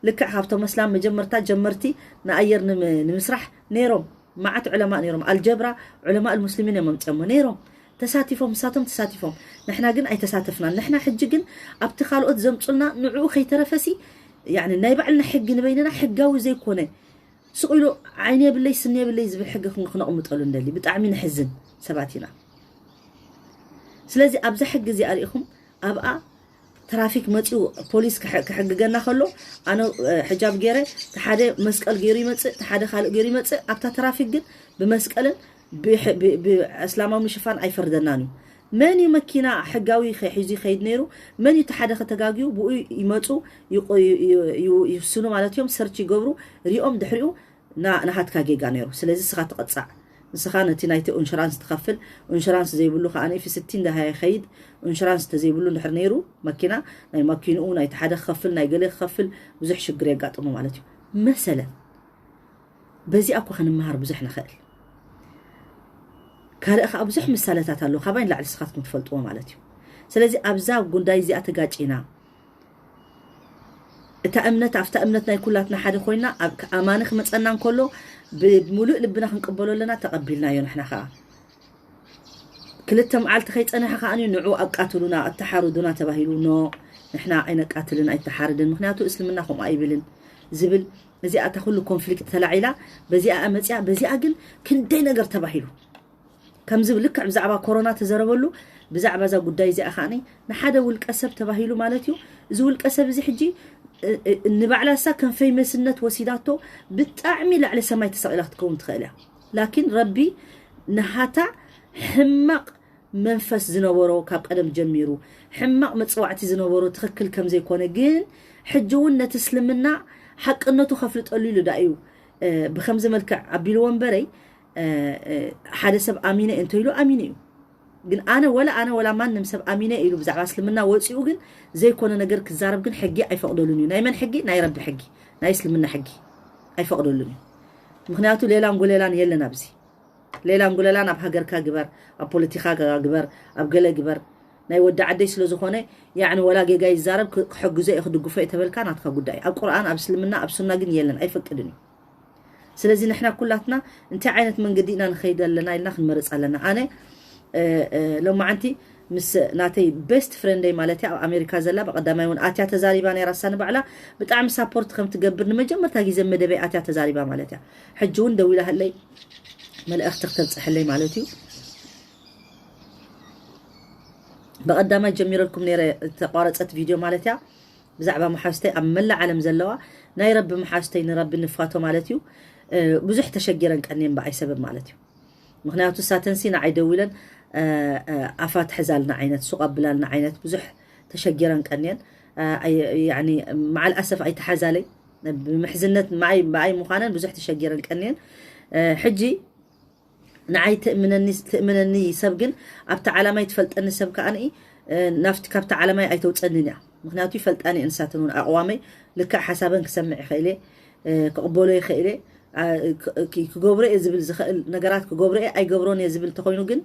ልክዕ ካብቶም ኣስላም መጀመርታ ጀመርቲ ንኣየር ንምስራሕ ነይሮም መዓት ዑለማእ ነይሮም ኣልጀብራ ዑለማእ ልሙስሊሚን እዮም ኣምፅኦሞ ነይሮም። ተሳቲፎም፣ ንሳቶም ተሳቲፎም፣ ንሕና ግን ኣይተሳተፍናን። ንሕና ሕጂ ግን ኣብቲ ካልኦት ዘምፁልና ንዕኡ ከይተረፈሲ፣ ያኒ ናይ ባዕልና ሕጊ ንበይንና ሕጋዊ ዘይኮነ፣ ስቕ ኢሉ ዓይኒ የብለይ ስኒ የብለይ ዝብል ሕጊ ክን-፣ ክነቕምጠሉ እንደሊ። ብጣዕሚ ንሕዝን ሰባት ኢና። ስለዚ ኣብዛ ሕጊ እዚኣ ሪኢኹም ኣብኣ ትራፊክ መፂኡ ፖሊስ ክሕ-፣ ክሕግገና ከሎ ኣነ፣ እ፣ ሕጃብ ገይረ፣ እቲ ሓደ መስቀል ገይሩ ይመፅእ፣ እቲ ሓደ ካልእ ገይሩ ይመፅእ። ኣብታ ትራፊክ ግን ብመስቀልን ብሕ-፣ ብ-፣ ብእስላማዊ ምሽፋን ኣይፈርደናን እዩ። መን እዩ መኪና ሕጋዊ ከ-፣ ሒዙ ይኸይድ ነይሩ? መን እዩ እቲ ሓደ ከተጋግዩ? ብኡ ይመፁ፣ ይቆ-፣ ዩ-፣ ዩ-፣ ዩ-፣ ይውስኑ ማለት እዮም። ሰርች ይገብሩ፣ ሪኦም ድሕሪኡ ና-፣ ናሃትካ ጌጋ ነይሩ። ስለዚ ንስኻ ትቐጻዕ። ንስኻ ነቲ ናይቲ ኡንሽራንስ ትኸፍል፣ ኡንሽራንስ ዘይብሉ ከኣ ፊስቲ እንዳሃየ ይኸይድ። ኡንሽራንስ ተዘይብሉ እንድሕር ነይሩ መኪና፣ ናይ መኪንኡ፣ ናይቲ ሓደ ክኸፍል፣ ናይ ገለ ክኸፍል፣ ብዙሕ ሽግር የጋጥሞ ማለት እዩ። መሰለን፣ በዚኣ እኮ ክንመሃር ብዙሕ ንኽእል። ካልእ ከኣ ብዙሕ ምሳለታት ኣሎ፣ ካባይ ንላዕሊ ንስኻትኩም ትፈልጥዎ ማለት እዩ። ስለዚ ኣብዛ ጉዳይ እዚኣ ተጋጪና፣ እታ እምነት፣ ኣብታ እምነት ናይ ኩላትና ሓደ ኮይና፣ ኣብ ኣማኒ ክመጸና እንከሎ፣ ብምሉእ ልብና ክንቅበሎ ኣለና፣ ተቐቢልናዮ ንሕና ከኣ። ክልተ መዓልቲ ከይጸንሐ ከኣ ንዑ ኣቃትሉና፣ ኣተሓርዱና ተባሂሉ፣ ኖ፣ ንሕና ኣይነቃትልን፣ ኣይተሓርድን፣ ምኽንያቱ እስልምና ከምኡ ኣይብልን ዝብል፣ እዚኣ እታ ኩሉ ኮንፍሊክት ተላዒላ፣ በዚኣ መጺኣ፣ በዚኣ ግን ክንደይ ነገር ተባሂሉ። ከምዚ ልክዕ ብዛዕባ ኮሮና ተዘረበሉ፣ ብዛዕባ እዛ ጉዳይ እዚኣ ከኣ ንሓደ ውልቀ ሰብ ተባሂሉ ማለት እዩ። እዚ ውልቀ ሰብ እዚ ሕጂ፣ እ፣ እ፣ ንባዕላ እሳ ከም ፌመስነት ወሲዳቶ፣ ብጣዕሚ ላዕሊ ሰማይ ተሰቒላ ክትከውን ትኽእል እያ። ላኪን ረቢ ንሃታ ሕማቕ መንፈስ ዝነበሮ፣ ካብ ቀደም ጀሚሩ ሕማቕ መጽዋዕቲ ዝነበሮ ትኽክል ከም ዘይኮነ፣ ግን ሕጂ እውን ነቲ እስልምና ሓቅነቱ ከፍልጠሉ ኢሉ ዳ እዩ፣ እ፣ ብኸምዚ መልክዕ ኣቢልዎ እምበረይ፣ እ፣ እ፣ ሓደ ሰብ ኣሚነ እንተ ኢሉ ኣሚኑ እዩ። ግን ኣነ ወላ ኣነ ወላ ማንም ሰብ ኣሚነ ኢሉ ብዛዕባ እስልምና ወፂኡ ግን ዘይኮነ ነገር ክዛረብ ግን ሕጊ ኣይፈቕደሉን እዩ። ናይ መን ሕጊ? ናይ ረቢ ሕጊ፣ ናይ እስልምና ሕጊ ኣይፈቕደሉን እዩ። ምኽንያቱ ሌላን ጉሌላን የለን ኣብዚ። ሌላን ጉሌላን ኣብ ሃገርካ ግበር፣ ኣብ ፖለቲካ ግበር፣ ኣብ ገለ ግበር። ናይ ወዲ ዓደይ ስለ ዝኾነ፣ ያዕኒ ወላ ጌጋ ይዛረብ ክ-፣ ክሕግዞ እየ ክድግፎ እየ ተበልካ ናትካ ጉዳይ። ኣብ ቁርኣን፣ ኣብ እስልምና፣ ኣብ ሱና ግን የለን፣ ኣይፈቅድን እዩ። ስለዚ ንሕና ኩላትና እንታይ ዓይነት መንገዲ ኢና ንኸይድ ኣለና ኢልና ክንመርጽ ኣለና። ኣነ፣ እ፣ እ፣ ሎማዓንቲ ምስ ናተይ ቤስት ፍሬንደይ ማለት እያ፣ ኣብ ኣሜሪካ ዘላ፣ ብቐዳማይ እውን ኣትያ ተዛሪባ ነይራ፣ እሳ ንባዕላ ብጣዕሚ ሳፖርት ከም ትገብር ንመጀመርታ ግዜ መደበይ ኣትያ ተዛሪባ ማለት እያ። ሕጂ እውን ደዊላ ህለይ መልእኽቲ ክተብጽሐለይ ማለት እዩ። ብቐዳማይ ጀሚረልኩም ነይረ፣ ዝተቋረጸት ቪድዮ ማለት እያ። ብዛዕባ መሓዝተይ ኣብ መላእ ዓለም ዘለዋ ናይ ረቢ መሓዝተይ ንረቢ ንፋቶ ማለት እዩ። እ፣ ብዙሕ ተሸጊረን ቀንየን ብኣይ ሰበብ ማለት እዩ። ምኽንያቱ ሳተንሲ ንዓይ ደዊለን፣ እ፣ እ፣ ኣፋ ትሕዛልና ዓይነት፣ ሱቕ ኣብላልና ዓይነት ብዙሕ ተሸጊረን ቀንየን። እ፣ ኣይ-፣ ያኒ መዓል ኣሰፍ ኣይተሓዛለይ። ብምሕዝነት ማይ-፣ ብኣይ ምዃነን ብዙሕ ተሸጊረን ቀንየን። እ፣ ሕጂ ንዓይ ትእምነኒ፣ ትእምነኒ ሰብ ግን ኣብቲ ዓላማይ ትፈልጠኒ ሰብ ከኣ ንኢ፣ እ፣ ናብቲ፣ ካብቲ ዓላማይ ኣይተውፀንን እያ። ምኽንያቱ ይፈልጣኒ እየን ንሳተን እውን ኣቕዋመይ፣ ልክዕ ሓሳበን ክሰምዕ ይኽእል እየ፣ እ፣ ክቕበሎ ይኽእል እየ፣ ኣ፣ ክ-፣ ክ-፣ ክገብሮ እየ ዝብል ዝኽእል ነገራት ክገብሮ እየ፣ ኣይገብሮን እየ ዝብል እንተኾይኑ ግን፣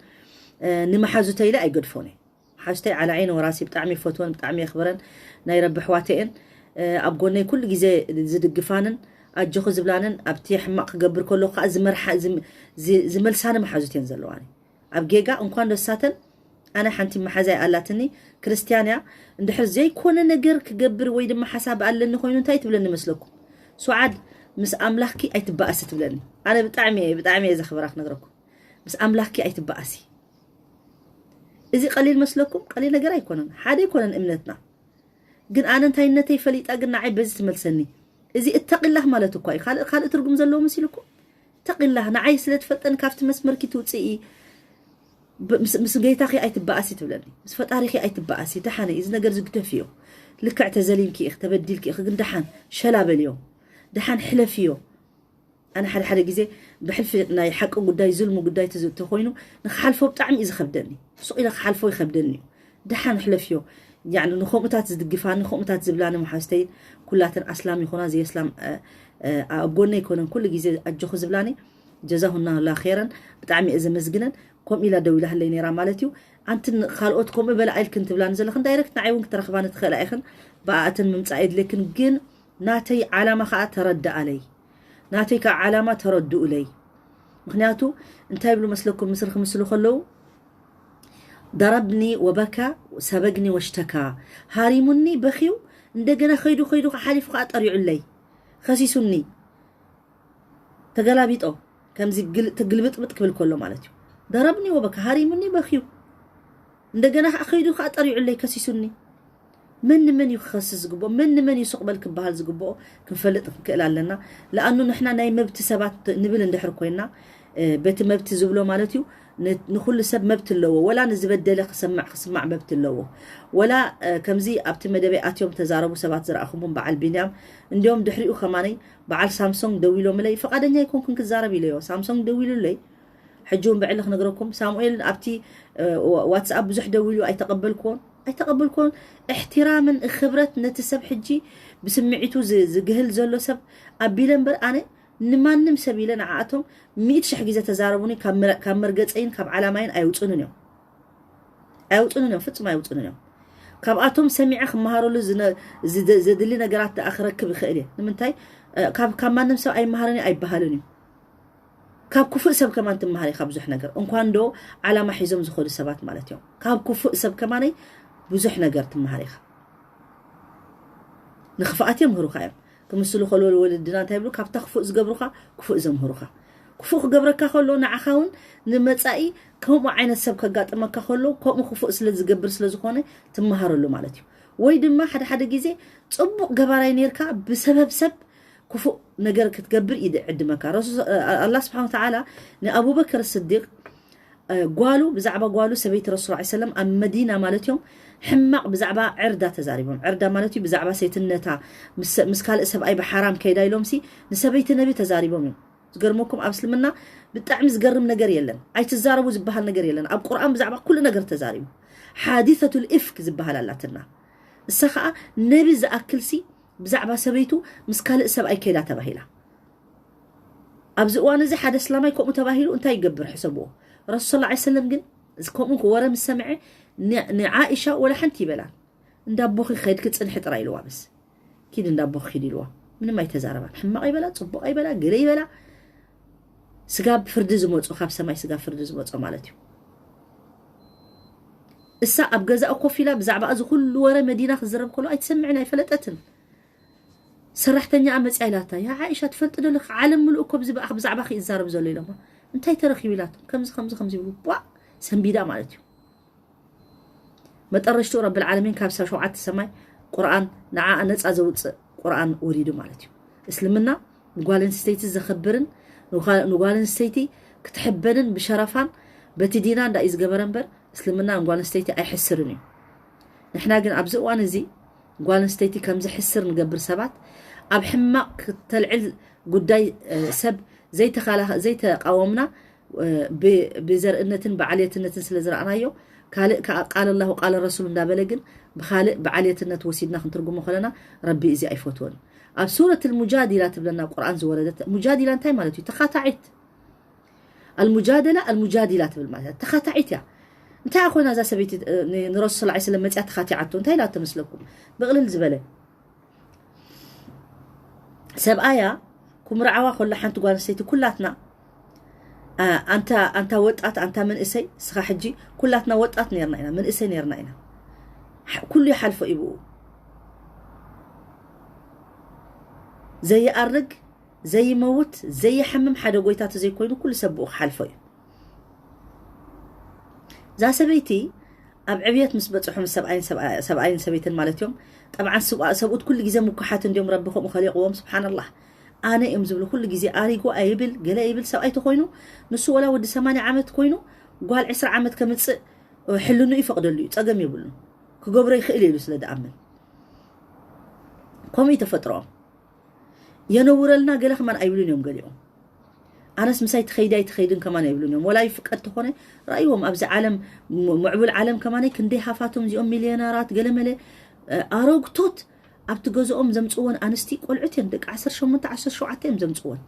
እ፣ ንመሓዙተይ ኢለ ኣይገድፎን እየ። ሓዝተይ ዓላ ዓይኒ ወራሲ ብጣዕሚ ይፈትወን፣ ብጣዕሚ የኽብረን፣ ናይ ረቢ ኣሕዋተይ እየን። እ፣ ኣብ ጎነይ ኩሉ ግዜ ዝድግፋንን ኣጆኺ ዝብላንን፣ ኣብቲ ሕማቕ ክገብር ከሎ ከዓ ዝመርሓ-፣ ዝም-፣ ዝ-፣ ዝመልሳኒ መሓዙት እየን ዘለዋኒ። ኣብ ጌጋ እንኳን ደሳተን ኣነ ሓንቲ መሓዛይ ኣላትኒ፣ ክርስትያን እያ። እንድሕር ዘይኮነ ነገር ክገብር ወይ ድማ ሓሳብ ኣለኒ ኮይኑ እንታይ ትብለኒ መስለኩም? ሱዓድ፣ ምስ ኣምላኽኪ ኣይትበኣሲ ትብለኒ። ኣነ ብጣዕሚ እየ፣ ብጣዕሚ እየ ዘኽብራ ክነግረኩም። ምስ ኣምላኽኪ ኣይትበኣሲ። እዚ ቀሊል መስለኩም? ቀሊል ነገር ኣይኮነን። ሓደ ኣይኮነን እምነትና። ግን ኣነ እንታይነተይ ፈሊጣ ግን ንዓይ በዚ ትመልሰኒ። እዚ እተቂላህ ማለት እኳ እዩ። ካልእ፣ ካልእ ትርጉም ዘለዎ መሲልኩም? እተቂላህ ንዓይ ስለ ትፈልጠኒ ካብቲ መስመርኪ ትውፅኢ፣ ብ-፣ ምስ፣ ምስ ጌታኺ ኣይትበኣሲ ትብለኒ። ምስ ፈጣሪኺ ኣይትበኣሲ። ደሓነይ፣ እዚ ነገር ዝግደፍ እዩ። ልክዕ ተዘሊምኪ ኢኺ፣ ተበዲልኪ ኢኺ፣ ግን ደሓን ሸላ በልዮ። ደሓን ሕለፍዮ። ኣነ ሓደ ሓደ ግዜ ብሕልፊ ናይ ሓቂ ጉዳይ፣ ዝልሙ ጉዳይ ተዝ-፣ ተኾይኑ ንክሓልፎ ብጣዕሚ እዩ ዝኸብደኒ። ስቕ ኢለ ክሓልፎ ይኸብደኒ እዩ። ደሓን ሕለፍዮ። ያዕኒ ንኸምኡታት ዝድግፋኒ፣ ንኸምኡታት ዝብላኒ መሓዝተይን ኩላተን ኣስላም ይኾና ዘየስላም፣ እ፣ እ፣ ኣብ ጎነይ ኮነን ኩሉ ግዜ ኣጆኺ ዝብላኒ፣ ጀዛሁና ላ ኸይረን፣ ብጣዕሚ እየ ዘመስግነን። ከምኡ ኢላ ደው ኢላ ህለይ ነይራ ማለት እዩ። ኣንቲ ን-፣ ካልኦት ከምኡ በላ ኢልክን ትብላኒ ዘለኽን ዳይረክት ንዓይ እውን ክትረኽባኒ ትኽእላ ኢኽን። ብኣእተን ምምጻእ የድልየክን፣ ግን ናተይ ዓላማ ኸኣ ተረድኣለይ። ናተይ ከኣ ዓላማ ተረድኡለይ። ምኽንያቱ እንታይ ይብሉ መስለኩም? ምስሪ ክምስሉ ከለዉ፣ ضربني وبكى، سبقني واشتكى. ሃሪሙኒ በኺዩ፣ እንደገና ከይዱ ከይዱ ሓሊፉ ከዓ ጠሪዑለይ፣ ከሲሱኒ። ተገላቢጦ፣ ከምዚ ግል- ግልብጥብጥ ክብል ከሎ ማለት እዩ። ضربني وبكى፣ ሃሪሙኒ በኺዩ፣ እንደገና ከዓ ከይዱ ከዓ ጠሪዑለይ፣ ከሲሱኒ። መን ንመን እዩ ክኸስስ ዝግብኦ፣ መን ንመን እዩ ስቕ በል ክበሃል ዝግብኦ ክንፈልጥ ክንክእል ኣለና። ለኣኑ ንሕና ናይ መብቲ ሰባት ንብል እንድሕር ኮይና፣ እ፣ በቲ መብቲ ዝብሎ ማለት እዩ፣ ን- ንኹሉ ሰብ መብት ኣለዎ። ወላ ንዝበደለ ክሰማዕ ክስማዕ መብት ኣለዎ። ወላ እ፣ ከምዚ ኣብቲ መደበይ ኣትዮም ተዛረቡ ሰባት ዝረኣኹምም በዓል ቢንያም፣ እንዲዮም ድሕሪኡ ከማነይ በዓል ሳምሶንግ ደዊሎምለይ፣ ፍቓደኛ ኣይኮንኩን ክዛረብ ኢለዮ። ሳምሶንግ ደዊሉለይ፣ ሕጂ እውን ብዕሊ ክነግረኩም፣ ሳሙኤል ኣብቲ እ፣ ዋ- ዋትስኣፕ ብዙሕ ደዊሉ ኣይተቐበልኩዎን ኣይተቐበልኩዎን። እሕትራምን ክብረት ነቲ ሰብ ሕጂ ብስምዒቱ ዝ- ዝግህል ዘሎ ሰብ ኣቢለ እምበር፣ ኣነ ንማንም ሰብ ኢለ ንዓኣቶም ሚእቲ ሽሕ ግዜ ተዛረቡኒ፣ ካብ መረ- ካብ መርገፀይን ካብ ዓላማይን ኣይውፅኑን እዮም። ኣይውፅኑን እዮም፣ ፍጹም ኣይውፅኑን እዮም። ካብኣቶም ሰሚዐ ክመሃረሉ ዝነ- ዝደ- ዘድሊ ነገራት ደኣ ክረክብ ይኽእል እየ። ንምንታይ እ፣ ካብ ካብ ማንም ሰብ ኣይመሃርን እዩ ኣይበሃልን እዩ። ካብ ክፉእ ሰብ ከማን ትመሃር ኢኻ ብዙሕ ነገር። እንኳን ዶ ዓላማ ሒዞም ዝኸዱ ሰባት ማለት እዮም። ካብ ክፉእ ሰብ ከማነይ ብዙሕ ነገር ትመሃር ኢኻ። ንክፍኣት የምህሩኻ እዮም። ክምስሉ ከሎ ወለድና እንታይ ይብሉ? ካብታ ክፉእ ዝገብሩኻ ክፉእ ዘምህሩኻ። ክፉእ ክገብረካ ከሎ ንዓኻ እውን ንመጻኢ ከምኡ ዓይነት ሰብ ከጋጥመካ ከሎ ከምኡ ክፉእ ስለ ዝገብር ስለ ዝኾነ ትመሃረሉ ማለት እዩ። ወይ ድማ ሓደ ሓደ ግዜ ጽቡቕ ገባራይ ኔርካ ብሰበብ ሰብ ክፉእ ነገር ክትገብር ይዕድመካ። ረሱል ኣላህ ስብሓን ወተዓላ ንኣቡበክር ስዲቅ እ፣ ጓሉ ብዛዕባ ጓሉ ሰበይቲ ረሱል ላ ሰለም ኣብ መዲና ማለት እዮም ሕማቕ ብዛዕባ ዕርዳ ተዛሪቦም። ዕርዳ ማለት እዩ ብዛዕባ ሰይትነታ ምስ ምስ ካልእ ሰብኣይ ብሓራም ከይዳ ኢሎምሲ ንሰበይቲ ነቢ ተዛሪቦም እዮም። ዝገርመኩም ኣብ እስልምና ብጣዕሚ ዝገርም ነገር የለን። ኣይትዛረቡ ዝበሃል ነገር የለን። ኣብ ቁርኣን ብዛዕባ ኩሉ ነገር ተዛሪቡ። ሓዲሰቱል ኢፍክ ዝበሃል ኣላትና። እሳ ከዓ ነቢ ዝኣክልሲ ብዛዕባ ሰበይቱ ምስ ካልእ ሰብኣይ ከይዳ ተባሂላ። ኣብዚ እዋን እዚ ሓደ እስላማይ ከምኡ ተባሂሉ እንታይ ይገብር ሕሰብዎ። ረሱል ሰለላሁ ዐለይሂ ወሰለም ግን እዚ ከምኡ ወረ ምስ ሰምዐ ን- ንዓኢሻ ወላ ሓንቲ ይበላን። እንዳ ኣቦኺ ከይድኪ ጽንሒ ጥራይ ኢልዋ። በስ ኪድ እንዳ ኣቦኺ ኪድ ኢልዋ። ምንም ኣይተዛረባን። ሕማቕ ይበላ፣ ጽቡቕ ኣይበላ፣ ገለ ይበላ። ስጋብ ፍርዲ ዝመጾ፣ ካብ ሰማይ ስጋብ ፍርዲ ዝመጾ ማለት እዩ። እሳ ኣብ ገዛእ ኮፍ ኢላ ብዛዕባ እዚ ኩሉ ወረ መዲና ክዝረብ ከሎ ኣይትሰምዕን ኣይፈለጠትን። ሰራሕተኛኣ መጽያ ኢላታ፣ ያ ዓኢሻ ትፈልጢ ዶ ኣለኺ ዓለም ምሉእ እኮ ብዚ ብኣኽ ብዛዕባኺ ይዛረብ ዘሎ ኢሎማ። እንታይ ተረኺቡ ኢላቶም። ከምዚ ከምዚ ከምዚ ይብሉ። ቧ ሰንቢዳ ማለት እዩ። መጠረሽቱ ረብል ዓለሚን ካብ ሳ- ሸውዓተ ሰማይ ቁርኣን ንዓኣ ነጻ ዘውጽእ ቁርኣን ወሪዱ ማለት እዩ። እስልምና ንጓል ኣንስተይቲ ዘኽብርን ንጓ- ንጓል ኣንስተይቲ ክትሕበንን ብሸረፋን በቲ ዲና እንዳ እዩ ዝገበረ እምበር እስልምና ንጓል ኣንስተይቲ ኣይሕስርን እዩ። ንሕና ግን ኣብዚ እዋን እዚ ጓል ኣንስተይቲ ከም ዝሕስር ንገብር ሰባት ኣብ ሕማቕ ክተልዕል ጉዳይ እ፣ ሰብ ዘይተኻላ- ዘይተቃወምና እ፣ ብ- ብዘርእነትን ብዓልየትነትን ስለ ዝረኣናዮ ካልእ ከዓ ቃል ኣላሁ ቃል ረሱል እንዳበለ ግን ብካልእ ብዓልየትነት ወሲድና ክንትርጉሞ ከለና ረቢ እዚ ኣይፈትዎን። ኣብ ሱረት ልሙጃዲላ ትብለና ቁርኣን ዝወረደት ሙጃዲላ እንታይ ማለት እዩ? ተኻታዒት ኣልሙጃደላ ኣልሙጃዲላ ትብል ማለት እያ። ተኻታዒት እያ። እንታይ ኮይና እዛ ሰበይቲ እ፣ ን- ንረሱል ስለ መፅያ ተኻቲዓቶ እንታይ ኢላ ትመስለኩም? ብቕልል ዝበለ ሰብኣያ ኩምርዓዋ ከሎ ሓንቲ ጓል ኣንስተይቲ ኩላትና ኣ፣ ኣንታ ኣንታ ወጣት ኣንታ መንእሰይ እስኻ ሕጂ ኩላትና ወጣት ነርና ኢና መንእሰይ ነርና ኢና። ሕ- ኩሉ ይሓልፎ እዩ ብኡ ዘይኣርግ ዘይመውት ዘይሓምም ሓደ ጎይታ ተዘይኮይኑ ኩሉ ሰብ ብኡ ክሓልፎ እዩ። እዛ ሰበይቲ ኣብ ዕብየት ምስ በፅሑ ምስ ሰብኣይን ሰብኣ- ሰብኣይን ሰበይትን ማለት እዮም። ጠብዓን ስብኣ- ሰብኡት ኩሉ ግዜ ምኩሓት እንዲዮም ረቢ ከምኡ ከሊቕዎም ስብሓንላህ። ኣነ እዮም ዝብሉ ኩሉ ግዜ ኣሪጎ ኣይብል ገለ ይብል ሰብኣይ ተኮይኑ ንሱ ወላ ወዲ ሰማንያ ዓመት ኮይኑ ጓል ዕስራ ዓመት ከምፅእ ሕልኑ ይፈቕደሉ እዩ ፀገም የብሉ ክገብሮ ይኽእል ኢሉ ስለ ድኣምን ከምኡ እዩ ተፈጥሮኦም። የነውረልና ገለ ከማን ኣይብሉን እዮም ገሊኦም። ኣነስ ምሳይ ትኸይዲ ኣይትኸይድን ከማን ኣይብሉን እዮም። ወላ ይፍቀድ ተኾነ ራእይዎም ኣብዚ ዓለም ም- ምዕቡል ዓለም ከማነይ ክንደይ ሃፋቶም እዚኦም ሚልዮነራት ገለመለ እ፣ ኣረግቶት ኣብቲ ገዝኦም ዘምፅወን ኣንስቲ ቆልዑት እዮም ደቂ ዓሰርተ ሸሞንተ ዓሰርተ ሸውዓተ እዮም ዘምፅወን።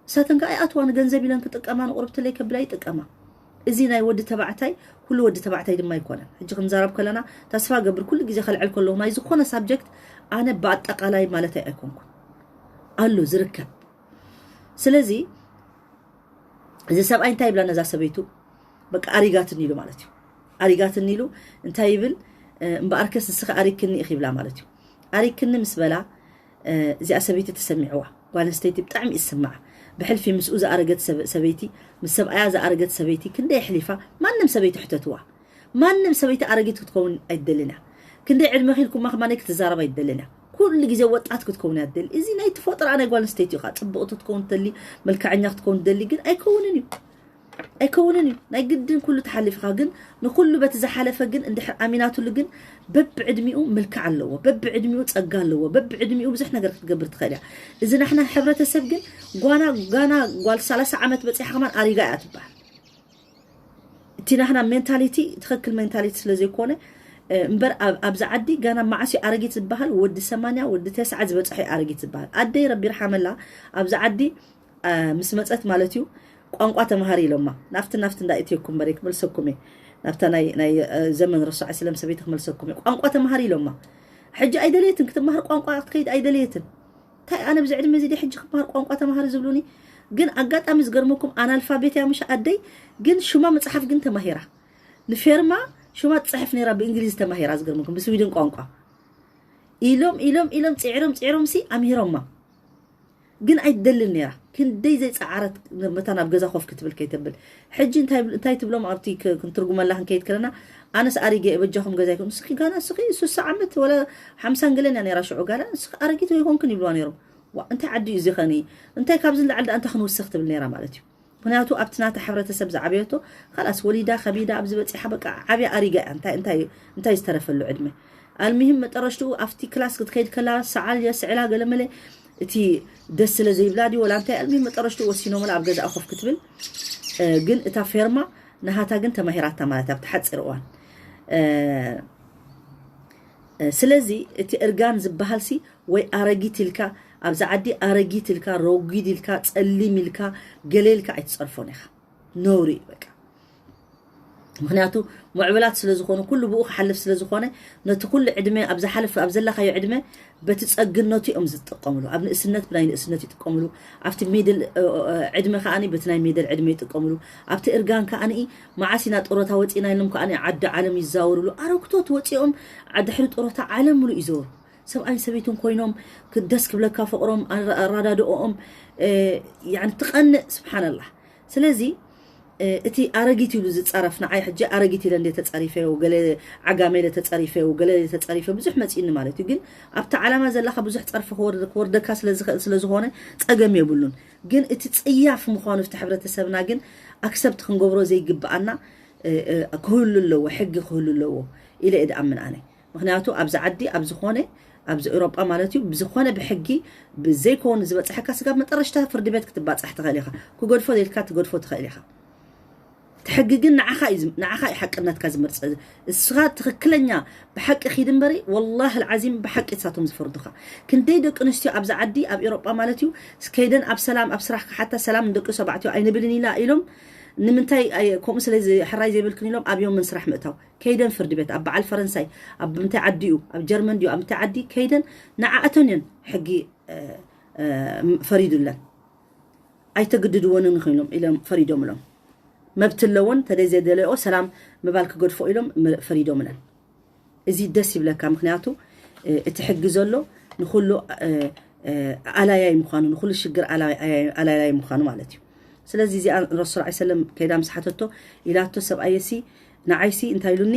እሳተን ከዓ ይኣትዋ ንገንዘብ ኢለን ክጥቀማ ንቁርብትለይ ከብላ ይጥቀማ። እዚ ናይ ወዲ ተባዕታይ ኩሉ ወዲ ተባዕታይ ድማ ኣይኮነን። ሕጂ ክንዛረብ ከለና ተስፋ ገብር ኩሉ ግዜ ከልዕል ከለኹ ናይ ዝኾነ ሳብጀክት ኣነ ብኣጠቃላይ ማለተይ ኣይኮንኩን ኣሎ ዝርከብ። ስለዚ እዚ ሰብኣይ እንታይ ይብላ ነዛ ሰበይቱ በቃ ኣሪጋትን ኢሉ ማለት እዩ። ኣሪጋትኒ ኢሉ እንታይ ይብል? እምበኣርከስ ንስኺ ኣሪክኒ ኢኺ ይብላ ማለት እዩ። ኣሪክኒ ምስ በላ እዚኣ ሰበይቲ ተሰሚዕዋ። ጓል ኣንስተይቲ ብጣዕሚ ይስማዓ። ብሕልፊ ምስኡ ዝኣረገት ሰበይቲ፣ ምስ ሰብኣያ ዝኣረገት ሰበይቲ ክንደይ ኣሕሊፋ? ማንም ሰበይቲ ሕተትዋ። ማንም ሰበይቲ ኣረጊት ክትከውን ኣይደልን እያ። ክንደይ ዕድመ ኺልኩማ ከማነይ ክትዛረብ ኣይደልን እያ። ኩሉ ግዜ ወጣት ክትከውን እያ ትደሊ። እዚ ናይ ተፈጥሮኣ ናይ ጓል ኣንስተይቲ እዩ። ጽቡቕቲ ክትከውን ትደሊ፣ መልክዐኛ ክትከውን ትደሊ ግን ኣይከውንን እዩ። ኣይከውንን እዩ። ናይ ግድን ኩሉ ተሓሊፍኻ ግን ንኹሉ በቲ ዝሓለፈ ግን እንድሕር ኣሚናትሉ ግን በብዕድሚኡ ምልክዕ ኣለዎ፣ በብዕድሚኡ ጸጋ ኣለዎ፣ በብዕድሚኡ ብዙሕ ነገር ክትገብር ትኽእል እያ። እዚ ናሕና ሕብረተሰብ ግን ጓና ጋና ጓል ሰላሳ ዓመት በጺሓ ከማን ኣሪጋ እያ ትበሃል። እቲ ናህና ሜንታሊቲ ትኽክል ሜንታሊቲ ስለ ዘይኮነ እምበር ኣብዚ ዓዲ ጋና መዓስ እዩ ኣረጊት ዝበሃል? ወዲ ሰማንያ ወዲ ተስዓ ዝበፅሐ እዩ ኣረጊት ዝበሃል። ኣደይ ረቢ ይርሓመላ ኣብዚ ዓዲ ምስ መፀት ማለት እዩ ቋንቋ ተምሃሪ ኢሎማ። ናፍቲ ናፍቲ እንዳእትየኩም በረ ክመልሰኩም እየ። ናብታ ናይ ዘመን ረሱዕ ስለም ሰበይቲ ክመልሰኩም እየ። ቋንቋ ተምሃሪ ኢሎማ። ሕጂ ኣይደለየትን ክትምሃር፣ ቋንቋ ክትከይድ ኣይደለየትን። እንታይ ኣነ ብዚ ዕድመ እዚ ሕጂ ክምሃር ቋንቋ ተምሃሪ ዝብሉኒ? ግን ኣጋጣሚ ዝገርመኩም ኣናልፋቤት እያ ምሽ ኣደይ፣ ግን ሽማ መፅሓፍ ግን ተማሂራ። ንፌርማ ሽማ ትፅሕፍ ነይራ ብእንግሊዝ ተማሂራ፣ ዝገርመኩም ብስዊድን ቋንቋ። ኢሎም ኢሎም ኢሎም ፅዕሮም ፅዕሮም ሲ ኣምሂሮማ። ግን ኣይትደልን ነይራ። ክንደይ ዘይፀዓረት መታ ናብ ገዛ ኮፍ ክትብል ከይተብል። ሕጂ እንታይ ትብሎም ኣብቲ ክንትርጉመላ ክንከይድ ከለና ኣነስ ኣሪገ እየ በጃኹም ገዛ ይኮን። ንስኺ ጋና ንስኺ ሱሳ ዓመት ወላ ሓምሳን ገለን እያ ነይራ ሽዑ ጋና ንስኺ ኣረጊት ይኮንክን ይብልዋ ነይሮም። ዋ እንታይ ዓዲ እዩ እዚ ኸኒ? እንታይ ካብዚ ንላዕሊ ደኣ እንታይ ክንውስኽ ትብል ነይራ ማለት እዩ። ምክንያቱ ኣብቲ ናታ ሕብረተሰብ ዝዓበየቶ ካላስ ወሊዳ ከቢዳ ኣብዚ በፂሓ በቃ ዓብያ ኣሪጋ እያ። እንታይ እንታይ እንታይ ዝተረፈሉ ዕድመ ኣልሚህም መጠረሽትኡ ኣብቲ ክላስ ክትከይድ ከላ ሰዓል የስዕላ ገለመለ እቲ ደስ ስለ ዘይብላ ድዩ ወላ እንታይ ኣልሚህም መጠረሽትኡ ወሲኖምላ ኣብ ገዛኣ ኮፍ ክትብል። ግን እታ ፌርማ ናሃታ ግን ተማሂራታ ማለት ኣብ ተሓፂር እዋን። ስለዚ እቲ እርጋን ዝበሃል ሲ ወይ ኣረጊት ኢልካ ኣብዚ ዓዲ ኣረጊት ኢልካ ረጒድ ኢልካ ጸሊም ኢልካ ገለ ኢልካ ኣይትጸርፎን ኢኻ። ነውሪ እዩ በቃ። ምክንያቱ ምዕብላት ስለ ዝኾኑ ኩሉ ብኡ ክሓልፍ ስለ ዝኾነ ነቲ ኩሉ ዕድመ ኣብ ዝሓልፍ ኣብ ዘለኻዮ ዕድመ በቲ ጸግነቱ እዮም ዝጥቀምሉ። ኣብ ንእስነት ብናይ ንእስነት ይጥቀምሉ። ኣብቲ ሜድል ዕድመ ከዓኒ በቲ ናይ ሜድል ዕድመ ይጥቀምሉ። ኣብቲ እርጋን ከዓኒ መዓስ ኢና ጡረታ ወፂና ኢሎም ከዓኒ ዓዲ ዓለም ይዛወሩሉ። ኣረግቶት ወፂኦም ድሕሪ ጡረታ ዓለም ሙሉእ ይዘወሩ። ሰብኣይን ሰበይትን ኮይኖም ደስ ክብለካ ፍቕሮም ኣራዳድኦም ትቐንእ ስብሓንላህ። ስለዚ እቲ ኣረጊት ኢሉ ዝፀረፍ ንዓይ ሕጂ ኣረጊት ኢለ እንደ ተፀሪፈ ገለ ዓጋመ ኢለ ተፀሪፈ ገለ ተፀሪፈ ብዙሕ መፂእኒ ማለት እዩ። ግን ኣብቲ ዓላማ ዘለካ ብዙሕ ፀርፊ ክወርደካ ስለዝኽእል ስለዝኾነ ፀገም የብሉን። ግን እቲ ፅያፍ ምዃኑ እቲ ሕብረተሰብና ግን ኣክሰብት ክንገብሮ ዘይግብኣና ክህሉ ኣለዎ፣ ሕጊ ክህሉ ኣለዎ ኢለ እየ ድኣምን ኣነ። ምክንያቱ ኣብዚ ዓዲ ኣብ ዝኾነ ኣብዚ ኤውሮጳ ማለት እዩ ብዝኾነ ብሕጊ ብዘይኮን ዝበፅሐካ ስጋብ መጠረሽታ ፍርዲ ቤት ክትባፃሕ ትኽእል ኢኻ። ክገድፎ ዘልካ ትገድፎ ትኽእል ኢኻ። እቲ ሕጊ ግን ንዓኻ እዩ ዝም- ንዓኻ እዩ ሓቅነትካ ዝመርፅ። እስኻ ትኽክለኛ ብሓቂ ኪድ እምበሪ ወላሂ ልዓዚም ብሓቂ እሳቶም ዝፈርዱኻ። ክንደይ ደቂ ኣንስትዮ ኣብዚ ዓዲ ኣብ ኤውሮጳ ማለት እዩ ከይደን ኣብ ሰላም ኣብ ስራሕ ክሓታ ሰላም ንደቂ ሰባዕትዮ ኣይንብልን ኢላ ኢሎም ንምንታይ ኣይ- ከምኡ ስለ ዝ- ሕራይ ዘይብልክን ኢሎም ኣብዮም ምን ስራሕ ምእታው ከይደን ፍርዲ ቤት ኣብ በዓል ፈረንሳይ ኣብ ምንታይ ዓዲ እዩ ኣብ ጀርመን ድዩ ኣብ ምንታይ ዓዲ ከይደን ንዓኣተን እየን ሕጊ ፈሪዱለን። ኣይተግድድወንን ኮይኖም ኢሎም ፈሪዶምሎም። መብት ኣለዎን ተደይ ዘደለኦ ሰላም ምባል ክገድፎ ኢሎም ፈሪዶምለን። እዚ ደስ ይብለካ ምክንያቱ እቲ ሕጊ ዘሎ ንኩሉ ኣላያይ ምዃኑ ንኩሉ ሽግር ኣላያይ ምዃኑ ማለት እዩ። ስለዚ እዚኣ ረሱል ዓ ሰለም ከይዳ ምስ ሓተቶ ኢላቶ ሰብኣየሲ ንዓይሲ እንታይ ኢሉኒ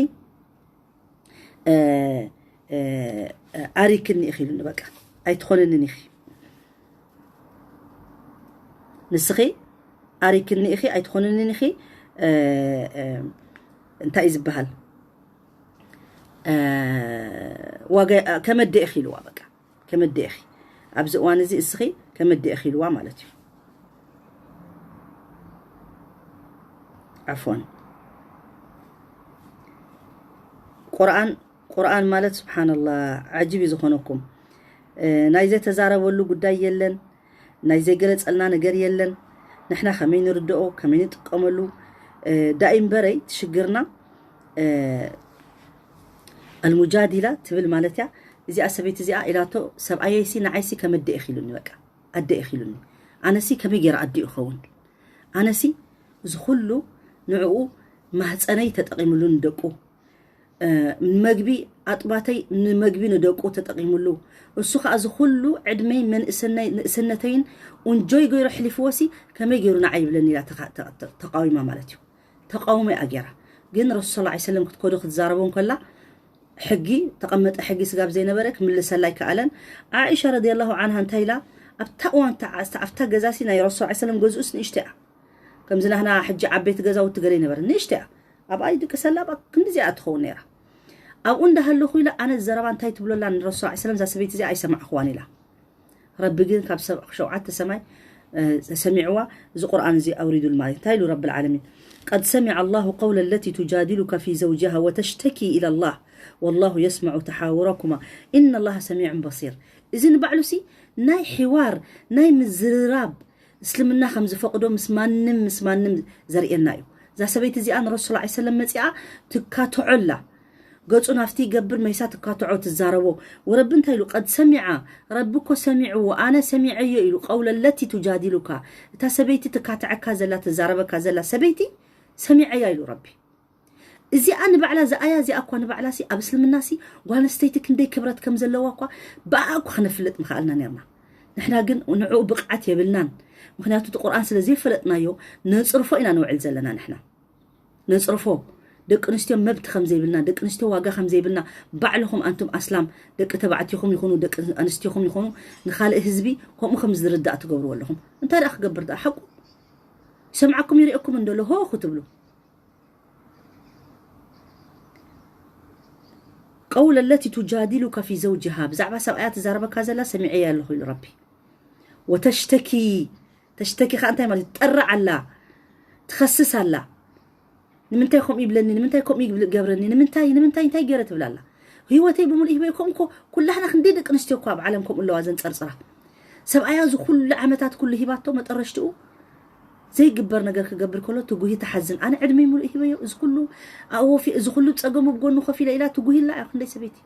ኣሪክኒ ኢኺ ኢሉኒ። በቃ ኣይትኾንንን ኢኺ ንስኺ ኣሪክኒ ኢኺ ኣይትኾንንን ኢኺ እንታይ እዩ ዝበሃል ዋጋ ከመደ ኢኺ ኢልዋ። በቃ ከመደ ኢኺ ኣብዚ እዋን እዚ እስኺ ከመደ ኢኺ ኢልዋ ማለት እዩ። ዓፎን ቁርኣን ቁርኣን ማለት ስብሓንላህ ዓጅብ እዩ ዝኾነኩም። ናይ ዘይተዛረበሉ ጉዳይ የለን፣ ናይ ዘይገለፀልና ነገር የለን። ንሕና ከመይ ንርድኦ ከመይ ንጥቀመሉ ዳኢም በረይ ትሽግርና ኣልሙጃዲላ ትብል ማለት እያ። እዚኣ ሰበይቲ እዚኣ ኢላቶ ሰብኣየይሲ ንዓይሲ ከመደ ኢኺ ኢሉኒ በቃ ኣደ ኢኺ ኢሉኒ። ኣነሲ ከመይ ገይረ ኣዲኡ ይኸውን? ኣነሲ እዚ ኩሉ ንዕኡ ማህፀነይ ተጠቒምሉ ንደቁ፣ መግቢ ኣጥባተይ ንመግቢ ንደቁ ተጠቒምሉ። እሱ ከዓ እዚ ኩሉ ዕድመይ መንእስነተይን እንጆይ ገይሩ ኣሕሊፍዎ ሲ ከመይ ገይሩ ንዓይ ይብለኒ ኢላ ተቃዊማ ማለት እዩ። ተቃውሞ እያ ገይራ። ግን ረሱል ሰለላሁ ዐለይሂ ወሰለም ክትከዶ ክትዛረቦ እንከላ ሕጊ ተቐመጠ ሕጊ ስጋብ ዘይነበረ ክምልሰላ ኣይከኣለን። ዓኢሻ ረዲየላሁ ዓንሃ እንታይ ኢላ ኣብታ እዋን ኣብታ ገዛሲ ናይ ረሱል ሰለላሁ ዐለይሂ ወሰለም ገዝኡስ ንእሽተይ እያ። ከምዚ ናህና ሕጂ ዓበይቲ ገዛውቲ ገለ ይነበረ ንእሽተይ እያ። ኣብኣ ይድቅሰላ ኣብኣ ክንዲዚኣ ትኸውን ነይራ። ኣብኡ እንዳሃለኹ ኢላ ኣነ ዘረባ እንታይ ትብሎላ ንረሱል ሰለላሁ ዐለይሂ ወሰለም እዛ ሰበይቲ እዚኣ ኣይሰማዕኽዋን ኢላ። ረቢ ግን ካብ ሰብ ሸውዓተ ሰማይ ሰሚዕዋ እዚ ቁርኣን እዚ ኣውሪዱል ማለት እንታይ ኢሉ ረብል ዓለሚን قد سمع الله قول التي تجادلك في زوجها وتشتكي إلى الله والله يسمع تحاوركما إن الله سميع بصير። እዚ ንባዕሉ ሲ ናይ ሒዋር ናይ ምዝርራብ እስልምና ከም ዝፈቕዶ ምስ ማንም ምስ ማንም ዘርእየና እዩ። እዛ ሰበይቲ እዚኣ ንረሱል ላ ሰለም መፂኣ ትካትዖ ኣላ። ገፁ ናፍቲ ይገብር መይሳ ትካትዖ ትዛረቦ። ወረቢ እንታይ ኢሉ ቀድ ሰሚዓ፣ ረቢ እኮ ሰሚዕዎ ኣነ ሰሚዐዮ ኢሉ ቀውለ ለቲ ቱጃዲሉካ፣ እታ ሰበይቲ ትካትዐካ ዘላ ትዛረበካ ዘላ ሰበይቲ ሰሚዐያ ኢሉ ረቢ። እዚኣ ንባዕላ እዛ ኣያ እዚኣ እኳ ንባዕላ ሲ ኣብ እስልምና ሲ ጓል ኣንስተይቲ ክንደይ ክብረት ከም ዘለዋ እኳ ብኣ እኳ ክነፍልጥ ምኽኣልና ነርና። ንሕና ግን ንዕኡ ብቕዓት የብልናን። ምክንያቱ እቲ ቁርኣን ስለ ዘይፈለጥናዮ ነፅርፎ ኢና ንውዕል ዘለና ንሕና። ነፅርፎ ደቂ ኣንስትዮ መብት ከም ዘይብልና ደቂ ኣንስትዮ ዋጋ ከም ዘይብልና ባዕልኹም ኣንቱም ኣስላም ደቂ ተባዕትኹም ይኹኑ ደቂ ኣንስትዮኹም ይኹኑ ንኻልእ ህዝቢ ከምኡ ከም ዝርዳእ ትገብርዎ ኣለኹም። እንታይ ደኣ ክገብር ደኣ ሓቁ ይሰምዓኩም ይርእየኩም እንደሎ ሆ ክትብሉ ቀውለ ለቲ ቱጃዲሉካ ፊ ዘውጅሃ ብዛዕባ ሰብኣያ ትዛረበካ ዘላ ሰሚዐያ ኣለኹ ኢሉ ረቢ። ወተሽተኪ ተሽተኪ ከዓ እንታይ ማለት ትጠርዕ ኣላ ትኸስስ ኣላ። ንምንታይ ከምኡ ይብለኒ ንምንታይ ከምኡ ይገብረኒ ንምንታይ ንምንታይ እንታይ ገይረ ትብል ኣላ። ህይወተይ ብምሉእ ሂበ ከምኡ እኮ ኩላህና ክንደይ ደቂ ኣንስትዮ እኮ ኣብ ዓለም ከምኡ ኣለዋ ዘንፀርፅራ። ሰብኣያ እዚ ኩሉ ዓመታት ኩሉ ሂባቶ መጠረሽትኡ ዘይግበር ነገር ክገብር ከሎ ትጉሂ ትሓዝን ኣነ ዕድመይ ሙሉእ ሂበዮ እዚ ኩሉ ኣወፊ እዚ ኩሉ ፀገሙ ብጎኑ ኮፍ ኢለ ኢላ ትጉሂ ኣላ እያ ክንደይ ሰበይቲ።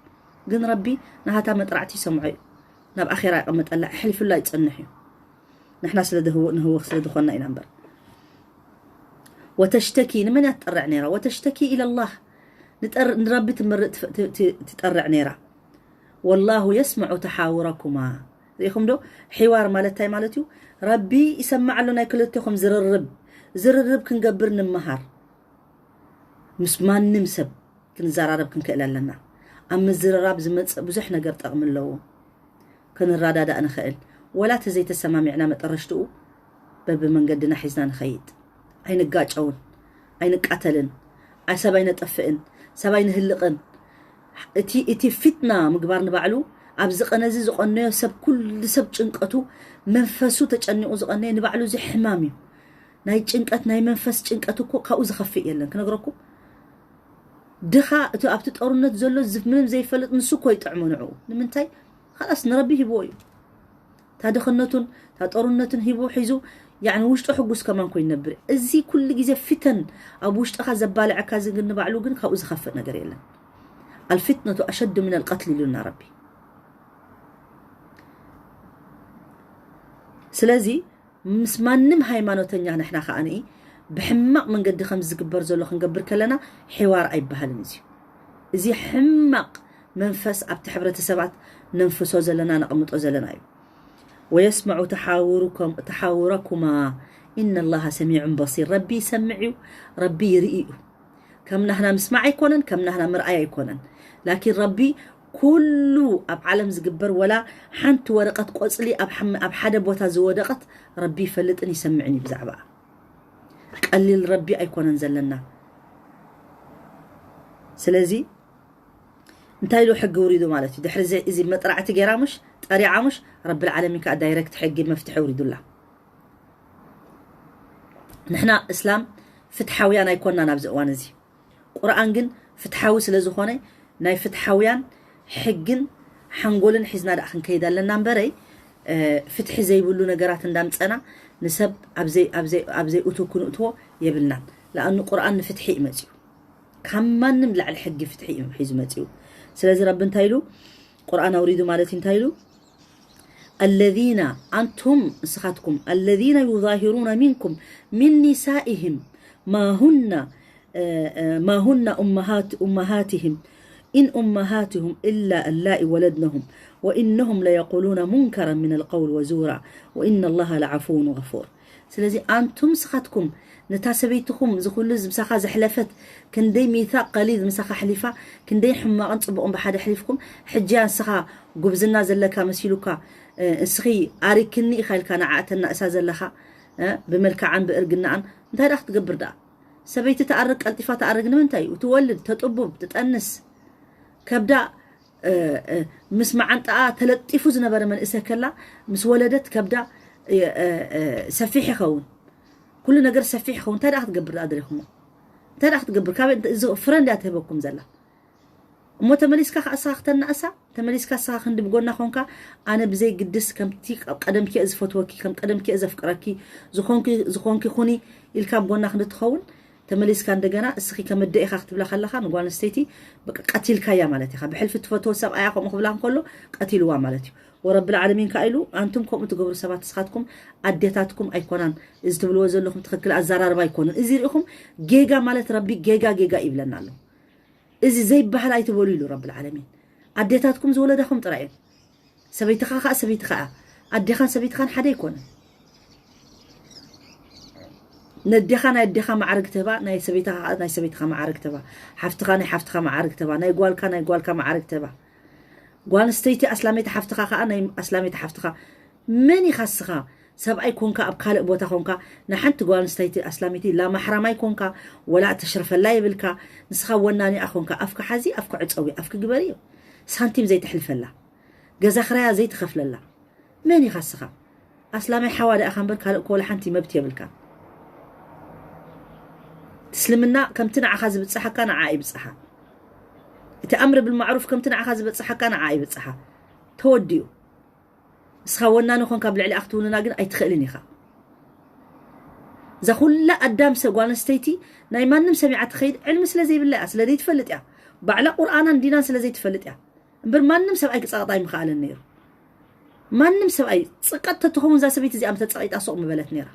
ግን ረቢ ናሃታ መጥራዕቲ ይሰምዖ እዩ። ናብ ኣኼራ ይቐምጠላ ኣሕሊፍላ ይፀንሕ እዩ። ንሕና ስለ ንህወኽ ስለ ዝኾንና ኢና እምበር። ወተሽተኪ ንመን እያ ትጠርዕ ነይራ? ወተሽተኪ ኢለላህ ንረቢ ትምርእ ትጠርዕ ነይራ። ወላሁ የስምዑ ተሓውረኩማ። ርኢኹም ዶ? ሒዋር ማለት እንታይ ማለት እዩ? ረቢ ይሰማዕ ኣሎ ናይ ክልቴኹም ዝርርብ። ዝርርብ ክንገብር ንምሃር። ምስ ማንም ሰብ ክንዘራረብ ክንክእል ኣለና። ኣብ ምዝርራብ ዝመፅእ ብዙሕ ነገር ጠቕሚ ኣለዎ። ክንረዳዳእ ንኽእል። ወላ ተዘይተሰማሚዕና መጠረሽትኡ በብመንገድና ሒዝና ንኸይድ። ኣይንጋጨውን፣ ኣይንቃተልን፣ ኣይ ሰብ ኣይነጠፍእን፣ ሰብ ኣይንህልቕን። እቲ እቲ ፊትና ምግባር ንባዕሉ ኣብዚ ቀነዚ ዝቐነዮ ሰብ ኩሉ ሰብ ጭንቀቱ መንፈሱ ተጨኒቑ ዝቐነየ ንባዕሉ እዚ ሕማም እዩ። ናይ ጭንቀት ናይ መንፈስ ጭንቀት እኮ ካብኡ ዝኸፍእ የለን ክነግረኩም። ድኻ እቲ ኣብቲ ጦርነት ዘሎ ምንም ዘይፈልጥ ንሱ እኮ ይጥዕሞ ንዕኡ ንምንታይ ካላስ ንረቢ ሂብዎ እዩ። እታ ድኽነቱን እታ ጦርነትን ሂቡ ሒዙ ያዕኒ ውሽጡ ሕጉስ ከማን ኮይኑ ይነብር። እዚ ኩሉ ግዜ ፊተን ኣብ ውሽጥኻ ዘባልዐካ እዚ ግን ንባዕሉ ግን ካብኡ ዝኸፍእ ነገር የለን። ኣልፊትነቱ ኣሸዱ ምን ኣልቀትል ኢሉና ረቢ። ስለዚ ምስ ማንም ሃይማኖተኛ ንሕና ከኣ ንኢ ብሕማቕ መንገዲ ከም ዝግበር ዘሎ ክንገብር ከለና ሒዋር ኣይበሃልን። እዚ እዚ ሕማቕ መንፈስ ኣብቲ ሕብረተሰባት ነንፍሶ ዘለና ነቕምጦ ዘለና እዩ። ወየስመዑ ተሓውሩኩም ተሓውረኩማ ኢነ ላሃ ሰሚዑን በሲር። ረቢ ይሰምዕ እዩ፣ ረቢ ይርኢ እዩ። ከም ናህና ምስማዕ ኣይኮነን፣ ከም ናህና ምርኣይ ኣይኮነን። ላኪን ረቢ ኩሉ ኣብ ዓለም ዝግበር ወላ ሓንቲ ወረቐት ቆፅሊ ኣብ ሓደ ቦታ ዝወደቐት ረቢ ይፈልጥን ይሰምዕን እዩ ብዛዕባኣ። ቀሊል ረቢ ኣይኮነን ዘለና። ስለዚ እንታይ ኢሉ ሕጊ ውሪዱ ማለት እዩ? ድሕሪ እዚ መጥራዕቲ ገይራ ሙሽ ጠሪዓ ሙሽ ረቢ ልዓለሚን ከዓ ዳይረክት ሕጊ መፍትሒ ውሪዱላ። ንሕና እስላም ፍትሓውያን ኣይኮንናን ኣብዚ እዋን እዚ። ቁርኣን ግን ፍትሓዊ ስለ ዝኾነ ናይ ፍትሓውያን ሕግን ሓንጎልን ሒዝና ደኣ ክንከይድ ኣለና እምበረይ ፍትሒ ዘይብሉ ነገራት እንዳምፀና ንሰብ ኣብ ዘይእቱ ክንእትዎ የብልናን። ለኣኑ ቁርኣን ንፍትሒ እዩ መፅዩ። ካብ ማንም ላዕሊ ሕጊ ፍትሒ እዩ ሒዙ መፅዩ። ስለዚ ረቢ እንታይ ኢሉ ቁርኣን ኣውሪዱ ማለት እዩ እንታይ ኢሉ الذين ኣንቱም ንስኻትኩም الذين يظاهرون منكم من نسائهم ما هن ما هن أمهات أمهاتهم إن أمهاتهم إلا اللائي ولدنهم وإنهم ليقولون منكرا من القول وزورا وإن الله لعفو غفور. ስለዚ ኣንቱም ስኻትኩም ነታ ሰበይትኹም ዝኹሉ ምሳኻ ዘሕለፈት ክንደይ ሚታቕ ቀሊዝ ምሳኻ ኣሕሊፋ ክንደይ ሕማቕን ጽቡቕን ብሓደ ኣሕሊፍኩም ሕጂ ንስኻ ጉብዝና ዘለካ መሲሉካ እስኺ ኣሪክኒ ኢኻ ኢልካ ንዓኣ ተናእሳ ዘለኻ ብመልክዓን ብእርግናኣን እንታይ ደኣ ክትገብር ደኣ ሰበይቲ ትኣርግ ቀልጢፋ ትኣርግ ንምንታይ እዩ ትወልድ ተጥቡብ ትጠንስ ከብዳ ምስ መዓንጣኣ ተለጢፉ ዝነበረ መንእሰ ከላ ምስ ወለደት ከብዳ ሰፊሕ ይኸውን ኩሉ ነገር ሰፊሕ ይኸውን እንታይ ደኣ ክትገብር ደኣ ደሪኹሞ እንታይ ደኣ ክትገብር ካብ ፍረ እንድያ ትህበኩም ዘላ እሞ ተመሊስካ ከዓ እስኻ ክተናእሳ ተመሊስካ እስኻ ክንዲ ብጎና ኾንካ ኣነ ብዘይ ግድስ ከምቲ ቀደምኪ ዝፈትወኪ ከም ቀደምኪ ዘፍቅረኪ ዝኾንኪ ዝኾንኪ ኩኒ ኢልካ ብጎና ክንዲ ትኸውን ተመሊስካ እንደገና እስኺ ከም ኣደ ኢኻ ክትብላ ከለኻ ንጓል ኣንስተይቲ በቃ ቀቲልካያ ማለት ኢኻ ብሕልፊ ትፈትዎ ሰብኣያ ከምኡ ክብላ እንከሎ ቀቲልዋ ማለት እዩ ወረብል ዓለሚን ከኣ ኢሉ ኣንቱም ከምኡ ትገብሩ ሰባት ንስኻትኩም ኣዴታትኩም ኣይኮናን እዚ ትብልዎ ዘለኹም ትኽክል ኣዘራርባ ኣይኮነን እዚ ርኢኹም ጌጋ ማለት ረቢ ጌጋ ጌጋ ይብለና ኣሎ እዚ ዘይበሃል ኣይትበሉ ኢሉ ረብል ዓለሚን ኣዴታትኩም ዝወለዳኹም ጥራይ እዮም ሰበይትኻ ከዓ ሰበይትኻ እያ ኣዴኻን ሰበይትኻን ሓደ ኣይኮነን ነዴኻ ናይ ኣዴኻ ማዕርግ ትህባ ናይ ሰበይትኻ ከዓ ናይ ሰበይትኻ ማዕርግ ትህባ ሓፍትኻ ናይ ሓፍትኻ ማዕርግ ትህባ ናይ ጓልካ ናይ ጓልካ ማዕርግ ትህባ ጓል ኣንስተይቲ ኣስላመይቲ ሓፍትኻ ከዓ ናይ ኣስላመይቲ ሓፍትኻ መን ኢኻ እስኻ ሰብኣይ ኮንካ ኣብ ካልእ ቦታ ኮንካ ንሓንቲ ጓል ኣንስተይቲ ኣስላመይቲ ላ ማሕራማይ ኮንካ ወላ ተሽርፈላ የብልካ ንስኻ ወናኒኣ ኮንካ ኣፍካ ሓዚ ኣፍካ ዕፀዊ ኣፍኪ ግበሪ እዩ ሳንቲም ዘይተሕልፈላ ገዛ ክራያ ዘይትኸፍለላ መን ኢኻ እስኻ ኣስላማይ ሓዋ ደኣኻ እምበር ካልእ ኮላ ሓንቲ መብት የብልካ እስልምና ከምቲ ንዓኻ ዝበፅሓካ ንዓ ይብፅሓ እቲ ኣምር ብልማዕሩፍ ከምቲ ንዓኻ ዝበፅሓካ ንዓ ይብፅሓ ተወዲኡ እስኻ ወናኒ ኮንካ ብልዕሊ ኣክትውንና ግን ኣይትኽእልን ኢኻ እዛ ኩላ ኣዳም ሰብ ጓል ኣንስተይቲ ናይ ማንም ሰሚዓ ትኸይድ ዕልሚ ስለ ዘይብላ እያ ስለ ዘይትፈልጥ እያ ባዕላ ቁርኣናን ዲናን ስለ ዘይትፈልጥ እያ እምበር ማንም ሰብኣይ ክፀቕጣ ኣይምኸኣለን ነይሩ ማንም ሰብኣይ ፅቀት ተትኸውን እዛ ሰበይቲ እዚኣ ምተፀቒጣ ሱቕ ምበለት ነይራ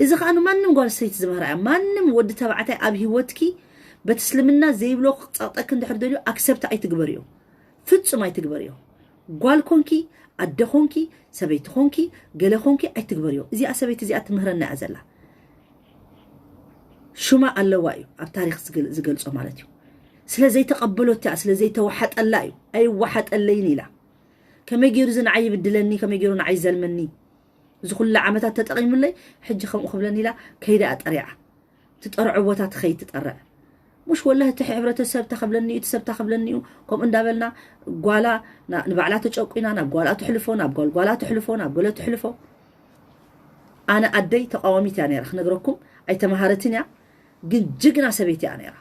እዚ ከዓ ንማንም ጓል ኣንስተይቲ ዝምህራ እያ ማንም ወዲ ተባዕታይ ኣብ ህይወትኪ በቲ እስልምና ዘይብሎ ክፀቕጠኪ እንድሕር ደልዩ ኣክሰብቲ ኣይትግበርዮ ፍጹም ኣይትግበርዮ ጓል ኮንኪ ኣደ ኮንኪ ሰበይቲ ኮንኪ ገለ ኮንኪ ኣይትግበርዮ እዚኣ ሰበይቲ እዚኣ ትምህረና እያ ዘላ ሹማ ኣለዋ እዩ ኣብ ታሪክ ዝገልጾ ማለት እዩ ስለ ዘይተቐበሎት እያ ስለ ዘይተዋሓጠላ እዩ ኣይዋሓጠለይን ኢላ ከመይ ገይሩ እዚ ንዓይ ይብድለኒ ከመይ ገይሩ ንዓይ ይዘልመኒ እዚ ኩሉ ዓመታት ተጠቒሙለይ ሕጂ ከምኡ ክብለኒ ኢላ ከይዳ ጠሪዓ ትጠርዖ ቦታ ትኸይድ ትጠርዕ ሙሽ ወላሂ እቲ ሕብረተሰብ ተኸብለኒ እዩ እቲ ሰብ ተኸብለኒ እዩ ከምኡ እንዳበልና ጓላ ንባዕላ ተጨቁና ናብ ጓላ ትሕልፎ ናብ ጓልጓላ ትሕልፎ ናብ ገለ ትሕልፎ ኣነ ኣደይ ተቃዋሚት እያ ነይራ ክነግረኩም ኣይተማሃረትን እያ ግን ጅግና ሰበይቲ እያ ነይራ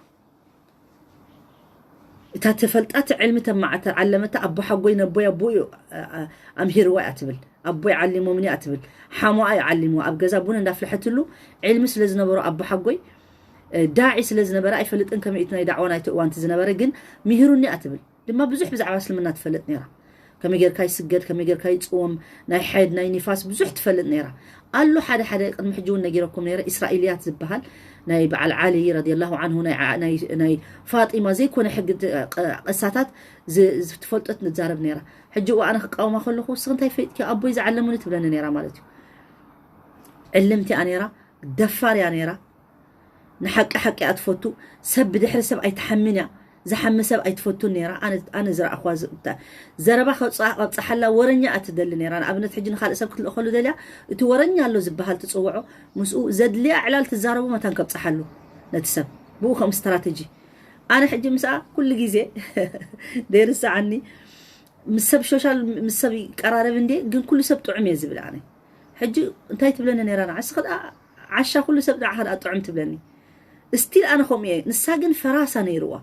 እታ ተፈልጣት ዕልሚ ተማዓተ ዓለመታ ኣቦ ሓጎይ ነቦይ ኣቦኡ ኣምሂርዋ እያ ትብል ኣቦይ ዓሊሞምኒ እያ ትብል ሓሞኣ እዩ ዓሊምዋ ኣብ ገዛ ቡን እንዳፍለሐትሉ ዕልሚ ስለ ዝነበሮ ኣቦ ሓጎይ ዳዒ ስለ ዝነበረ ኣይፈልጥን ከመይ እቲ ናይ ዳዕዋ ናይቲ እዋንቲ ዝነበረ ግን ምሂሩኒ እያ ትብል ድማ ብዙሕ ብዛዕባ እስልምና ትፈልጥ ነይራ ከመይ ጌርካ ይስገድ ከመይ ጌርካ ይፅወም ናይ ሓይድ ናይ ኒፋስ ብዙሕ ትፈልጥ ነይራ ኣሎ ሓደ ሓደ ቅድሚ ሕጂ እውን ነጊረኩም ነይረ እስራኤልያት ዝበሃል ናይ በዓል ዓሊ ረዲየላሁ ዓንሁ ናይ ዓ- ናይ- ናይ ፋጢማ ዘይኮነ ሕጊ ት- ቅ- ቅሳታት ዝ- ዝትፈልጦት ንዛረብ ነይራ ሕጂ እዋ ኣነ ክቃወማ ከለኹ እስኺ እንታይ ፈይጥኪ ኣቦይ ዝዓለሙኒ ትብለኒ ነይራ ማለት እዩ ዕልምቲ እያ ነይራ ደፋር እያ ነይራ ንሓቂ ሓቂ እያ ትፈቱ ሰብ ብድሕሪ ሰብ ኣይትሓምን እያ ዝሓሚ ሰብ ኣይትፈቱን ነይራ ኣነ ዝረኣኹዋ ዘረባ ከብፅሓላ ወረኛ እያ ትደሊ ነይራ ንኣብነት ሕጂ ንካልእ ሰብ ክትልእኸሉ ደልያ እቲ ወረኛ ኣሎ ዝበሃል ትፅውዖ ምስኡ ዘድልያ ዕላል ትዛረቡ መታን ከብፅሓሉ ነቲ ሰብ ብኡ ከም ስትራተጂ ኣነ ሕጂ ምስኣ ኩሉ ግዜ ደይርስዓኒ ምስ ሰብ ሾሻል ምስ ሰብ ይቀራረብ እንዴ ግን ኩሉ ሰብ ጥዑም እየ ዝብል ኣነ ሕጂ እንታይ ትብለኒ ነይራ ንዓስ ዓሻ ኩሉ ሰብ ንዓኻ ደኣ ጥዑም ትብለኒ እስቲል ኣነ ከምኡ እየ ንሳ ግን ፈራሳ ነይርዋ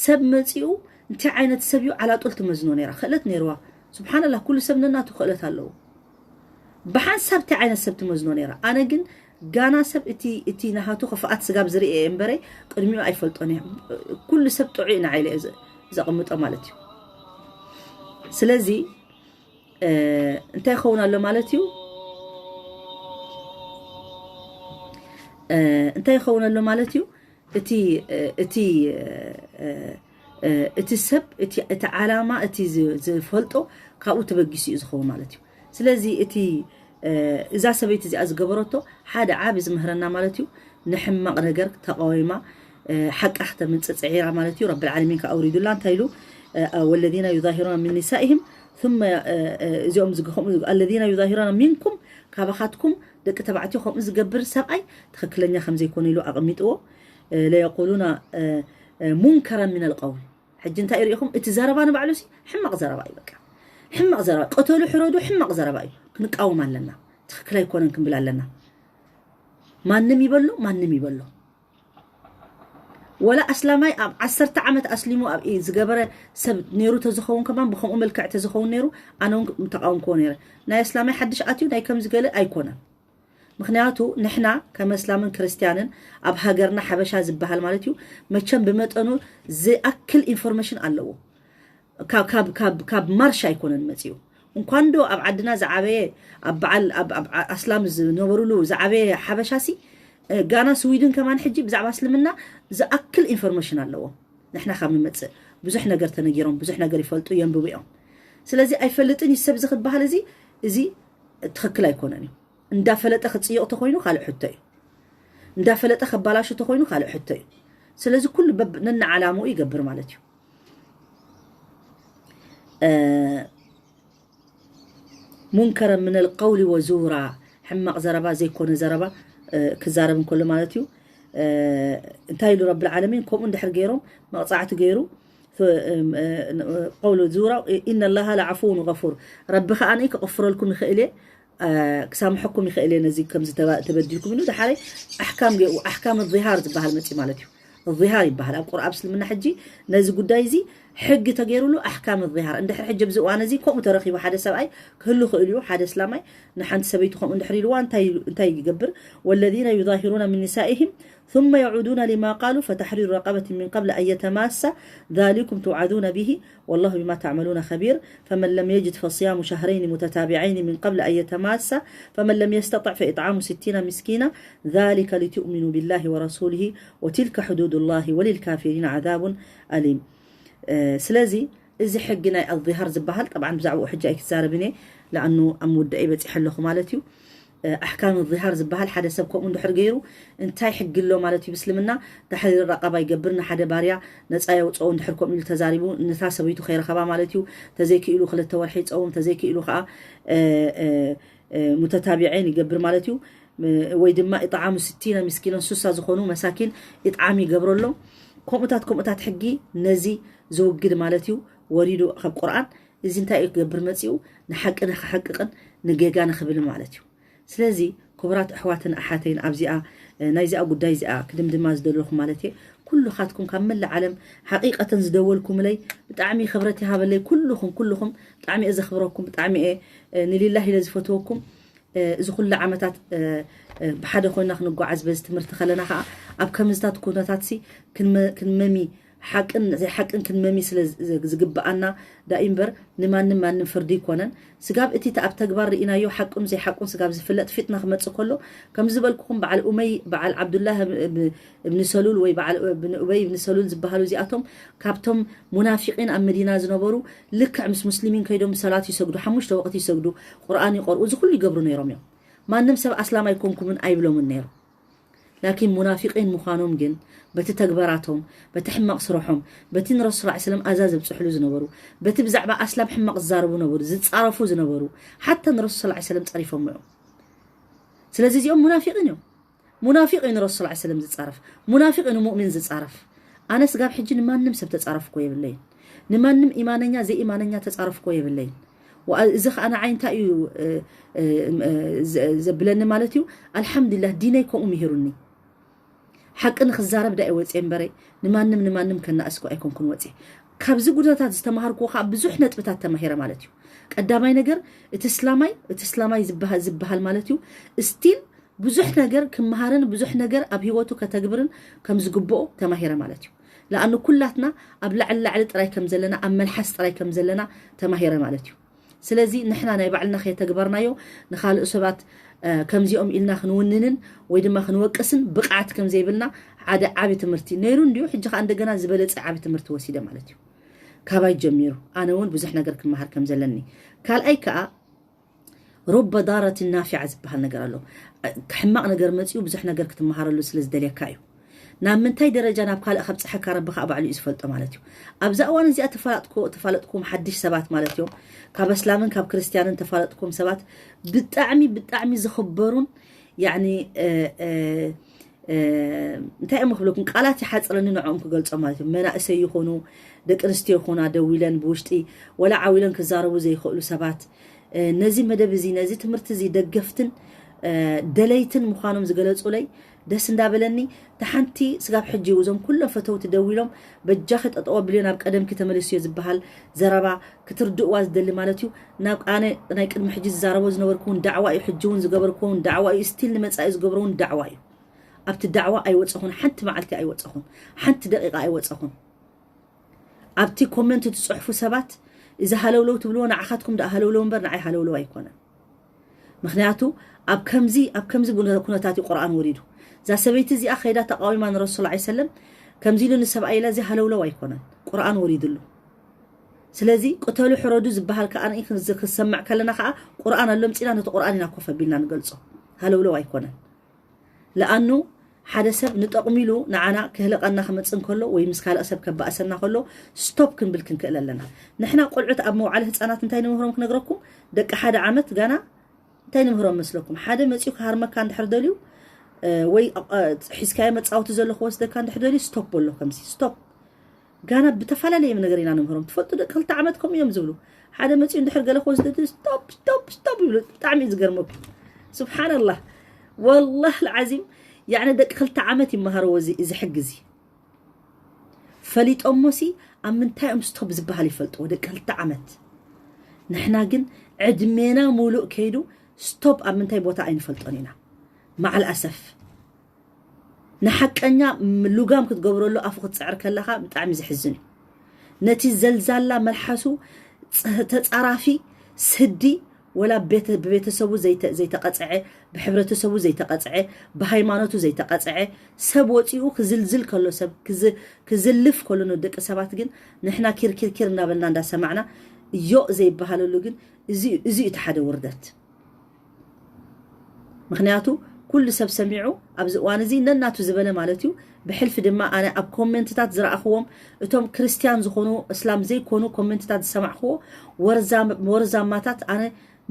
ሰብ መፂኡ እንታይ ዓይነት ሰብ እዩ ዓላጦል ትመዝኖ ነይራ ክእለት ነይርዋ ስብሓንላ ኩሉ ሰብ ነናቱ ክእለት ኣለዎ ብሓንሳብ እንታይ ዓይነት ሰብ ትመዝኖ ነይራ ኣነ ግን ጋና ሰብ እቲ እቲ ናሃቱ ክፍኣት ስጋብ ዝርኢ እየ እምበረ ቅድሚኡ ኣይፈልጦን እየ ኩሉ ሰብ ጥዑ ኢና ኢለ እየ ዘቕምጦ ማለት እዩ ስለዚ እንታይ ይኸውን ኣሎ ማለት እዩ እንታይ ይኸውን ኣሎ ማለት እዩ እቲ እቲ እቲ ሰብ እቲ ዓላማ እቲ ዝፈልጦ ካብኡ ተበጊሱ እዩ ዝኸውን ማለት እዩ። ስለዚ እቲ እዛ ሰበይቲ እዚኣ ዝገበረቶ ሓደ ዓቢ ዝምህረና ማለት እዩ። ንሕማቕ ነገር ተቃዊማ ሓቃ ክተምጽእ ጽዒራ ማለት እዩ። ረብል ዓለሚን ከኣ ኣውሪዱላ እንታይ ኢሉ ወለዚና ዩዛሂሩና ሚን ኒሳኢሂም ثم እዚኦም ዝገኸሙ ኣለዚና ዩዛሂሩና ሚንኩም ካባኻትኩም ደቂ ተባዕትዮ ከምኡ ዝገብር ሰብኣይ ትኽክለኛ ከም ዘይኮነ ኢሉ ኣቐሚጥዎ። ለየቁሉና ሙንከራን ሚነል ቀውል። ሕጂ እንታይ ርኢኹም? እቲ ዘረባ ንባዕሉ ሲ ሕማቕ ዘረባ እዩ። በቃ ሕማቕ ዘረባ፣ ቅተሉ ሕረዱ ሕማቕ ዘረባ እዩ። ክንቃወም ኣለና። ትኽክል ኣይኮነን ክንብል ኣለና። ማንም ይበሎ ማንም ይበሎ። ወላ ኣስላማይ ኣብ ዓሰርተ ዓመት ኣስሊሙ ኣብ ዝገበረ ሰብ ነይሩ ተዝኸውን ከማን ብከምኡ መልክዕ ተዝኸውን ነይሩ ኣነ እውን ተቃወምክዎ ነይረ። ናይ ኣስላማይ ሓድሽ ኣትዩ ናይ ከምዚ ገለ ኣይኮነን። ምክንያቱ ንሕና ከም ኣስላምን ክርስትያንን ኣብ ሃገርና ሓበሻ ዝበሃል ማለት እዩ መቸም ብመጠኑ ዝኣክል ኢንፎርሜሽን ኣለዎ። ካብ ማርሻ ኣይኮነን መፅኡ። እንኳን ዶ ኣብ ዓድና ዝዓበየ ኣብ በዓል ኣስላም ዝነበሩሉ ዝዓበየ ሓበሻ ሲ ጋና ስዊድን ከማን ሕጂ ብዛዕባ እስልምና ዝኣክል ኢንፎርሜሽን ኣለዎም። ንሕና ካብ ንመፅእ ብዙሕ ነገር ተነጊሮም ብዙሕ ነገር ይፈልጡ የንብቡ እዮም። ስለዚ ኣይፈልጥን እዩ ሰብ እዚ ክበሃል እዚ እዚ ትኽክል ኣይኮነን እዩ። እንዳፈለጠ ክፅይቕ ተኮይኑ ካልእ ሕቶ እዩ። እንዳፈለጠ ከባላሹ ተኮይኑ ካልእ ሕቶ እዩ። ስለዚ ኩሉ ነንዓላምኡ ይገብር ማለት እዩ። ሙንከረ ምነል ቀውሊ ወዙራ ሕማቕ ዘረባ ዘይኮነ ዘረባ ክዛረብ እንከሎ ማለት እዩ። እንታይ ኢሉ ረብል ዓለሚን ከምኡ እንድሕር ገይሮም መቕፃዕቲ ገይሩ ቀውሉ ዙራ ኢነ ላሃ ለዓፉውን ገፉር ረቢ ከኣ ከቕፍረልኩም ይኽእል እየ ክሳምሐኩም ይኽእል እየ ነዚ ከምዚ ተበዲልኩም ኢሉ ድሓረይ ኣሕካም ገይሩ ኣሕካም ዚሃር ዝበሃል መፂ ማለት እዩ። ዚሃር ይበሃል ኣብ ቁርኣብ እስልምና ሕጂ ነዚ ጉዳይ እዚ ሕጊ ተገይሩሉ ኣሕካም ዚሃር እንድሕር ሕጂ ኣብዚ እዋን እዚ ከምኡ ተረኺቡ ሓደ ሰብኣይ ክህሉ ክእል እዩ ሓደ እስላማይ ንሓንቲ ሰበይቱ ከምኡ እንድሕር ኢልዋ እንታይ ይገብር ወለዚነ ዩዛሂሩና ምን ኒሳኢሂም ثم يعودون لما قالوا فتحرير رقبة من قبل أن يتماسا ذلكم توعظون به والله بما تعملون خبير فمن لم يجد فصيام شهرين متتابعين من قبل أن يتماسا فمن لم يستطع فإطعام ستين مسكينا ذلك لتؤمنوا بالله ورسوله وتلك حدود الله وللكافرين عذاب أليم. ስለዚ እዚ ሕጊ ናይ ኣዚሃር ዝበሃል ጠብዓን ብዛዕባኡ ሕጂ ኣይክዛረብን እየ ለኣኑ ኣብ ምውዳእ ይበፂሐ ኣለኹ ማለት እዩ። ኣሕካም ዚሃር ዝበሃል ሓደ ሰብ ከምኡ እንድሕር ገይሩ እንታይ ሕጊ ኣሎ ማለት እዩ ብስልምና ተሕሪር ረቐባ ይገብር ንሓደ ባርያ ነፃ የውፅኦ እንድሕር ከምኡ ኢሉ ተዛሪቡ ነታ ሰበይቱ ከይረኸባ ማለት እዩ ተዘይክኢሉ ክልተ ወርሒ ይፀውም ተዘይክኢሉ ከዓ ሙተታቢዐይን ይገብር ማለት እዩ ወይ ድማ ኢጣዓሙ ስቲነ ምስኪኖን ሱሳ ዝኾኑ መሳኪን ኢጣዓም ይገብረሎም ከምኡታት ከምኡታት ሕጊ ነዚ ዝውግድ ማለት እዩ ወሪዱ ካብ ቁርኣን እዚ እንታይ እዩ ክገብር መፂኡ ንሓቂ ንክሕቅቕን ንጌጋ ንክብል ማለት እዩ ስለዚ ክቡራት ኣሕዋትን ኣሓተይን ኣብዚኣ ናይዚኣ ጉዳይ እዚኣ ክድምድማ ዝደለኹ ማለት እየ ኩሉኻትኩም ካብ መላእ ዓለም ሓቂቀተን ዝደወልኩምለይ ብጣዕሚ ክብረት ይሃበለይ ኩልኹም ኩልኹም ብጣዕሚ እየ ዘኽብረኩም ብጣዕሚ እየ ንሊላህ ኢለ ዝፈትወኩም እዚ ኩሉ ዓመታት ብሓደ ኮይና ክንጓዓዝ በዚ ትምህርቲ ከለና ከዓ ኣብ ከምዝታት ኩነታት ሲ ክንመሚ ሓቅን ዘይሓቅን ክንመሚ ስለ ዝግብኣና ዳኢ እምበር ንማንም ማንም ፍርዲ ይኮነን ስጋብ እቲ ኣብ ተግባር ርኢናዮ ሓቁን ዘይሓቁን ስጋብ ዝፍለጥ ፊትና ክመፅእ ከሎ ከም ዝበልኩኹም በዓል ኡመይ በዓል ዓብዱላህ እብኒ ሰሉል ወይ በዓል እብኒ ኡበይ እብኒ ሰሉል ዝበሃሉ እዚኣቶም ካብቶም ሙናፊቂን ኣብ መዲና ዝነበሩ ልክዕ ምስ ሙስሊሚን ከይዶም ሰላት ይሰግዱ ሓሙሽተ ወቅቲ ይሰግዱ ቁርኣን ይቆርኡ እዚ ኩሉ ይገብሩ ነይሮም እዮም ማንም ሰብ ኣስላም ኣይኮንኩምን ኣይብሎምን ነይሩ ላኪን ሙናፊቂን ምዃኖም ግን በቲ ተግበራቶም በቲ ሕማቕ ስረሖም በቲ ንረሱል ስላ ሰለም ኣዛ ዘብፅሕሉ ዝነበሩ በቲ ብዛዕባ ኣስላም ሕማቕ ዝዛረቡ ነበሩ ዝፃረፉ ዝነበሩ ሓታ ንረሱል ስላ ሰለም ፀሪፎም እዮም ስለዚ እዚኦም ሙናፊቂን እዮም ሙናፊቅ እዩ ንረሱል ስላ ሰለም ዝፃረፍ ሙናፊቅ እዩ ንሙእሚን ዝፃረፍ ኣነ ስጋብ ሕጂ ንማንም ሰብ ተፃረፍኮ የብለይን ንማንም ኢማነኛ ዘይኢማነኛ ተፃረፍኮ የብለይን እዚ ከዓ ንዓይ እንታይ እዩ ዘብለኒ ማለት እዩ ኣልሓምዱሊላህ ዲነይ ከምኡ ምሂሩኒ ሓቂ ንክዛረብ ዳእ ወፅየ እምበረ ንማንም ንማንም ከናእስኮ ኣይኮንኩን ወፅየ ካብዚ ጉዳታት ዝተምሃርኩዎ ከዓ ብዙሕ ነጥብታት ተማሂረ ማለት እዩ ቀዳማይ ነገር እቲ ስላማይ እቲ ስላማይ ዝበሃል ማለት እዩ ስቲል ብዙሕ ነገር ክመሃርን ብዙሕ ነገር ኣብ ህይወቱ ከተግብርን ከም ዝግብኦ ተማሂረ ማለት እዩ ለኣኑ ኩላትና ኣብ ላዕሊ ላዕሊ ጥራይ ከም ዘለና ኣብ መልሓስ ጥራይ ከም ዘለና ተማሂረ ማለት እዩ ስለዚ ንሕና ናይ ባዕልና ከየተግበርናዮ ንኻልእ ሰባት ከምዚኦም ኢልና ክንውንንን ወይ ድማ ክንወቅስን ብቕዓት ከም ዘይብልና ሓደ ዓቢ ትምህርቲ ነይሩ እንድዩ። ሕጂ ከዓ እንደገና ዝበለጸ ዓቢ ትምህርቲ ወሲደ ማለት እዩ። ካባይ ጀሚሩ ኣነ እውን ብዙሕ ነገር ክመሃር ከም ዘለኒ። ካልኣይ ከዓ ሩበ ዳረትን ናፊዓ ዝበሃል ነገር ኣሎ። ሕማቕ ነገር መፂኡ ብዙሕ ነገር ክትመሃረሉ ስለ ዝደልየካ እዩ። ናብ ምንታይ ደረጃ ናብ ካልእ ከብፅሐካ ረቢ ከዓ ባዕሉ እዩ ዝፈልጦ ማለት እዩ። ኣብዛ እዋን እዚኣ ተፋላጥኮ ተፋለጥኩም ሓድሽ ሰባት ማለት እዮም። ካብ እስላምን ካብ ክርስትያንን ተፋለጥኩም ሰባት ብጣዕሚ ብጣዕሚ ዝኽበሩን ያኒ እንታይ እዮም ክብለኩም፣ ቃላት ይሓፅረኒ ንዕኦም ክገልፆም ማለት እዩ። መናእሰይ ይኾኑ ደቂ ኣንስትዮ ይኾና ደዊለን ብውሽጢ ወላ ዓዊለን ክዛረቡ ዘይኽእሉ ሰባት ነዚ መደብ እዚ ነዚ ትምህርቲ እዚ ደገፍትን ደለይትን ምዃኖም ዝገለፁለይ ደስ እንዳበለኒ። ተሓንቲ ስጋብ ሕጂ እዞም ኩሎም ፈተውቲ ደዊሎም በጃኺ ጠጠው ኣቢልዮ ናብ ቀደምኪ ተመልስዮ ዝበሃል ዘረባ ክትርድእዋ ዝደሊ ማለት እዩ። ናብ ኣነ ናይ ቅድሚ ሕጂ ዝዛረቦ ዝነበርኩ እውን ዳዕዋ እዩ፣ ሕጂ እውን ዝገበርኩ እውን ዳዕዋ እዩ፣ ስቲል ንመፃኢ ዝገብሮ እውን ዳዕዋ እዩ። ኣብቲ ዳዕዋ ኣይወፀኹን፣ ሓንቲ መዓልቲ ኣይወፀኹን፣ ሓንቲ ደቂቃ ኣይወፀኹን። ኣብቲ ኮመንት ትፅሕፉ ሰባት እዚ ሃለውለው ትብልዎ ንዓኻትኩም ደኣ ሃለውለው እምበር ንዓይ ሃለውለው ኣይኮነን። ምክንያቱ ኣብ ከምዚ ኣብ ከምዚ ኩነታት እዩ ቁርኣን ወሪዱ። እዛ ሰበይቲ እዚኣ ከይዳ ተቃዊማ ንረሱል ላ ሰለም ከምዚ ኢሉ ንሰብኣይ ኢላ እዚ ሃለውለው ኣይኮነን፣ ቁርኣን ወሪድሉ። ስለዚ ቅተሉ ሕረዱ ዝበሃል ከዓ ክሰምዕ ከለና ከዓ ቁርኣን ኣሎ ምፂና ነቲ ቁርኣን ኢና ኮፍ ኣቢልና ንገልፆ፣ ሃለውለው ኣይኮነን። ለኣኑ ሓደ ሰብ ንጠቕሚሉ ንዓና ክህለቐና ክመፅእ እንከሎ ወይ ምስ ካልእ ሰብ ከባእሰና ከሎ ስቶፕ ክንብል ክንክእል ኣለና። ንሕና ቆልዑት ኣብ መውዓሊ ህፃናት እንታይ ንምህሮም ክነግረኩም፣ ደቂ ሓደ ዓመት ጋና እንታይ ንምህሮም መስለኩም? ሓደ መፂኡ ክሃርመካ እንድሕር ደልዩ ወይ ሒዝካዮ መፃወቲ ዘሎ ክወስደካ እንድሕር ደልዩ ስቶፕ በሎ። ከምዚ ስቶፕ ጋና ብተፈላለየ ነገር ኢና ንምህሮም። ትፈልጡ ደቂ ክልተ ዓመት ከምኡ እዮም ዝብሉ። ሓደ መፂኡ እንድሕር ገለ ክወስደ ስቶፕ ስቶፕ ስቶፕ ይብሉ። ብጣዕሚ እዩ ዝገርመኩም። ስብሓንላህ ወላህ ልዓዚም ያዕኒ ደቂ ክልተ ዓመት ይመሃርዎ እዚ ሕጊ እዚ። ፈሊጦሞሲ ኣብ ምንታይ እዮም ስቶፕ ዝበሃል ይፈልጥዎ ደቂ ክልተ ዓመት። ንሕና ግን ዕድሜና ሙሉእ ከይዱ ስቶፕ ኣብ ምንታይ ቦታ ኣይንፈልጦን ኢና። ማዓል ኣሰፍ ንሓቀኛ ልጋም ክትገብረሉ ኣፉ ክትፅዕር ከለኻ ብጣዕሚ ዘሕዝን እዩ። ነቲ ዘልዛላ መልሓሱ ተፃራፊ ስዲ ወላ ብቤተሰቡ ዘይተቐፅዐ፣ ብሕብረተሰቡ ዘይተቐፅዐ፣ ብሃይማኖቱ ዘይተቐፅዐ ሰብ ወፂኡ ክዝልዝል ከሎ ሰብ ክዝልፍ ከሎ ንደቂ ሰባት ግን ንሕና ኪርኪርኪር እናበልና እንዳሰማዕና እዮእ ዘይበሃለሉ ግን እዚ እዩ እቲ ሓደ ውርደት። ምክንያቱ ኩሉ ሰብ ሰሚዑ ኣብዚ እዋን እዚ ነናቱ ዝበለ ማለት እዩ። ብሕልፊ ድማ ኣነ ኣብ ኮሜንትታት ዝረኣኽዎም እቶም ክርስትያን ዝኾኑ እስላም ዘይኮኑ ኮሜንትታት ዝሰማዕኽዎ ወርዛማታት ኣነ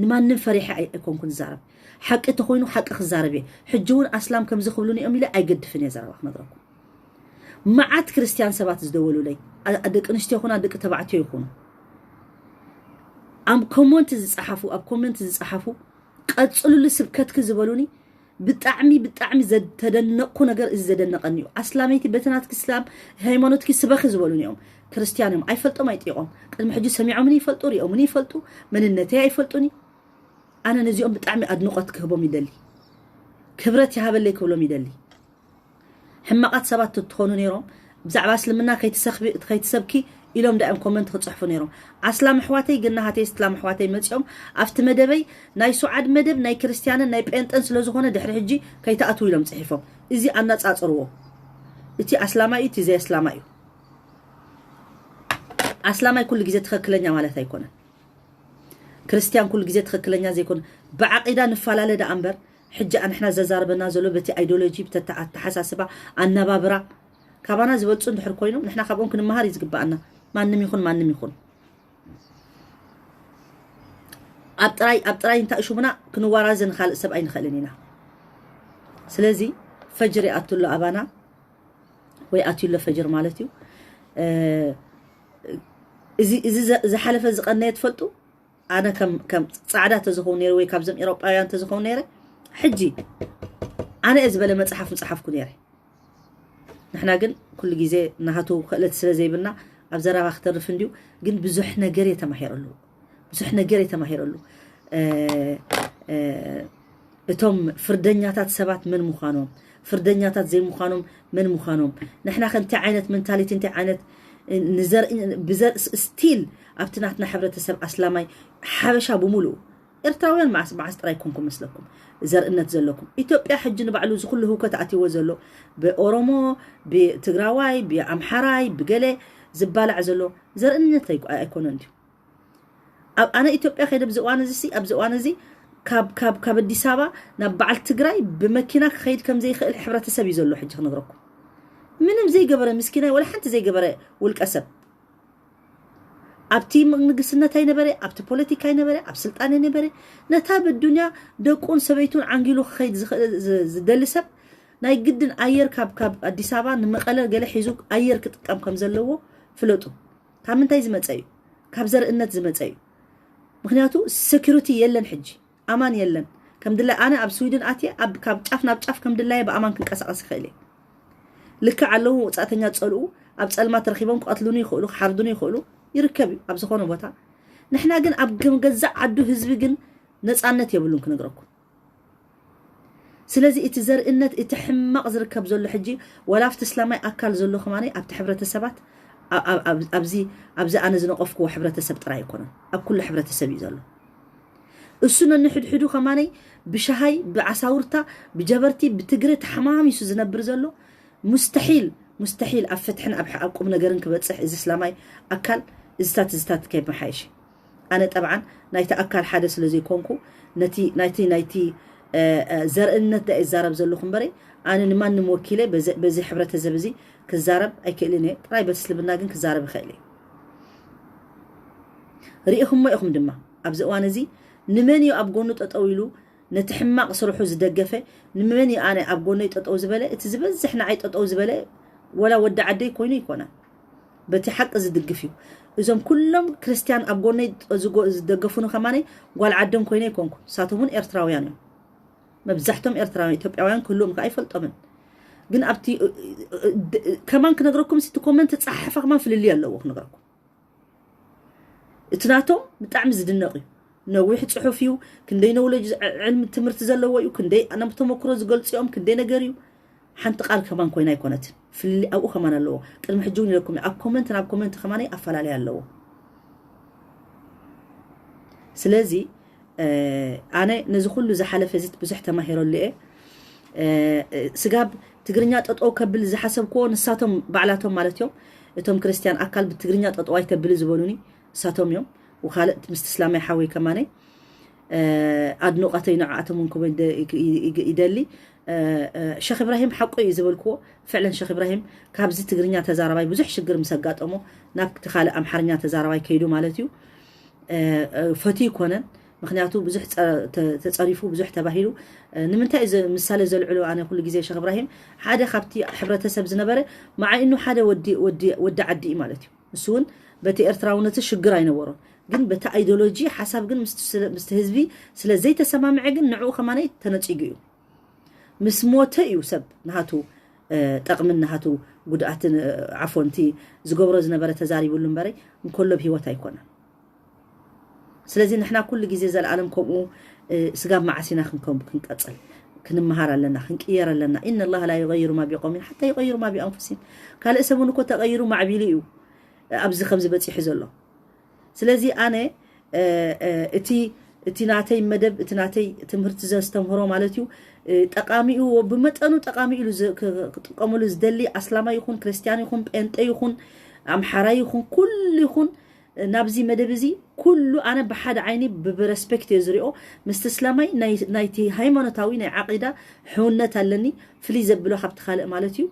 ንማንም ፈሪሐ ኣይኮንኩን ዝዛረብ። ሓቂ ተኾይኑ ሓቂ ክዛረብ እየ። ሕጂ እውን ኣስላም ከምዚ ክብሉኒ እዮም ኢለ ኣይገድፍን እየ ዘረባ ክነግረኩም። መዓት ክርስትያን ሰባት ዝደወሉለይ ደቂ ኣንስትዮ ይኹና ደቂ ተባዕትዮ ይኹኑ ኣብ ኮመንት ዝፀሓፉ ኣብ ኮመንት ዝፀሓፉ ቀፅሉሉ ስብከትኪ ዝበሉኒ ብጣዕሚ ብጣዕሚ ዝተደነቅኩ ነገር እዚ ዘደነቀኒ እዩ። ኣስላመይቲ በቲ ናትኪ ስላም ሃይማኖትኪ ስበኺ ዝበሉኒ እዮም። ክርስትያን እዮም ኣይፈልጦም ኣይጢቆም ቅድሚ ሕጂ ሰሚዖምኒ ይፈልጡ ሪኦምኒ ይፈልጡ መንነተይ ኣይፈልጡኒ። ኣነ ነዚኦም ብጣዕሚ ኣድንቆት ክህቦም ይደሊ። ክብረት ይሃበለይ ክብሎም ይደሊ። ሕማቓት ሰባት ትኾኑ ነይሮም ብዛዕባ እስልምና ከይትሰብኪ ኢሎም ዳእም ኮመንት ክፅሕፉ ነይሮም። ኣስላም ኣሕዋተይ ግን ናሃተይ እስላም ኣሕዋተይ መፂኦም ኣብቲ መደበይ ናይ ሱዓድ መደብ ናይ ክርስትያንን ናይ ጴንጠን ስለዝኾነ ድሕሪ ሕጂ ከይተኣትዉ ኢሎም ፅሒፎም። እዚ ኣነፃፅርዎ። እቲ ኣስላማይ እዩ፣ እቲ ዘይ ኣስላማይ እዩ። ኣስላማይ ኩሉ ግዜ ትኽክለኛ ማለት ኣይኮነን። ክርስትያን ኩሉ ግዜ ትኽክለኛ ዘይኮነ ብዓቂዳ ንፈላለ ደኣ እምበር ሕጂ ኣንሕና ዘዛርበና ዘሎ በቲ ኣይዲዮሎጂ ብተተኣተሓሳስባ ኣነባብራ ካባና ዝበልፁ እንድሕር ኮይኖም ንሕና ካብኦም ክንመሃር እዩ ዝግባኣና። ማንም ይኹን ማንም ይኹን ኣብ ጥራይ ኣብ ጥራይ እንታይ ሽሙና ክንዋራዘ ንካልእ ሰብ ኣይንኽእልን ኢና። ስለዚ ፈጅር ይኣትሎ ኣባና ወይ ኣትዩሎ ፈጅር ማለት እዩ። እዚ ዝሓለፈ ዝቐነየ ትፈልጡ ኣነ ከም ፃዕዳ ተዝኸውን ነይረ ወይ ካብዞም ኤሮጳውያን ተዝኸውን ነይረ ሕጂ ኣነ እየ ዝበለ መፅሓፍ ምፅሓፍኩ ነይረ። ንሕና ግን ኩሉ ግዜ ናሃቱ ክእለት ስለ ዘይብልና ኣብ ዘረባ ክተርፍ እንድዩ። ግን ብዙሕ ነገር እየ ተማሂረሉ ብዙሕ ነገር እየ ተማሂረሉ። እቶም ፍርደኛታት ሰባት መን ምዃኖም ፍርደኛታት ዘይምዃኖም መን ምዃኖም ንሕና ከ እንታይ ዓይነት መንታሊቲ እንታይ ዓይነት ንዘርኢ ብዘር ስቲል ኣብቲ ናትና ሕብረተሰብ ኣስላማይ ሓበሻ ብምሉኡ ኤርትራውያን መዓስ መዓስ ጥራይ ኮንኩም መስለኩም ዘርእነት ዘለኩም? ኢትዮጵያ ሕጂ ንባዕሉ እዚ ኩሉ ህውከት ኣትይዎ ዘሎ ብኦሮሞ፣ ብትግራዋይ፣ ብኣምሓራይ፣ ብገለ ዝባላዕ ዘሎ ዘርእነት ኣይኮ- ኣይኮነን ድዩ? ኣብ ኣነ ኢትዮጵያ ከይደ ኣብዚ እዋን እዚ ሲ ኣብዚ እዋን እዚ ካብ ካብ ካብ ኣዲስ ኣበባ ናብ በዓል ትግራይ ብመኪና ክኸይድ ከም ዘይኽእል ሕብረተሰብ እዩ ዘሎ። ሕጂ ክነግረኩም፣ ምንም ዘይገበረ ምስኪናይ፣ ወላ ሓንቲ ዘይገበረ ውልቀ ሰብ፣ ኣብቲ ንግስነት ኣይነበረ፣ ኣብቲ ፖለቲካ ኣይነበረ፣ ኣብ ስልጣን ኣይነበረ፣ ነታ ብዱንያ ደቁን ሰበይቱን ዓንጊሉ ክኸይድ ዝኽእል ዝ- ዝደሊ ሰብ ናይ ግድን ኣየር ካብ ካብ ኣዲስ ኣበባ ንመቐለ ገለ ሒዙ ኣየር ክጥቀም ከም ዘለዎ ፍለጡ። ካብ ምንታይ ዝመፀ እዩ? ካብ ዘርእነት ዝመፀ እዩ። ምክንያቱ ሴኩሪቲ የለን፣ ሕጂ ኣማን የለን። ከም ድላይ ኣነ ኣብ ስዊድን ኣትየ ኣብ ካብ ጫፍ ናብ ጫፍ ከም ድላየ ብኣማን ክንቀሳቐስ ይኽእል እየ። ልክዕ ኣለዉ፣ ወጻእተኛ ጸልኡ ኣብ ጸልማት ረኺቦም ክቐትሉኒ ይኽእሉ፣ ክሓርዱኒ ይኽእሉ፣ ይርከብ እዩ ኣብ ዝኾነ ቦታ። ንሕና ግን ኣብ ገም- ገዛእ ዓዱ ህዝቢ ግን ነጻነት የብሉን ክነግረኩም። ስለዚ እቲ ዘርእነት፣ እቲ ሕማቕ ዝርከብ ዘሎ ሕጂ፣ ወላ ኣብቲ እስላማይ ኣካል ዘሎ ከማኒ ኣብቲ ሕብረተሰባት፣ ኣ- ኣ- ኣብ- ኣብዚ ኣብዚ ኣነ ዝነቐፍክዎ ሕብረተሰብ ጥራይ ኣይኮነን፣ ኣብ ኩሉ ሕብረተሰብ እዩ ዘሎ። እሱ ነንሕድሕዱ ከማኒ ብሸሃይ፣ ብዓሳውርታ፣ ብጀበርቲ፣ ብትግረ ተሓማሚሱ ዝነብር ዘሎ፣ ሙስተሒል ሙስተሒል ኣብ ፍትሕን ኣብ ኣብ ቁም ነገርን ክበጽሕ እዚ እስላማይ ኣካል እዚታት እዚታት ከይመሓየሽ። ኣነ ጠብዓን ናይቲ ኣካል ሓደ ስለ ዘይኮንኩ፣ ነቲ ናይቲ ናይቲ እ፣ እ፣ ዘርእነት ዳ ይዛረብ ዘለኹ እምበረ፣ ኣነ ንማንም ወኪለ በዚ በዚ ሕብረተሰብ እዚ ክዛረብ ኣይክእልን እየ። ጥራይ በቲ እስልምና ግን ክዛረብ ይኽእል እየ። ርኢኹሞ ኢኹም ድማ ኣብዚ እዋን እዚ ንመን እዩ ኣብ ጎኑ ጠጠው ኢሉ ነቲ ሕማቕ ስርሑ ዝደገፈ? ንመን እዩ ኣነ ኣብ ጎነይ ጠጠው ዝበለ? እቲ ዝበዝሕ ንዓይ ጠጠው ዝበለ ወላ ወዲ ዓደይ ኮይኑ ይኮነ፣ በቲ ሓቂ ዝድግፍ እዩ። እዞም ኩሎም ክርስትያን ኣብ ጎነይ ዝጎ- ዝደገፉኒ ከማነይ ጓል ዓዶም ኮይነ ይኮንኩ። ንሳቶም እውን ኤርትራውያን እዮም። መብዛሕቶም ኤርትራውያን፣ ኢትዮጵያውያን ክህልዎም ከኣ ኣይፈልጦምን። ግን ኣብቲ እ- እ- እ- ከማን ክነግረኩም፣ እቲ ኮመንት ጸሓሓፋ ከማን ፍልልይ ኣለዎ ክነግረኩም። እቲ ናቶም ብጣዕሚ ዝድነቕ እዩ። ነዊሕ ጽሑፍ እዩ። ክንደይ ነውለጅ ዕልሚ ትምህርቲ ዘለዎ እዩ። ክንደይ ኣነም ተመክሮ ዝገልጽኦም ክንደይ ነገር እዩ። ሓንቲ ቃል ከማን ኮይና ኣይኮነትን። ፍልልይ ኣብኡ ከማን ኣለዎ። ቅድሚ ሕጂ እውን ኢለኩም እየ፣ ኣብ ኮመንት ናብ ኮመንት ከማን ኣፈላለይ ኣለዎ። ስለዚ እ፣ ኣነ ነዚ ኩሉ ዝሓለፈ እዚ ብዙሕ ተማሂረሉ እየ። እ፣ እ፣ ስጋብ ትግርኛ ጠጠው ከብል ዝሓሰብክዎ ንሳቶም ባዕላቶም ማለት እዮም። እቶም ክርስትያን ኣካል ብትግርኛ ጠጠው ኣይተብል ዝበሉኒ ንሳቶም እዮም። ወካልእ ምስቲ እስላማይ ሓወይ ከማነ እ፣ ኣድንቆተይ ንዓኣቶም እውን ክበ- ይደ- ይግ- ይግ- ይደሊ። እ፣ እ፣ ሸኽ ኢብራሂም ሓቁ እዩ ዝበልክዎ። ፍዕለን ሸኽ ኢብራሂም ካብዚ ትግርኛ ተዛራባይ ብዙሕ ሽግር ምስ ኣጋጠሞ ናብ እቲ ካልእ ኣምሓርኛ ተዛራባይ ከይዱ ማለት እዩ። እ፣ እ፣ ፈትዩ ይኮነን፣ ምክንያቱ ብዙሕ ጸ- ተ- ተጸሪፉ ብዙሕ ተባሂሉ። እ፣ ንምንታይ እዚ ምሳሌ ዘልዕሎ ኣነ ኩሉ ግዜ ሸኽ ኢብራሂም ሓደ ካብቲ ሕብረተሰብ ዝነበረ መዓይኑ ሓደ ወዲ ወዲ ወዲ ዓዲ እዩ ማለት እዩ። ንሱ እውን በቲ ኤርትራውነቱ ሽግር ኣይነበሮን፣ ግን በቲ ኣይዲዮሎጂ ሓሳብ ግን ምስቲ ስለ- ምስቲ ህዝቢ ስለ ዘይተሰማምዐ ግን ንዕኡ ከማነይ ተነጺጉ እዩ። ምስ ሞተ እዩ ሰብ ናሃቱ እ፣ ጠቕምን ናሃቱ ጉድኣትን እ፣ ዓፎንቲ ዝገብሮ ዝነበረ ተዛሪብሉ እምበረይ እንከሎ ብህይወት ኣይኮነን። ስለዚ ንሕና ኩሉ ግዜ ዘለኣለም ከምኡ እ፣ ስጋብ መዓስ ኢና ክንከም- ክንቀጽል? ክንመሃር ኣለና፣ ክንቅየር ኣለና። إن الله لا يغير ما بقوم حتى يغيروا ما بأنفسهم። ካልእ ሰብ እውን እኮ ተቐይሩ ማዕቢሉ እዩ እ፣ ኣብዚ ከምዚ በጺሑ ዘሎ። ስለዚ ኣነ እ፣ እ፣ እቲ እቲ ናተይ መደብ፣ እቲ ናተይ ትምህርቲ ዘስተምህሮ ማለት እዩ እ፣ ጠቃሚኡ ብመጠኑ ጠቃሚ ኢሉ ዝ- ክ- ክጥቀመሉ ዝደሊ ኣስላማይ ይኹን ክርስትያን ይኹን ጴንጠ ይኹን ኣምሓራይ ይኹን ኩሉ ይኹን እ፣ ናብዚ መደብ እዚ ኩሉ ኣነ ብሓደ ዓይኒ ብብረስፔክት እየ ዝሪኦ። ምስቲ እስላማይ ናይ- ናይቲ ሃይማኖታዊ ናይ ዓቂዳ ሕውነት ኣለኒ፣ ፍልይ ዘብሎ ካብቲ ካልእ ማለት እዩ።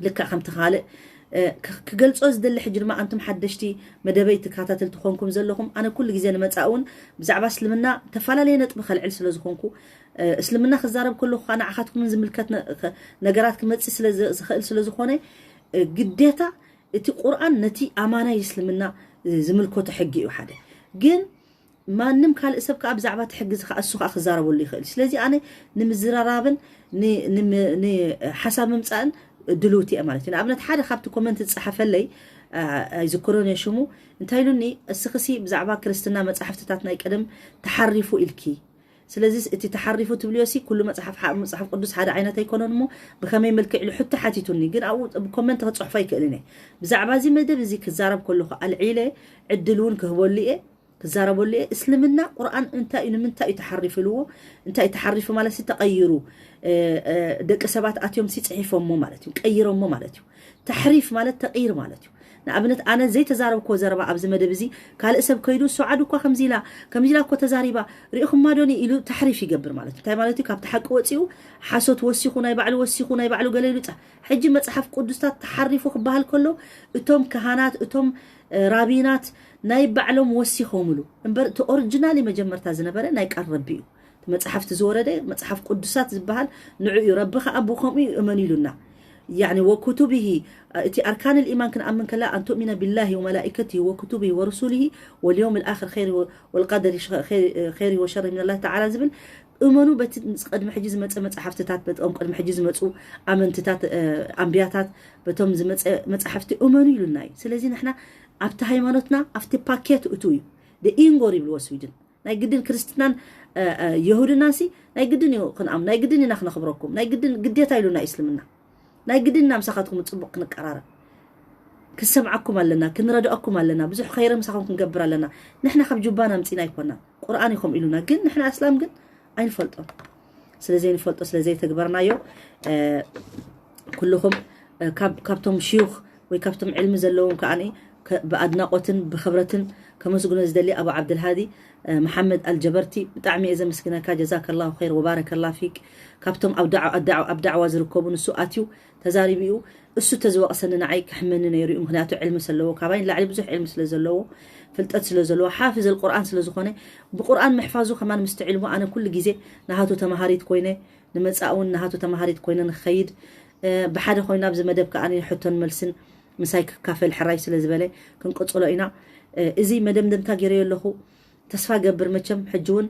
ልክዕ ከምቲ ካልእ እ፣ ክ- ክገልጾ ዝደሊ ሕጂ ድማ ኣንቱም ሓደሽቲ መደበይ ተከታተልቲ ኮንኩም ዘለኹም፣ ኣነ ኩሉ ግዜ ንመጻእ እውን ብዛዕባ እስልምና ተፈላለየ ነጥቢ ከልዕል ስለ ዝኾንኩ እ፣ እስልምና ክዛረብ ከለኹ ከዓ ንዓኻትኩምን ዝምልከት ነ- ከ- ነገራት ክመጽእ ስለ ዝ- ዝኽእል ስለ ዝኾነ እ፣ ግዴታ እቲ ቁርኣን ነቲ ኣማናይ እስልምና እ፣ ዝምልከቶ ሕጊ እዩ ሓደ። ግን ማንም ካልእ ሰብ ከዓ ብዛዕባ እቲ ሕጊ እዚ ከዓ እሱ ከዓ ክዛረበሉ ይኽእል እዩ። ስለዚ ኣነ ንምዝራራብን ን- ንም- ንሓሳብ ምምፃእን ድልውቲ እየ ማለት እዩ። ንኣብነት ሓደ ካብቲ ኮመንት ዝፀሓፈለይ ኣ- ኣይዝክሮን እየ ሽሙ፣ እንታይ ኢሉኒ፣ እስኽሲ ብዛዕባ ክርስትና መፃሕፍትታት ናይ ቀደም ተሓሪፉ ኢልኪ፣ ስለዚ እቲ ተሓሪፉ ትብልዮ ሲ ኩሉ መፅሓፍ ሓ- መፅሓፍ ቅዱስ ሓደ ዓይነት ኣይኮነን እሞ ብኸመይ መልክዕ ኢሉ ሕቶ ሓቲቱኒ። ግን ኣብኡ ኮመንት ክፅሕፎ ኣይክእልን እየ። ብዛዕባ እዚ መደብ እዚ ክዛረብ ከለኹ ኣልዒለ ዕድል እውን ክህበሉ እየ። ክዛረበሉ እየ። እስልምና ቁርኣን እንታይ እዩ፣ ንምንታይ እዩ ተሓሪፉ ኢልዎ? እንታይ እዩ ተሓሪፉ ማለት ሲ ተቐይሩ፣ እ፣ እ፣ ደቂ ሰባት ኣትዮም ሲ ጽሒፎሞ ማለት እዩ፣ ቀይሮሞ ማለት እዩ። ተሕሪፍ ማለት ተቕይር ማለት እዩ። ንኣብነት ኣነ ዘይተዛረብክዎ ዘረባ ኣብዚ መደብ እዚ ካልእ ሰብ ከይዱ እሱ ዓዱ እኳ ከምዚ ኢላ፣ ከምዚ ኢላ እኮ ተዛሪባ ሪኢኹማ ዶኒ ኢሉ ተሕሪፍ ይገብር ማለት እዩ። እንታይ ማለት እዩ? ካብቲ ሓቂ ወፂኡ ሓሶት ወሲኹ ናይ ባዕሉ ወሲኹ ናይ ባዕሉ ገለ ኢሉ ፃ-፣ ሕጂ መፅሓፍ ቅዱስታት ተሓሪፉ ክበሃል ከሎ እቶም ካህናት እቶም እ፣ ራቢናት ናይ ባዕሎም ወሲኾምሉ እምበር እቲ ኦሪጂናሊ መጀመርታ ዝነበረ ናይ ቃል ረቢ እዩ። እቲ መፅሓፍቲ ዝወረደ መፅሓፍ ቅዱሳት ዝበሃል ንዑ እዩ። ረቢ ከዓ ብከምኡ እዩ እመን ኢሉና። يعني وكتبه እቲ ኣርካን الإيمان ክንኣምን ከላ أن تؤمن بالله وملائكته وكتبه ورسله واليوم الآخر خيره و- والقدر ش- خير- خيره وشره من الله تعالى ዝብል እመኑ በቲ ቅድሚ ሕጂ ዝመፀ መፅሓፍትታት በቶም ቅድሚ ሕጂ ዝመፁ ኣመንትታት እ፣ ኣንብያታት በቶም ዝመፀ መፅሓፍቲ እመኑ ኢሉና እዩ። ስለዚ ንሕና ኣብቲ ሃይማኖትና ኣብቲ ፓኬት እቱ እዩ። ኢንጎር ይብልዎ ስዊድን። ናይ ግድን ክርስትናን እ፣ እ፣ የሁድናሲ ናይ ግድን እዩ ክንኣም ናይ ግድን ኢና ክነኽብረኩም ናይ ግድን ግዴታ ኢሉና እዩ እስልምና። ናይ ግድን ኢና ምሳኻትኩም ፅቡቅ ክንቀራረብ ክሰምዓኩም ኣለና፣ ክንረድኣኩም ኣለና፣ ብዙሕ ኸይረ ምሳኹም ክንገብር ኣለና። ንሕና ካብ ጁባና ምፂና ኣይኮና ቁርኣን ኢኹም ኢሉና፣ ግን ንሕና ኣስላም ግን ኣይንፈልጦን። ስለ ዘይንፈልጦ ስለ ዘይተግበርናዮ እ፣ ኩልኹም እ፣ ካብ- ካብቶም ሽዩኽ ወይ ካብቶም ዕልሚ ዘለዎም ከዓ ብኣድናቆትን ብክብረትን ከመስግኖ ዝደሊ ኣቡ ዓብድልሃዲ እ፣ መሓመድ ኣልጀበርቲ ብጣዕሚ እየ ዘመስግነካ። ጀዛከላሁ ኸይር ወባረከላ ፊክ። ካብቶም ኣብ ዳዕ- ኣብ ዳዕ- ኣብ ዳዕዋ ዝርከቡ ንሱ ኣትዩ ተዛሪቡ እዩ። እሱ ተዝወቕሰኒ ንዓይ ክሕመኒ ነይሩ እዩ። ምክንያቱ ዕልሚ ስለዎ ካባይ ንላዕሊ ብዙሕ ዕልሚ ስለ ዘለዎ ፍልጠት ስለ ዘለዎ ሓፊዝ ኣልቁርኣን ስለ ዝኾነ ብቁርኣን ምሕፋዙ ከማን ምስቲ ዕልሙ ኣነ ኩሉ ግዜ ናሃቱ ተማሃሪት ኮይነ ንመጻእ እውን ናሃቱ ተማሃሪት ኮይነ ንኸይድ እ፣ ብሓደ ኮይና ኣብዚ መደብ ከዓ ሕቶን መልስን ምሳይ ክካፈል ሕራይ ስለ ዝበለ ክንቅፅሎ ኢና። እ፣ እዚ መደምደምታ ገይረዮ ኣለኹ። ተስፋ ገብር መቸም ሕጂ እውን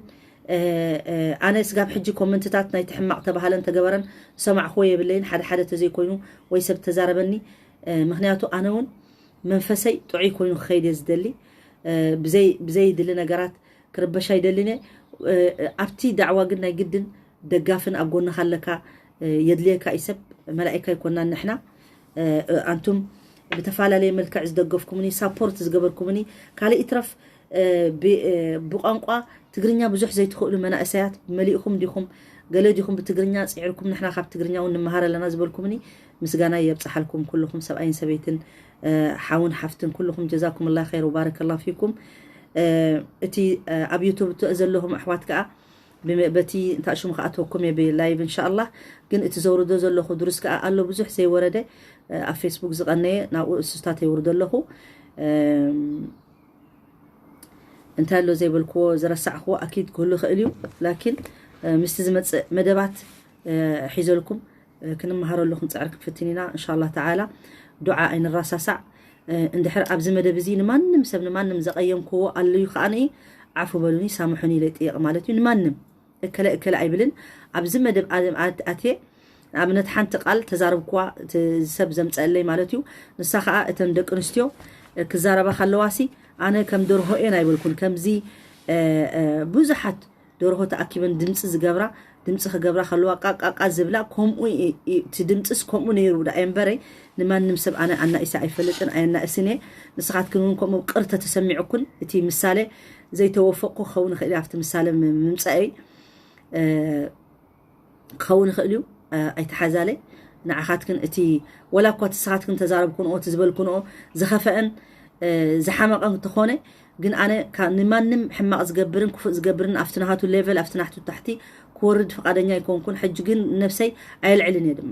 እ፣ እ፣ ኣነ ስጋብ ሕጂ ኮመንትታት ናይቲ ሕማቕ ተባሃለን ተገበረን ዝሰማዕክዎ የብለይን። ሓደ ሓደ ተዘይኮይኑ ወይ ሰብ ተዛረበኒ እ፣ ምክንያቱ ኣነ እውን መንፈሰይ ጥዑይ ኮይኑ ክኸይድ እየ ዝደሊ። እ፣ ብዘይ ብዘይድሊ ነገራት ክርበሽ ኣይደልን እየ። እ፣ ኣብቲ ዳዕዋ ግን ናይ ግድን ደጋፍን ኣብ ጎንኻ ኣለካ እ፣ የድልየካ እዩ ሰብ። መላኢካ ኣይኮናን ንሕና እ፣ እ፣ ኣንቱም ብተፈላለየ መልክዕ ዝደገፍኩምኒ ሳፖርት ዝገበርኩምኒ ካልእ ይትረፍ እ፣ ብ- እ፣ ብቋንቋ ትግርኛ ብዙሕ ዘይትኽእሉ መናእሰያት መሊእኹም ዲኹም ገለ ዲኹም ብትግርኛ ፅዒርኩም ንሕና ካብ ትግርኛ እውን ንመሃር ኣለና ዝበልኩምኒ ምስጋና የብፅሓልኩም ኩልኹም ሰብኣይን ሰበይትን እ፣ ሓውን ሓፍትን ኩልኹም ጀዛኩም ላ ኸይር ወባረከላ ፊኩም እ፣ እቲ እ፣ ኣብ ዩቱብ እትእ ዘለኹም ኣሕዋት ከዓ ብመ- በቲ እንታይ ሽሙ ክኣተወኩም እየ ብላይቭ እንሻኣላህ። ግን እቲ ዘውርዶ ዘለኹ ድሩስ ከዓ ኣሎ ብዙሕ ዘይወረደ እ፣ ኣብ ፌስቡክ ዝቐነየ ናብኡ እስስታት የውርዶ ኣለኹ። እም፣ እንታይ ኣሎ ዘይበልክዎ ዝረሳዕክዎ ኣኪድ ክህሉ ይኽእል እዩ። ላኪን እ፣ ምስቲ ዝመፅእ መደባት እ፣ ሒዘልኩም እ፣ ክንመሃረሉ ክንፅዕር ክንፍትን ኢና እንሻላ ተዓላ። ዱዓ ኣይንራሳሳዕ። እ፣ እንድሕር ኣብዚ መደብ እዚ ንማንም ሰብ ንማንም ዘቐየምክዎ ኣለዩ ከዓኒ ዓፉ በሉኒ ሳምሑኒ ኢለ ይጥየቕ ማለት እዩ። ንማንም እከለ እከለ ኣይብልን። ኣብዚ መደብ ኣለም ኣት- ኣትየ ንኣብነት ሓንቲ ቃል ተዛረብክዋ እቲ ሰብ ዘምፀአለይ ማለት እዩ። ንሳ ከዓ እተን ደቂ ኣንስትዮ እ፣ ክዛረባ ከለዋሲ ኣነ ከም ደርሆ እየን ኣይበልኩን። ከምዚ እ፣ እ፣ ብዙሓት ደርሆ ተኣኪበን ድምፂ ዝገብራ ድምፂ ክገብራ ከለዋ ቃቃቃ ዝብላ ከምኡ እ- እ- እቲ ድምፅስ ከምኡ ነይሩ ዳ እምበረይ ንማንም ሰብ ኣነ ኣናኢሰ ኣይፈልጥን ኣየናእስን እየ። ንስኻትክን እውን ከምኡ ቅር ተተሰሚዑኩን እቲ ምሳሌ ዘይተወፈቅኩ ክኸውን ይኽእል እየ ኣብቲ ምሳሌ ም- ምምፃኤይ እ፣ ክኸውን ይኽእል እዩ እ፣ ኣይተሓዛለ ንዓኻትክን እቲ ወላ እኳ እቲ ንስኻትክን ተዛረብኩንኦ እቲ ዝበልኩንኦ ዝኸፈአን እ፣ ዝሓመቐን እንተኾነ ግን ኣነ ካ- ንማንም ሕማቕ ዝገብርን ክፉእ ዝገብርን ኣብቲ ናሃቱ ሌቨል ኣብቲ ናህቱ ታሕቲ ክወርድ ፍቓደኛ ኣይኮንኩን። ሕጂ ግን ነብሰይ ኣየልዕልን እየ ድማ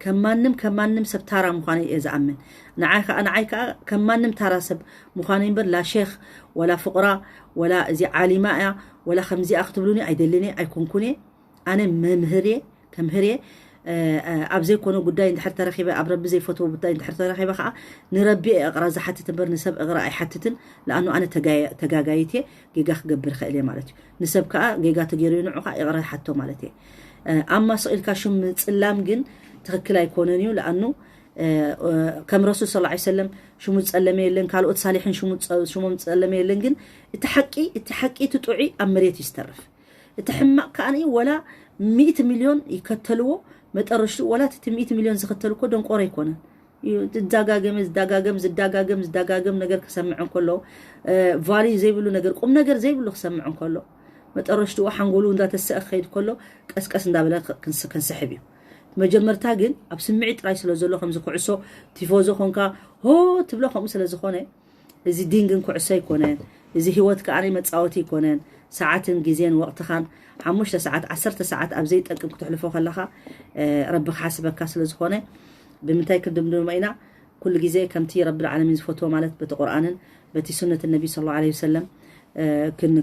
ከም ማንም ከም ማንም ሰብ ታራ ምዃነይ እየ ዝኣምን። ንዓይ ከዓ ንዓይ ከዓ ከም ማንም ታራ ሰብ ምዃነይ እምበር ላ ሼክ ወላ ፍቕራ ወላ እዚ ዓሊማ እያ ወላ ከምዚኣ ክትብሉኒ ኣይደልን እየ ኣይኮንኩን እየ። ኣነ መምህር እየ ከምህር እየ እ፣ እ፣ ኣብ ዘይኮነ ጉዳይ እንድሕር ተረኺበ ኣብ ረቢ ዘይፈትዎ ጉዳይ እንድሕር ተረኺበ ከዓ ንረቢ እየ እቕራ ዝሓትት እምበር ንሰብ እቕራ ኣይሓትትን። ለኣኑ ኣነ ተጋየ- ተጋጋይት እየ ጌጋ ክገብር ይኽእል እየ ማለት እዩ። ንሰብ ከዓ ጌጋ ተገይሩ እዩ ንዑ ከዓ ይቕራ ይሓቶ ማለት እየ። እ፣ ኣማ ስቕ ኢልካ ሽም ምፅላም ግን ትኽክል ኣይኮነን እዩ። ለኣኑ እ፣ እ፣ ከም ረሱል ስ ሰለም ሽሙ ዝፀለመ የለን ካልኦት ሳሊሕን ሽሙ ዝፀ- ሽሞም ዝፀለመ የለን። ግን እቲ ሓቂ እቲ ሓቂ እቲ ጥዑይ ኣብ መሬት እዩ ዝተርፍ። እቲ ሕማቕ ከኣ ወላ ሚእቲ ሚልዮን ይከተልዎ መጠረሽቱ ወላ እቲ ሚእቲ ሚልዮን ዝኽተል እኮ ደንቆሮ ኣይኮነን። እዩ። ዝዳጋገመ ዝዳጋገም ዝዳጋገም ዝዳጋገም ነገር ክሰምዕ እንከሎ፣ ቫልዩ ዘይብሉ ነገር፣ ቁም ነገር ዘይብሉ ክሰምዕ እንከሎ፣ መጠረሽትኡ ሓንጎሉ እንዳተሰአ ክኸይድ ከሎ፣ ቀስቀስ እንዳበለ ክንስሕብ እዩ። መጀመርታ ግን ኣብ ስምዒት ጥራይ ስለ ዘሎ፣ ከምዚ ኩዕሶ ቲፎዞ ኮንካ ሆ ትብሎ፣ ከምኡ ስለ ዝኾነ፣ እዚ ዲን ግን ኩዕሶ ኣይኮነን። እዚ ህይወት ከኣ መጻወቲ ኣይኮነን። ሰዓትን ግዜን ወቕትኻን ሓሙሽተ ሰዓት፣ ዓሰርተ ሰዓት ኣብ ዘይጠቅም ክተሕልፎ ከለኻ፣ ረቢ ክሓስበካ ስለ ዝኾነ፣ ብምንታይ ክንድምድሞ ኢና? ኩሉ ግዜ ከምቲ ረቢ ዓለሚን ዝፈትዎ፣ ማለት በቲ ቁርኣንን በቲ ሱነት ነቢ ሰለላሁ ዐለይሂ ወሰለም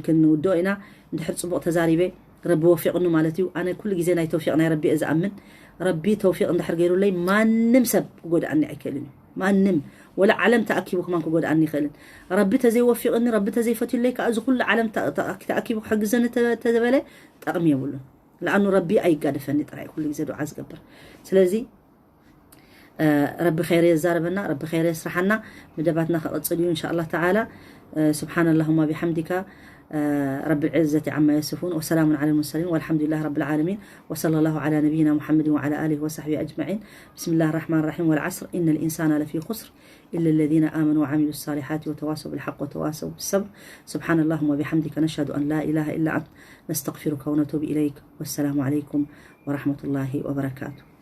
ክንውድኦ ኢና። እንድሕር ጽቡቕ ተዛሪበ፣ ረቢ ወፊቕኒ ማለት እዩ። ኣነ ኩሉ ግዜ ናይ ተውፊቕ ናይ ረቢ እየ ዝኣምን። ረቢ ተውፊቕ እንድሕር ገይሩለይ፣ ማንም ሰብ ክጎድኣኒ ኣይክእልን እዩ። ማንም፣ ወላ ዓለም ተኣኪቡ ከማን ክጎድኣኒ ይኽእልን። ረቢ ተዘይወፊቕኒ፣ ረቢ ተዘይፈትዩለይ ከዓ፣ እዚ ኩሉ ዓለም ተኣኪቡ ክሕግዘኒ ተዘበለ፣ ጠቕሚ የብሉን። ለኣኑ ረቢ ኣይጋደፈኒ ጥራይ ኩሉ ግዜ ዱዓ ዝገብር። ስለዚ ረቢ ኸይረ የዛርበና፣ ረቢ ኸይረ የስራሓና። መደባትና ክቕጽል እዩ እንሻ ኣላህ ተዓላ። سبحان اللهم بحمدك، رب العزة عما يصفون، وسلام على المرسلين، والحمد لله رب العالمين، وصلى الله على نبينا محمد وعلى آله وصحبه أجمعين. بسم الله الرحمن الرحيم. والعصر، إن الإنسان لفي خسر، إلا الذين آمنوا وعملوا الصالحات وتواصوا بالحق وتواصوا بالصبر. سبحان اللهم وبحمدك، نشهد أن لا إله إلا أنت، نستغفرك ونتوب إليك. والسلام عليكم ورحمة الله وبركاته.